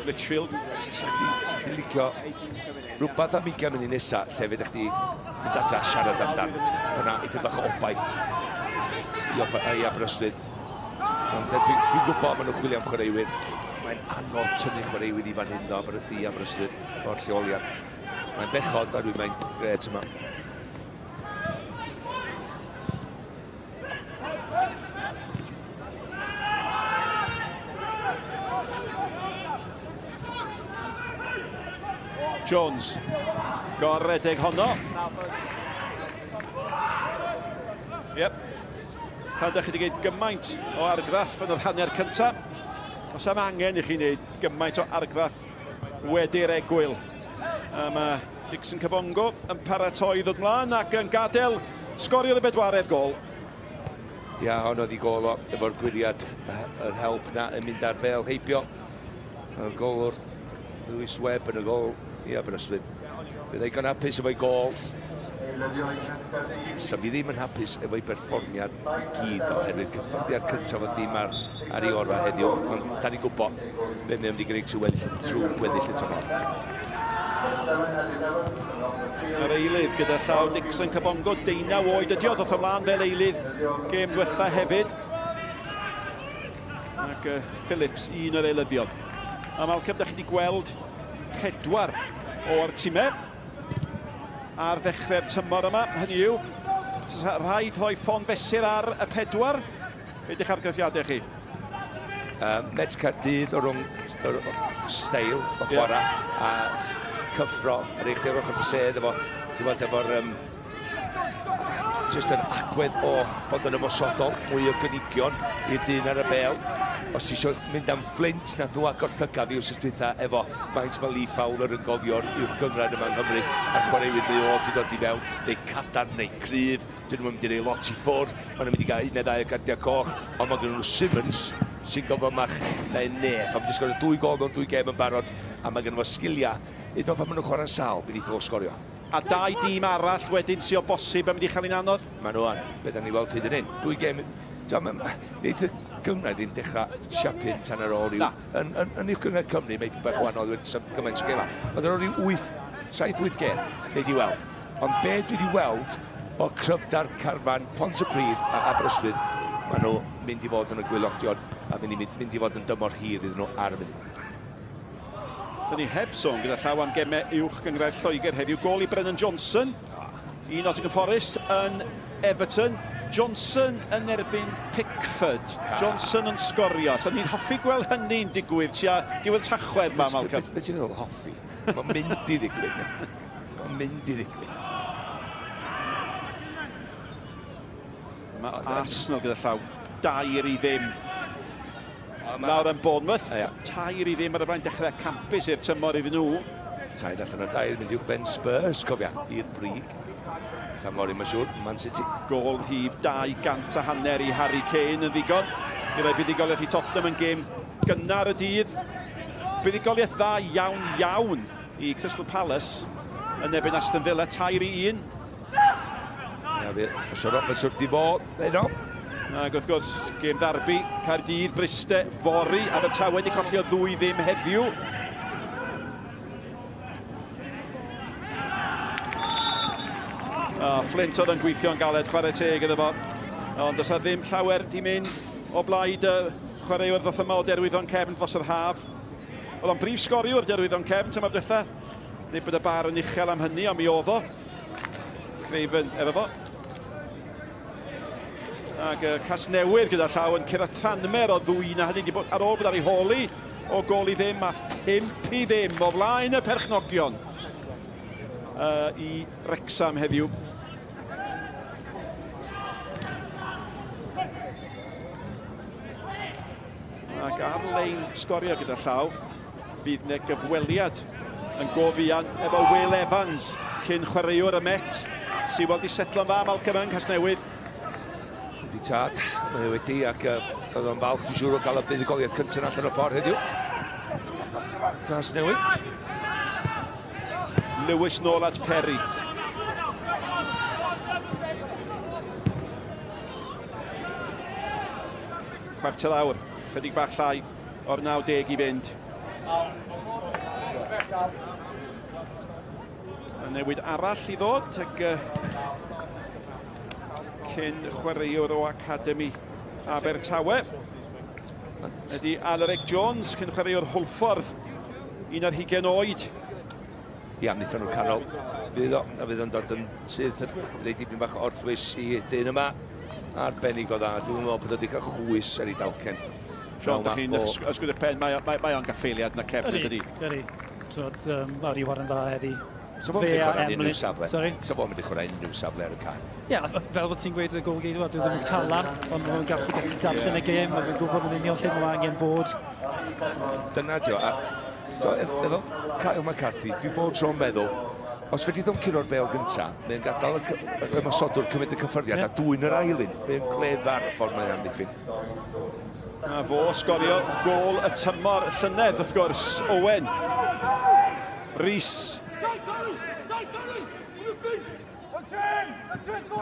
Litchfield.
Sa chdi licio rhywbeth am 20 munud nesa lle fedra chdi mynd ata a siarad amdan. Dyna ipyn bach o obaith i, oba, i Aberystwyth. Ond dwi'n dwi gwybod maen nhw'n chwilio am chwaraewyr. Mae'n anodd tynnu chwaraewyr i fan hyn ddo, i Aberystwyth o'r lleoliad. Mae'n bechod, a dwi'n mae'n gret yma.
Jones. Gorredeg honno. Yep. Pan ydych chi wedi gwneud gymaint o argraff yn yr hanner cyntaf, os am angen i chi wneud gymaint o argraff wedi'r egwyl. A mae Dixon Kabongo yn paratoi ddod mlaen ac yn gadael sgorio y bedwaredd gol.
Ia, hon oedd i gol o, efo'r gwyriad, yr help na yn mynd ar bel heibio. Y golwr Lewis Webb yn y gol i Aberystwyth. Bydd eigon hapus efo'i gol. Sa fi ddim yn hapus efo'i berfformiad i gyd oherwydd cyffyrddiad cyntaf oedd ddim ar, ar ei orau heddiw, ond da ni'n gwybod be mae o'n mynd i gynnig trwy weddill, trwy weddill y tymor.
Yr eilydd gyda llaw Dixon Kabongo, deunaw oed ydi o, ddoth ymlaen fel eilydd gêm ddiwetha hefyd. Ac uh, Phillips, un o'r eilyddion. A Malcolm, da chi wedi gweld pedwar o'r timau ar ddechrau'r tymor yma. Hynny yw, rhaid rhoi ffon fesur ar y pedwar. Be ydych argraffiadau chi?
Um, Met Caerdydd o rhwng yr steil o chwarae yeah. a cyffro ar eich ochr y sedd efo, ti'n gwybod, efo'r um, just yr agwedd o fod yn ymosodol, mwy o gynigion i'r dyn ar y bel. Os ti eisiau mynd am Flint, nath nhw agor llygad fi wrth dwytha efo faint mae Lee Fowler yn gofio'r uwch gynghrair yma yng Nghymru a chwaraewyr mae o wedi dod i fewn, neu cadarn neu cryf, dyn nhw'n mynd i rei lot i ffwrdd, maen nhw'n mynd i gael un neu ddau o gardiau coch, ond mae gen nhw Simmons sy'n gyflymach neu neb. Mae'n wedi sgorio dwy gol mewn dwy gêm yn barod, a mae gen nhw sgiliau, hyd yn oed pan maen nhw'n chwarae'n sâl, bydd eitha o sgorio.
A dau dîm arall wedyn sy o bosib yn mynd i chael hi'n anodd?
Maen nhw yn, be da ni weld hyd yn hyn. Dwy gêm, nid y gynghrair ddim dechrau siapyn tan ar ôl rhyw... Yn, yn, yn uwch gynghrair Cymru, mae bach wahanol, wedi gymaint o gemau. Ond ar ôl rhyw 8, 7-8 gêm, neu di weld. Ond be dwi wedi weld o cryfder carfan Pontypridd a Aberystwyth, maen nhw mynd i fod yn y gwaelodion a mynd i, mynd i fod yn dymor hir iddyn nhw ar y munud.
Dyn ni heb sôn gyda llaw am gemau uwch gynghrair Lloegr heddiw. Gôl i Brennan Johnson i Nottingham Forest yn Everton. Johnson yn erbyn Pickford. Johnson yn sgorio. So ni'n hoffi gweld hynny'n digwydd tua diwedd Tachwedd ma, Malcolm.
Be ti'n feddwl hoffi? Mae'n mynd i ddigwydd. Mae'n mynd i ddigwydd.
Mae Arsenal gyda llaw dair i ddim. Lawr yn Bournemouth, tair i ddim ar y blaen, dechrau campus i'r tymor iddyn nhw.
Tair allan o dair mynd i'w ben Spurs, cofia, i'r brig. Tam lori, mae'n siŵr, Man City.
Gôl rhif 200 a hanner i Harry Kane yn ddigon. I roi buddugoliaeth i Tottenham yn gêm gynnar y dydd. Buddugoliaeth dda iawn iawn i Crystal Palace yn erbyn Aston Villa, tair i un.
Ia, fe, Osio Roberts wrth i fod, heno.
Ac wrth gwrs, gêm ddarbi, Caerdydd, Bryste, fory, Abertawe wedi colli o ddwy ddim heddiw. Oh, Flint oedd yn gweithio'n galed, chwarae teg iddo fo. Ond does ddim llawer di mynd o blaid y chwaraewr ddoth yma o Derwyddon Cefn dros yr haf. Oedd o'n brif sgoriwr Derwyddon Cefn tymor diwetha. Nid bod y bar yn uchel am hynny, ond mi oedd o. Craven efo fo. Ac uh, Casnewydd gyda llaw yn cyrraedd Tranmer o ddwy na hynny bod, ar ôl bod ar ei holi o gol i ddim a 5 i ddim o flaen y perchnogion uh, i Wrecsam heddiw. Ac ar lein sgorio gyda llaw, fydd yna gyfweliad yn go fuan efo Will Evans, cyn chwaraewr y Met, sydd wedi setlo'n dda Malcolm yng Nghasnewydd.
Ydy tad, mae wedi ac uh, oedd o'n falch dwi'n siŵr o gael y buddugoliaeth cyntaf allan o'r ffordd heddiw. Casnewydd.
Lewis nôl at Perry. Chwarter awr, chydig bach llai o'r 90 i fynd. A newid arall i ddod, ag uh, cyn chwaraewr o Academi Abertawe. Ydy Alaric Jones, cyn chwaraewr Hwlffordd, un ar hugain oed.
Ia, wnaethon nhw canol. Fydd o, a fydd o'n dod yn syth, rei dipyn bach o orffwys i dyn yma. Arbennig o dda, dwi'n meddwl bod o wedi cael chwys ar ei dalcen.
Sean, da chi'n ysgwyd eich pen, mae, mae, mae o'n gaffeiliad na cefn, ydy?
Ydy, Twod, um, mae wedi chwarae'n dda heddi.
So fo'n mynd i chwarae unrhyw safle. Sorry? So fo'n mynd i chwarae unrhyw safle ar y cae.
Ie, yeah, fel bod ti'n gweud y gol geidwad, dwi ddim yn talan, ond mae'n gallu gallu darllen y gêm, mae'n gwybod yn union lle mae angen bod.
Dyna dio, a so, efo Kyle McCarthy, dwi bob tro'n meddwl, os fedrith o'n curo'r bel gynta, mae'n gadael y, y ymosodwr cymryd y cyffyrddiad yeah. a dwy'n yr ail un. Mae'n clefar y ffordd mae'n amddiffyn.
A fo sgoriodd gôl y tymor llynedd, wrth gwrs, Owen. Rhys.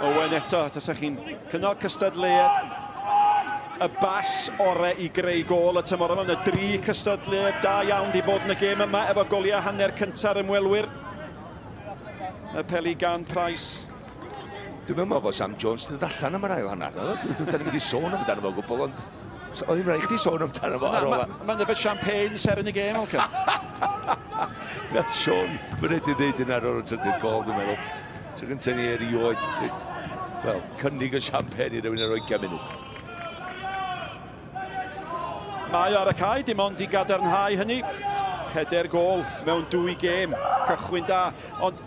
Owen eto, tasach chi'n cynnal cystadleuaeth y bas ore i greu gôl y tymor yma. Mae yna dri cystadleuaeth da iawn di fod yn y gêm yma efo goliau hanner cynta'r ymwelwyr. Y peli gan Price.
Dwi'n meddwl bod Sam Jones yn dod allan am yr ail hanner. Dwi'n ni'n mynd i sôn amdano fo gwbl, ond oedd ddim rhaid chdi sôn amdano fo ar ôl.
Mae'n yfed champagne ser yn y gêm, oce.
Nath Sean Moretti ddeud yna ar ôl y trydydd gol, dwi'n meddwl. So gyntaf ni erioed, wel, cynnig y champagne i rywun ar 20 munud.
Mae ar y cae, dim ond i gadarnhau hynny. Peder gol mewn dwy gêm, cychwyn da. Ond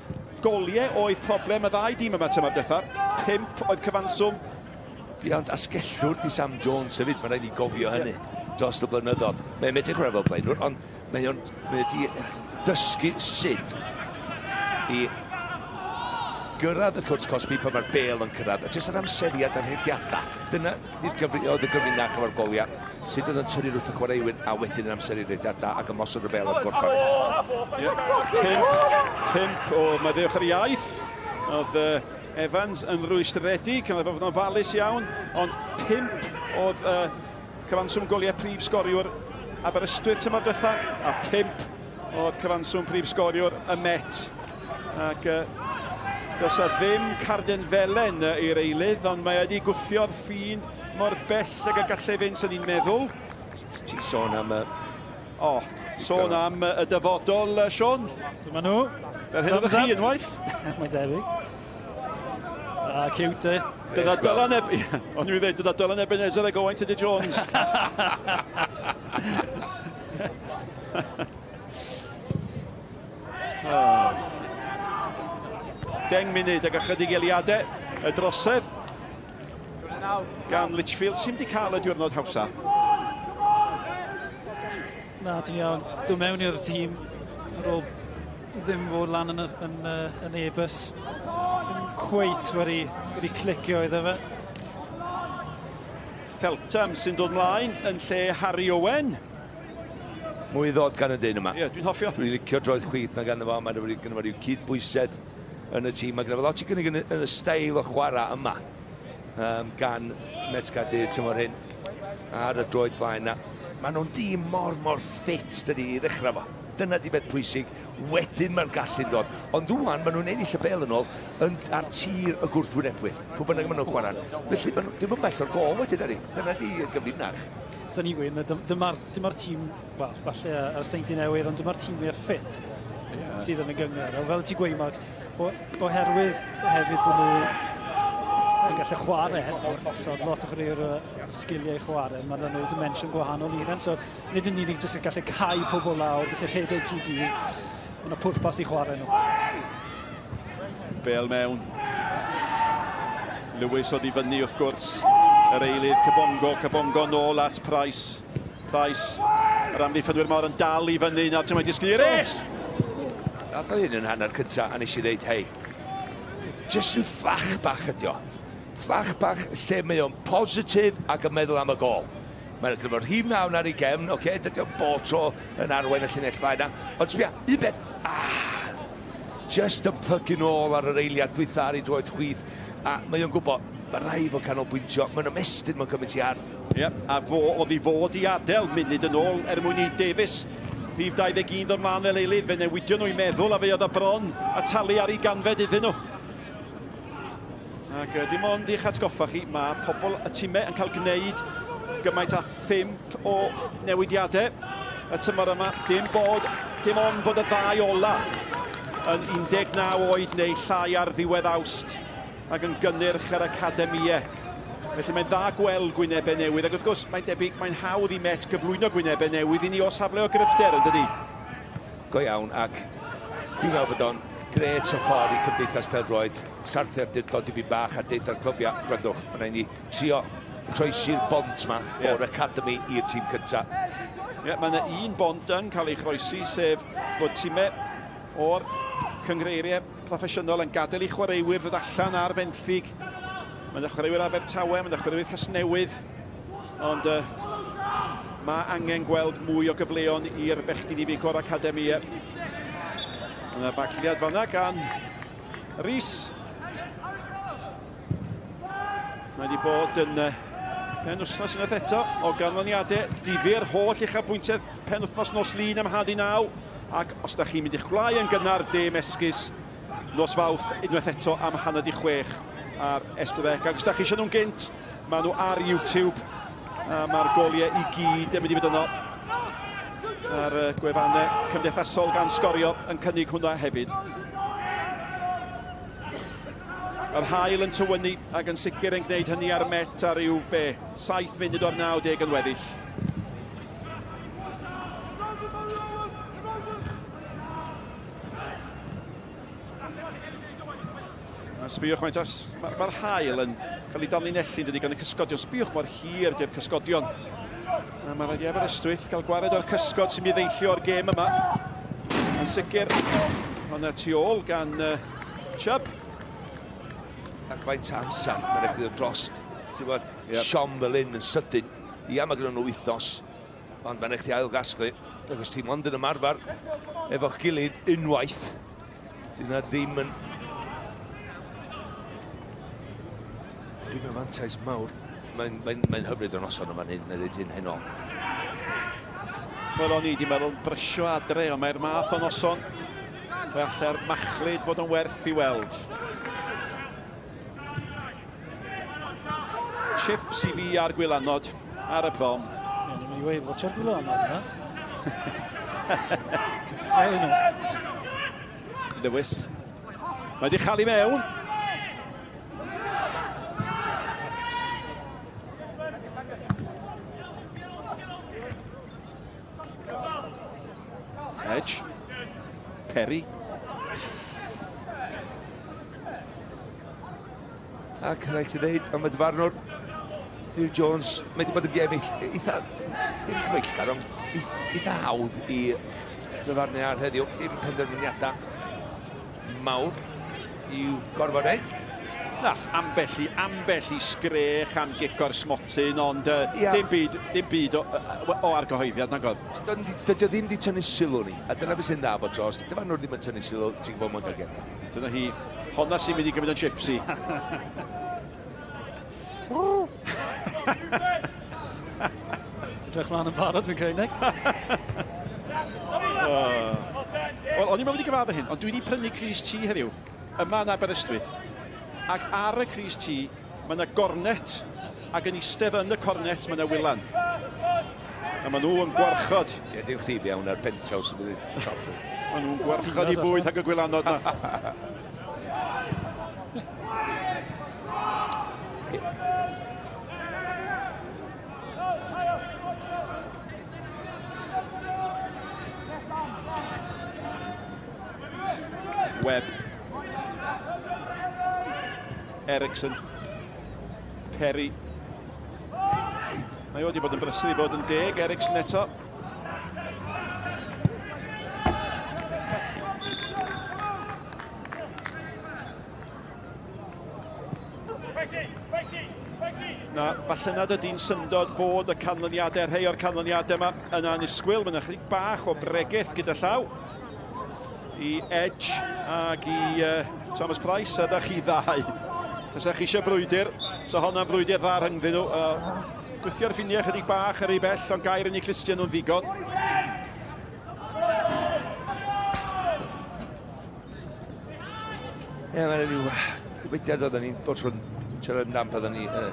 Goliau oedd problem y ddau dîm yma tymor diwetha. Pump oedd cyfanswm.
Ie, ond asgellwr di Sam Jones hefyd, mae'n rhaid i gofio hynny. dros y blynyddoedd. Mae'n medru chwarae fel blaenwr, ond mae o'n mae wedi dysgu sut i gyrraedd y cwrt cosbi pan mae'r bel yn cyrraedd. A jyst yr amseriad a'r rhediadau. Dyna di'r gyfri, oedd y gyfrinach efo'r goliau. Sut oedd yn tynnu wrth y chwaraewyr a wedyn yn amseru'r rhediadau ac ymosod y bel ar gorffan.
Yeah. Pump, pump o maddeuwch yr iaith. Oedd uh, Evans yn rwystredig, oedd yn ofalus iawn, ond pump oedd uh, Cyfanswm goliau prif sgoriwr Aberystwyth tymor diwetha, a 5 oedd cyfanswm prif sgoriwr y Met. Ac uh, does a ddim carden felen i'r eilydd, ond mae wedi gwthio'r ffin mor bell ag y gallai fynd, sy'n ni'n meddwl.
Ti'n sôn am y...
O, sôn am y dyfodol, Sean.
Dyma nhw.
Fel hyn oeddech chi unwaith.
Mae'n debyg. Ah, cute, eh?
Dyna Dylan Eb... O'n i'n dweud, dyna Dylan Ebenezer ag Owain Tudur Jones. oh. Deng munud ag ychydig eiliadau y drosedd gan Litchfield sy'n wedi cael y diwrnod hawsa.
Na, ti'n iawn. Dwi'n mewn i'r tîm ar ôl ddim fod lan yn, yn, yn Airbus. Ddim cweit wedi, wedi clicio iddo fe.
Feltham sy'n dod mlaen yn lle Harry Owen.
Mwy i ddod gan y dyn yma.
Ie, yeah, dwi'n hoffio.
Dwi'n licio droed chwith na ganddo fo, mae'n wedi gynno fo rhyw cydbwysedd yn y tîm. Mae gynno fo lot i gynnig yn, yn y steil o chwarae yma um, gan Met Caerdydd tymor hyn ar y droed flaen na. Maen nhw'n dîm mor, mor ffit, dydy, i ddechrau fo. Dyna di beth pwysig. Wedyn mae'r gallu'n dod. Ond rwan, maen nhw'n ennill y bel yn ôl yn, ar tir y gwrthwynebwyr. Pwy bynnag maen nhw'n chwarae. Felly, maen nhw, dim yn bell o'r gol wedyn, ydy. Dyna di y gyfrinach.
Sa'n ni'n gweud, dyma'r dyma tîm, wel, falle ar Seinti Newydd, ond dyma'r tîm mwyaf ffit yeah. sydd yn y gyngor. A fel ti'n gweud, Max, o, oherwydd hefyd bod nhw yn gallu chwarae so lot o chwaraewyr sgiliau chwarae, mae nhw dimensiwn gwahanol i hunain, so nid yn unig jyst yn gallu cau pobl lawr, gallu rhedeg trwy dydd, mae yna pwrpas i chwarae nhw.
Bel mewn. Lewis oedd i fyny wrth gwrs. Yr eilydd Kabongo, Kabongo nôl at Price. Price, yr amddiffynwyr mawr yn dal i fyny, nawr ti'n disgyn i'r es!
Dath o hyn yn hanner cynta, a nes i ddeud, hei, jyst rhyw ffach bach ydi o. Ffach bach lle mae o'n positif ac yn meddwl am y gol. Mae'n edrych efo'r rhif nawn ar ei gefn, oce, okay, dydy o bob tro yn arwain y llinell flaen na. Ond sbia, un beth, ah, just yn plygu nôl ar yr eiliad dwytha ar ei droed chwith, a mae o'n gwybod, mae rhaid fod canolbwyntio, mae'n ymestyn mae'n cymaint i ar.
Ie, a fo oedd i fod i adael munud yn ôl er mwyn i Davies, rhif 21 ddod mlaen fel eilydd, fe newidion nhw i meddwl a fe oedd y bron a talu ar ei ganfed iddyn nhw. Ac dim ond i'ch atgoffa chi, mae pobl y timau yn cael gwneud gymaint â phump o newidiadau y tymor yma. Dim bod, dim ond bod y ddau ola yn 19 oed neu llai ar ddiwedd Awst ac yn gynnyrch yr academïau. Felly mae'n dda gweld gwynebau newydd, ac wrth gwrs mae'n debyg mae'n hawdd i Met gyflwyno gwynebau newydd i ni o safle o gryfder, yn dydi?
Go iawn, ac dwi'n meddwl bod o'n gret o ffordd i Cymdeithas Pêl-droed sarthu'r dod i bach a deud ar clybiau, gwrandwch, mae'n rhaid ni trio croesi'r bont ma yeah. o'r academy i'r tîm cyntaf.
Ie, yeah, mae yna un bont yn cael ei chroesi, sef bod timau o'r cyngreiriau proffesiynol yn gadael i chwaraewyr ddod allan ar fenthyg. Mae yna chwaraewyr Abertawe, mae yna chwaraewyr Casnewydd, ond uh, mae angen gweld mwy o gyfleon i'r bechgyn ifanc o'r academi. Mae yna bagliad fanna gan Rhys. Mae wedi bod yn uh, penwthnos unwaith eto o ganlyniadau difyr holl uchafbwyntiau penwthnos nos Lun am hanner naw. Ac os da chi'n mynd i'ch gwlâu yn gynnar, dim esgus, nos Fawrth unwaith eto am hanner di chwech ar S4C. Ac os da chi eisiau nhw'n gynt, maen nhw ar YouTube a mae'r goliau i gyd yn mynd i fod yno ar y gwefannau cymdeithasol gan Sgorio yn cynnig hwnna hefyd. Yr haul yn tywynnu ac yn sicr yn gwneud hynny ar Met ar ryw be, 7 munud o'r 90 yn weddill. A sbïwch faint os... Mae'r ma haul yn cael ei danlinellu dydy gan y cysgodion. Sbïwch mor hir di'r cysgodion. A mae rhaid i Aberystwyth gael gwared o'r cysgod sy'n mynd i ddeillio o'r gêm yma. Yn sicr, hwnna tu ôl gan uh, Chubb.
Ac faint amser mae'n rhaid iddo dros, ti'n bod, yep. siom fel hyn yn sydyn. Ia, mae gen nhw wythnos, ond mae'n rhaid i ail gasglu. Ac os ti'n ond yn ymarfer efo'ch gilydd unwaith, dyna ddim yn... Ddim yn fantais mawr. Mae'n mae, mae hyfryd o'n noson yma'n hyn, mae'n dweud hyn heno.
Wel, o'n i wedi meddwl brysio adre, ond mae'r math o noson fe allai'r machlud fod yn werth i weld. Chips i fi a'r gwylanod ar y prom.
Ie, ni'n mynd i weid, watch o'r gwylanod yna. Cyffroi nhw.
Lewis. Mae wedi chael ei mewn. Edge. Perry.
Ac rhaid chi ddeud am y dyfarnwr, Huw Jones, mae wedi bod yn gêm eitha, ddim cyfeillgar, ond eitha hawdd i ddyfarnu ar heddiw. Dim penderfyniadau mawr i'w gorfod wneud.
Na, ambell i, ambell i sgrech am gic o'r smotyn, ond uh, yeah. dim byd, dim byd o, o argyhoeddiad, nag oedd.
Ond dydy o ddim wedi tynnu sylw ni, a dyna beth sy'n dda bod dros. Dyfarnwr ddim yn tynnu sylw, ti'n gwybod mae'n gael gem.
Dyna hi, honna sy'n mynd i gymryd yn chips i.
Edrych mlaen yn barod, fi'n credu, Nick.
Wel, o'n i'n mynd i gyfadde hyn, ond dwi wedi prynu Cris T heddiw, yma yn Aberystwyth. Ac ar y Cris T, mae yna gornet, ac yn eistedd yn y cornet mae yna wylan. A maen nhw yn gwarchod.
Ie, dim chdi iawn ar penthouse.
Maen nhw'n gwarchod i bwyd ac y gwylanod yna. Webb. Ericsson. Perry. Mae wedi bod yn brysur i fod yn deg, Ericsson eto. Na, falle nad ydy'n syndod bod y canlyniadau, rhai o'r canlyniadau yma yn annisgwyl. Mae yna chydig bach o bregeth gyda llaw i Edge ac i uh, Thomas Price, a da chi ddau. Tasa chi eisiau brwydr, so honna'n brwydr dda rhyngddyn nhw. Uh, gwythio'r ffiniau chydig bach ar ei bell, ond gair yn eu clustiau nhw'n ddigon.
Ie, yeah, mae'n rhyw dywediad oedden ni'n dod trwy'n siarad amdan pan oedden ni uh,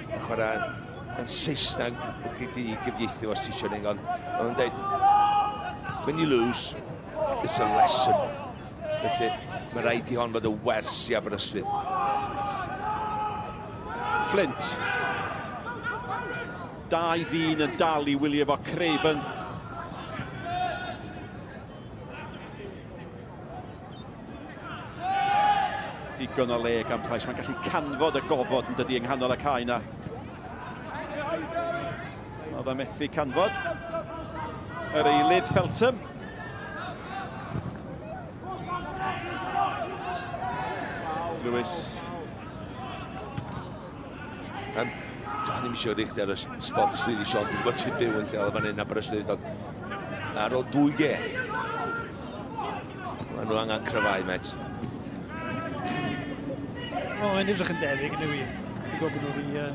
yn chwarae yn Saesneg wedi i gyfieithu os ti eisiau neu ond oedd yn dweud when you lose it's a lesson felly mae rhaid i hon fod y wers i Aberystwyth
Flint dau ddyn yn dal i wylio fo Craven Digon o le gan Price. Mae'n gallu canfod y gofod yn dydi yng nghanol y cae na. Oedd e methu canfod. Yr eilydd Feltham. Lewis.
Um, Dwi'n ddim eisiau rich ar y spot really, Sean. Dwi'n gwybod ti'n byw yn lleol fan hyn Aberystwyth, ond ar ôl dwy gêm, maen nhw angen cryfhau, met.
O, mae'n edrych yn debyg yn yw i. Dwi'n gwybod bod nhw wedi, uh,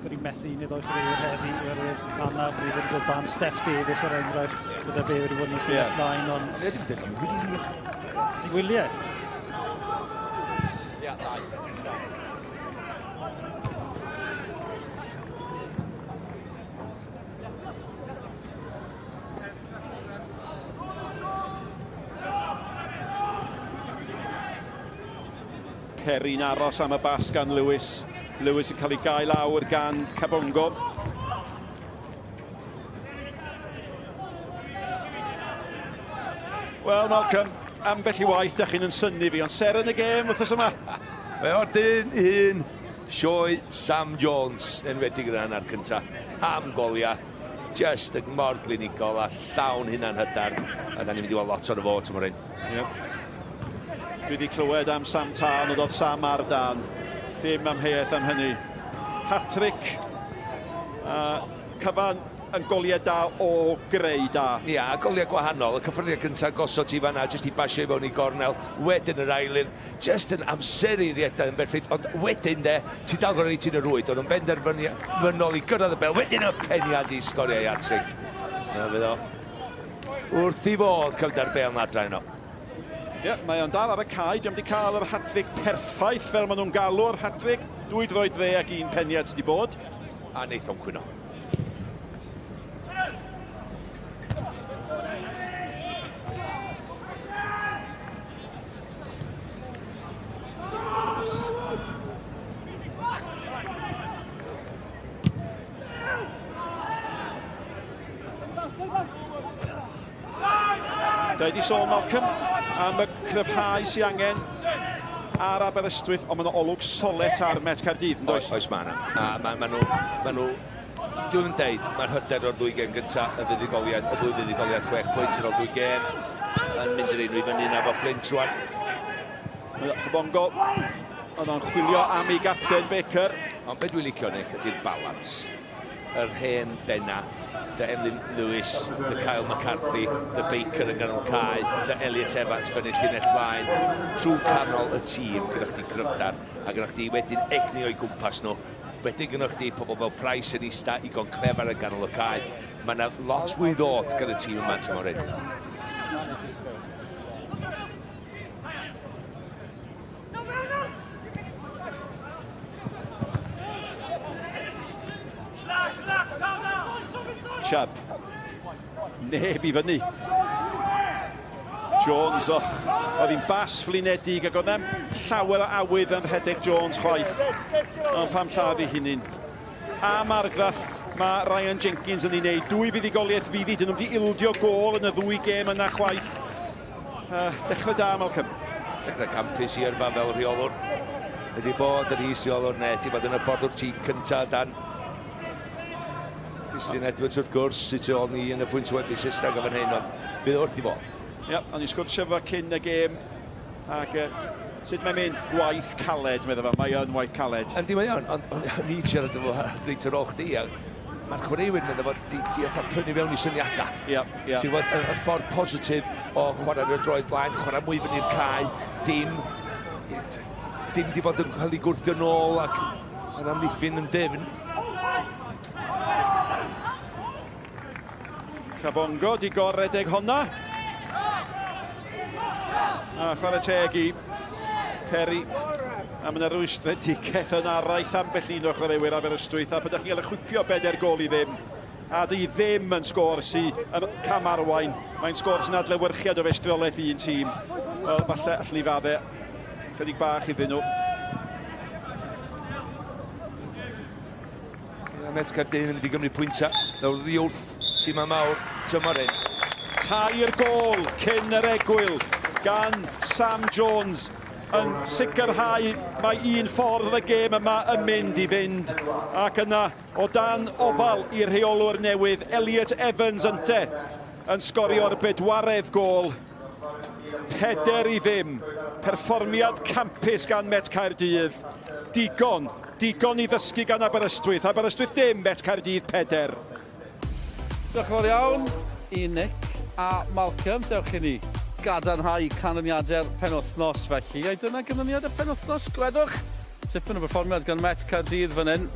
wedi methu un neu ddoi chwaraewyr heddi oherwydd anaf neu wedi bod ban Steph Davies er enghraifft gyda fe wedi bod yn llinell yeah. flaen ond... Wedi Wyliau.
Perry'n aros am y bas gan Lewis. Lewis yn cael ei gael lawr gan Cabongo. Wel, Malcolm, ambell i waith, da chi'n yn synnu fi, ond seren y gêm wythnos yma.
Mae o'r dyn un, sioe Sam Jones, enwedig yr hanner cynta. am goliau. Just yn mor glinigol a llawn hunan hyder. A da ni'n mynd i weld lot o'r fo tymor hyn.
Yep. Dwi wedi clywed am Sam Tân, ond oedd Sam ar dan. Dim amheuaeth am hynny. Hat-trick. Cyfan yn goliau da o greu da.
Ia, a goliau gwahanol. Y cyffyrddiad cyntaf gosod ti fanna, jyst i basio i fewn i gornel. Wedyn yr ail un, jyst yn amseru riedau yn berffaith. Ond wedyn de, ti dal gorau ti'n y rwyd. Oedd yn benderfynol i gyrraedd y bel. Wedyn y peniad i sgorio i hat-trick. Na fydd o. Wrth i fodd cael da'r bel na adra yno.
Ie, yeah, mae o'n dal ar y cae. Diolch wedi cael yr hat-trick perffaith fel maen nhw'n galw'r hat-trick. Dwy droed dde ac un peniad sydd wedi bod.
A wneith o'n cwyno.
Da i di sôn, Malcolm, am y cryfhau sy'n angen ar Aberystwyth, ond mae yna olwg solet ar Met Caerdydd, yn does?
Oes, oes mae yna. A ma, ma nhw, ma nhw, dwi'n yn deud, mae'r hyder o'r ddwy gêm gyntaf, y fuddugoliaeth, y ddwy fuddugoliaeth, chwech pwynt ar ôl dwy gêm, yn mynd yr un i fyny yna efo Flint rwan.
Kabongo, oedd o'n chwilio am ei gapten Baker.
Ond beth dwi'n licio, Nick, ydy'r balans. Yr hen benna, dy Emlyn Lewis, dy Kyle McCarthy, dy Baker yn ganol cae, dy Elliot Evans fyny llinell flaen, trwy canol y tîm gyda chdi gryfder, a gyda chdi wedyn egni o'i gwmpas nhw. Wedyn gyda chdi pobl fel Price yn ista, igon clefar yn ganol y cae. Mae yna lot mwy i ddod gan y tîm yma tymor hyn.
Chubb. Neb i fyny. Jones, och, oedd hi'n bas flinedig ac oedd e'n llawer o awydd yn rhedeg Jones chwaith. Ond pam lladd i hunin. Am argraff mae Ryan Jenkins yn ei wneud. Dwy fuddugoliaeth fydd hi, dyn nhw wedi ildio gôl yn y ddwy gêm yna chwaith. Dechrau da, Malcolm.
Dechrau campus i yrfa fel rheolwr. Wedi bod yn is rheolwr neu wedi bod yn y ffordd o'r tîm cyntaf dan Christian Edwards wrth gwrs, sydd tu ôl ni yn y pwynt wedi Saesneg o fan hyn, ond bydd wrth i fod.
Ie, o'n i'n sgwrsio fo cyn y gêm, ac sut mae'n mynd? Gwaith caled, meddai fo, mae yn waith caled.
Yndi, mae o'n, ond o'n i'n siarad efo reit ar ôl chdi, a mae'r chwaraewyr yn meddwl di, di fatha prynu fewn i syniadau.
Ie, ie.
Ti'n gwybod, y ffordd positif o chwarae'r y droed flaen, chwarae mwy fyny'r cae, dim, dim di bod yn cael ei gwrthio nôl ac yn amddiffyn yn dyfn.
Kabongo di gorredeg honna. A chwarae teg i Perry. A mae yna rwystredigaeth yn araith ambell un o'r chwaraewyr Aberystwyth. A byddech chi'n cael y chwipio bedair gôl i ddim. A di ddim yn sgôr sy'n yn cam arwain. Mae'n sgôr sy'n adlewyrchiad o feistrolaeth un tîm. Wel, falle allan ni fadde chydig bach iddyn nhw.
Met Caerdydd yn mynd i gymryd pwyntau. Nawr ddi wrth tîmau mawr tymor hyn.
Tair gôl cyn yr egwyl gan Sam Jones yn sicrhau mae un ffordd y gêm yma yn mynd i fynd. Ac yna o dan ofal i'r rheolwr newydd Elliot Evans ynte yn sgorio'r bedwaredd gôl. 4-0. Perfformiad campus gan Met Caerdydd. Digon, digon i ddysgu gan Aberystwyth. Aberystwyth dim, Met Caerdydd 4.
Diolch yn fawr iawn i Nick a Malcolm. Dewch i ni gadarnhau canlyniadau'r penwythnos felly. Ai dyna ganlyniad y penwythnos, gwedwch? Tipyn o berfformiad gan Met Caerdydd fan hyn.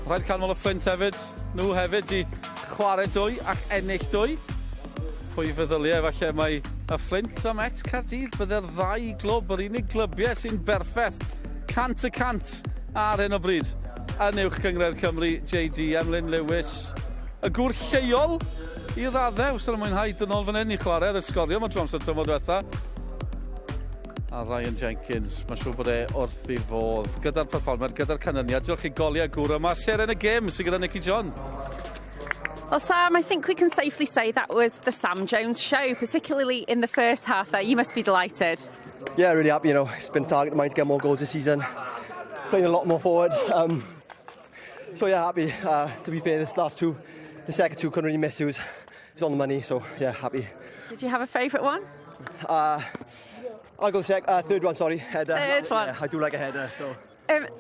Rhaid canmol y Fflint hefyd. Nhw hefyd i chwarae dwy ac ennill dwy. Pwy feddyliau falle mai y Fflint a Met Caerdydd fydde'r ddau glwb, yr unig glybiau sy'n berffaith 100% ar hyn o bryd yn Uwch Gynghrair Cymru, JD, Emlyn Lewis, y gŵr lleol i raddau, wastad yn mwynhau dod nôl fan hyn i chwarae, oedd y sgorio yma drwy amser tymor diwetha. A Ryan Jenkins, mae'n siŵr bod e wrth ei fodd gyda'r perfformiad, gyda'r canlyniad. Diolch i goliau gŵr yma. Seren y gêm sydd gyda Nicky John.
Well, Sam, I think we can safely say that was the Sam Jones show, particularly in the first half there. You must be delighted.
Yeah, really happy. It's been a target of mine to get more goals this season. Playing a lot more forward. So yeah, happy. To be fair, this last two, the second two couldn't really miss. It was on the money, so yeah, happy.
Did you have a favourite one?
I'll go third one, sorry. Header.
Third one.
Yeah, I do like a header, so.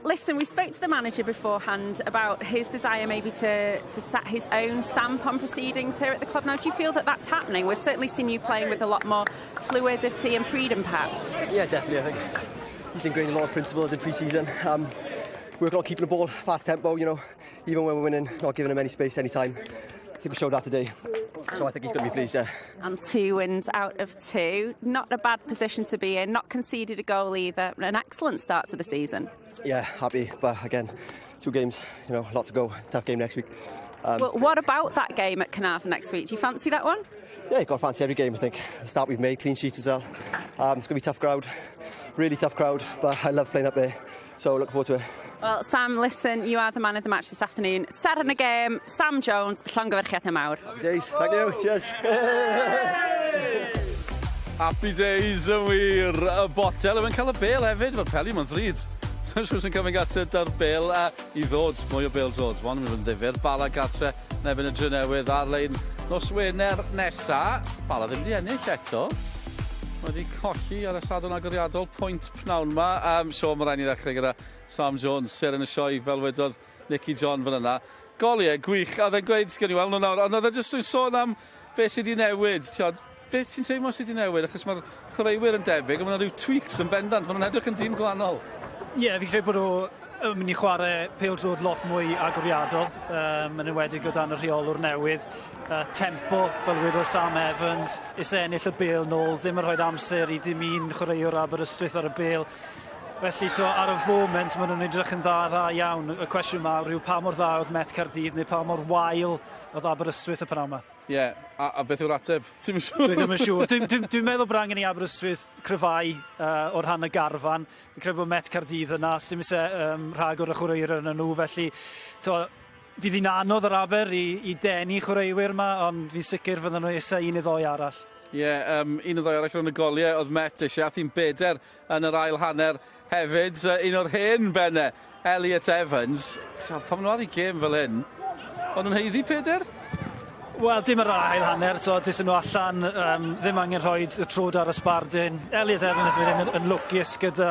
Listen, we spoke to the manager beforehand about his desire maybe to set his own stamp on proceedings here at the club. Now, do you feel that that's happening? We've certainly seen you playing with a lot more fluidity and freedom, perhaps.
Yeah, definitely. I think he's ingrained a lot of principles in pre-season. Working on keeping the ball, fast tempo, even when we're winning, not giving him any space, any time. I think we showed that today. So I think he's going to be pleased, yeah.
And 2 wins out of 2. Not a bad position to be in, not conceded a goal either. An excellent start to the season.
Yeah, happy, but again, 2 games, a lot to go. Tough game next week.
Well, what about that game at Caernarfon next week? Do you fancy that one?
Yeah, you've got to fancy every game, I think. The start we've made, clean sheets as well. It's going to be a tough crowd, really tough crowd, but I love playing up there, so looking forward to it.
Well, Sam, listen, you are the man of the match this afternoon. Seren y gêm, Sam Jones, llongyfarchiadau mawr.
Happy days, thank you, cheers.
Happy days yn wir. Y botel, yn cael y bel hefyd, mae'r peli ma'n ddrud. Sa'n siŵr sy'n cymryd gatre da'r bel a i ddod mwy o bel dod. Mae'n mynd yn ddifyr. Bala gatre nefyn y Drenewydd ar-lein nos Wener nesa. Bala ddim di ennill eto. Mae wedi colli ar y Sadwrn agoriadol pwynt pnawn ma. So mae rhaid ni ddechrau gyda Sam Jones, seren y sioe, fel wedodd Nicky John fan yna. Goliau gwych, a oedd e'n gweud, gen i weld nhw nawr, ond oedd e jyst yn sôn am beth sydd wedi newid. Tiod, beth ti'n teimlo sydd wedi newid? Achos mae'r chwaraewyr yn debyg, ond mae yna rhyw tweaks yn bendant, maen nhw'n edrych yn dîm gwahanol.
Ie, yeah, fi'n credu bod nhw yn mynd i chwarae pêl-droed lot mwy agoriadol, yn enwedig o dan y rheolwr newydd. Tempo, fel wedodd Sam Evans, eisiau ennill y bêl nôl, ddim yn rhoi amser i dim un chwaraewr Aberystwyth ar y bêl. Felly, to, ar y foment, maen nhw'n edrych yn dda, dda iawn. Y cwestiwn mawr yw pa mor dda oedd Met Caerdydd neu pa mor wael oedd Aberystwyth y pnawn yma.
Ie, yeah, a beth yw'r ateb? Ti'n siŵr?
Dwi ddim yn siŵr. Dwi'n dwi, dwi meddwl bod angen i Aberystwyth cryfhau o'r rhan y garfan. Fi'n credu bod Met Caerdydd yna, sy'n eisiau rhagor o chwaraewyr yn nhw, felly to, fydd hi'n anodd yr Aber i denu chwaraewyr yma, ond fi'n sicr fydden nhw eisiau un neu ddoi arall.
Ie, yeah, un o ddoi arall rhwng y goliau oedd Met eisiau, ath hi'n beder yn yr ail hanner hefyd. Un o'r hen benne, Elliot Evans. So, pan maen nhw ar ei gêm fel hyn, o'n nhw'n haeddu peder?
Wel, dim yr ail hanner, so dysyn nhw allan, ddim angen rhoi y trod ar y sbardun. Elliot Evans wedyn yn lwcus gyda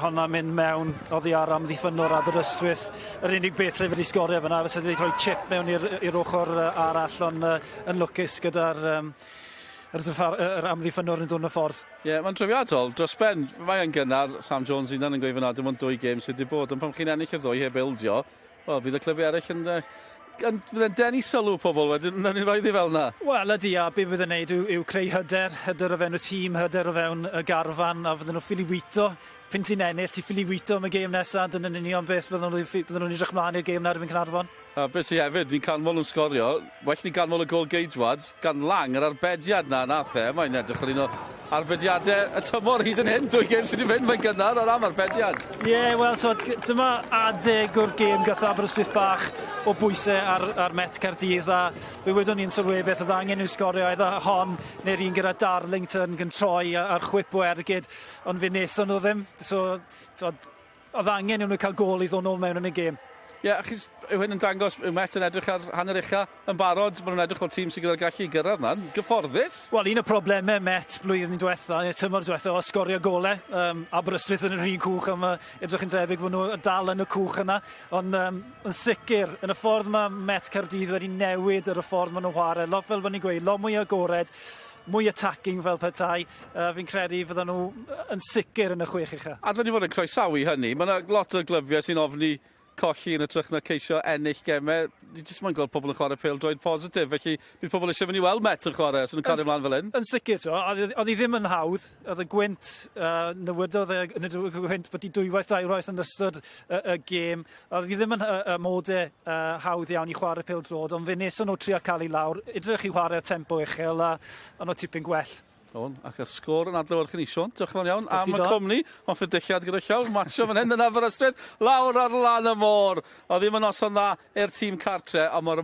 honna mynd mewn oddi ar amddiffynnwr Aberystwyth. Yr unig beth lle wedi sgorio fyna, fysa wedi rhoi chip mewn i'r ochr arall, ond yn lwcus gyda'r yr amddiffynnwr yn dod yn y ffordd.
Ie, yeah, mae'n drawiadol. Dros ben, mae'n gynnar, Sam Jones hunan yn gweud fyna, dim ond 2 gêm sydd wedi bod, ond pan chi'n ennill y ddwy heb ildio, wel, fydd y clybiau eraill yn fydd e'n denu sylw pobl wedyn, nawn ni roi ddi fel yna.
Wel, ydy, a be bydd yn neud yw creu hyder, hyder o fewn y tîm, hyder o fewn y garfan, a fydden nhw ffili wito. Pyn ti'n ennill, ti ffili wito am y gêm nesaf, dyna'n union beth fydden nhw'n edrych mlaen i'r gêm na erbyn Caernarfon.
A beth sydd hefyd, ni'n canmol nhw'n sgorio, well ni ganmol y gol geidwad, gan Lang yr arbediad na nath e, mae'n edrych ar un o arbediadau y tymor hyd yn hyn, 2 gêm sydd wedi mynd, mae'n gynnar ar am arbediad.
Ie, yeah, wel, dyma adeg o'r gêm gath Aberystwyth bach o bwysau ar Met Caerdydd, a fe wedon ni'n sylwebaeth oedd angen i'w sgorio eitha hon, neu'r un gyda Darlington yn troi ar chwip o ergyd, ond fe wnaethon nhw ddim, so oedd angen i nhw cael gôl i ddod nôl mewn yn y gêm.
Ie, yeah, achos yw hyn yn dangos, yw Met yn edrych ar hanner ucha yn barod, maen nhw'n edrych fel tîm sydd gyda'r gallu i gyrraedd na'n gyfforddus.
Wel, un o'r problemau Met blwyddyn diwetha, neu tymor diwetha, o sgorio golau. Aberystwyth yn yr un cwch, a mae edrych yn tebyg bod nhw dal yn y cwch yna. Ond yn sicr, yn y ffordd mae Met Caerdydd wedi newid ar y ffordd maen nhw'n chwarae, lot fel bod ni'n gweud, lot mwy agored, mwy attacking fel petai. Fi'n credu fydden nhw yn sicr yn y 6 ucha.
A dylwn ni fod yn croesawu hynny, mae yna lot o glybiau sy'n ofni colli yn hytrach na ceisio ennill gemau. Ni jyst moyn gweld pobl yn chwarae pêl-droed positif, felly bydd pobl eisiau mynd i weld Met yn chwarae os nhw'n cario ymlaen fel hyn.
Yn sicr, oedd hi ddim yn hawdd. Oedd y gwynt, newidodd e, yn y gwynt bod hi dwywaith, dairwaith yn ystod y gêm. Oedd hi ddim yn amodau hawdd iawn i chwarae pêl-droed, ond fe wnaethon nhw trio cael ei lawr, edrych i chwarae tempo uchel a nhw tipyn gwell.
O'n, ac y sgôr yn adlewyrchu ni, Siôn. Diolch yn fawr iawn am y cwmni. Hoffwn dillad gyda llaw, matcho fan hyn yn Aberystwyth, lawr ar lan y môr. Oedd ddim yn noson dda i'r tîm cartre, ond mae'r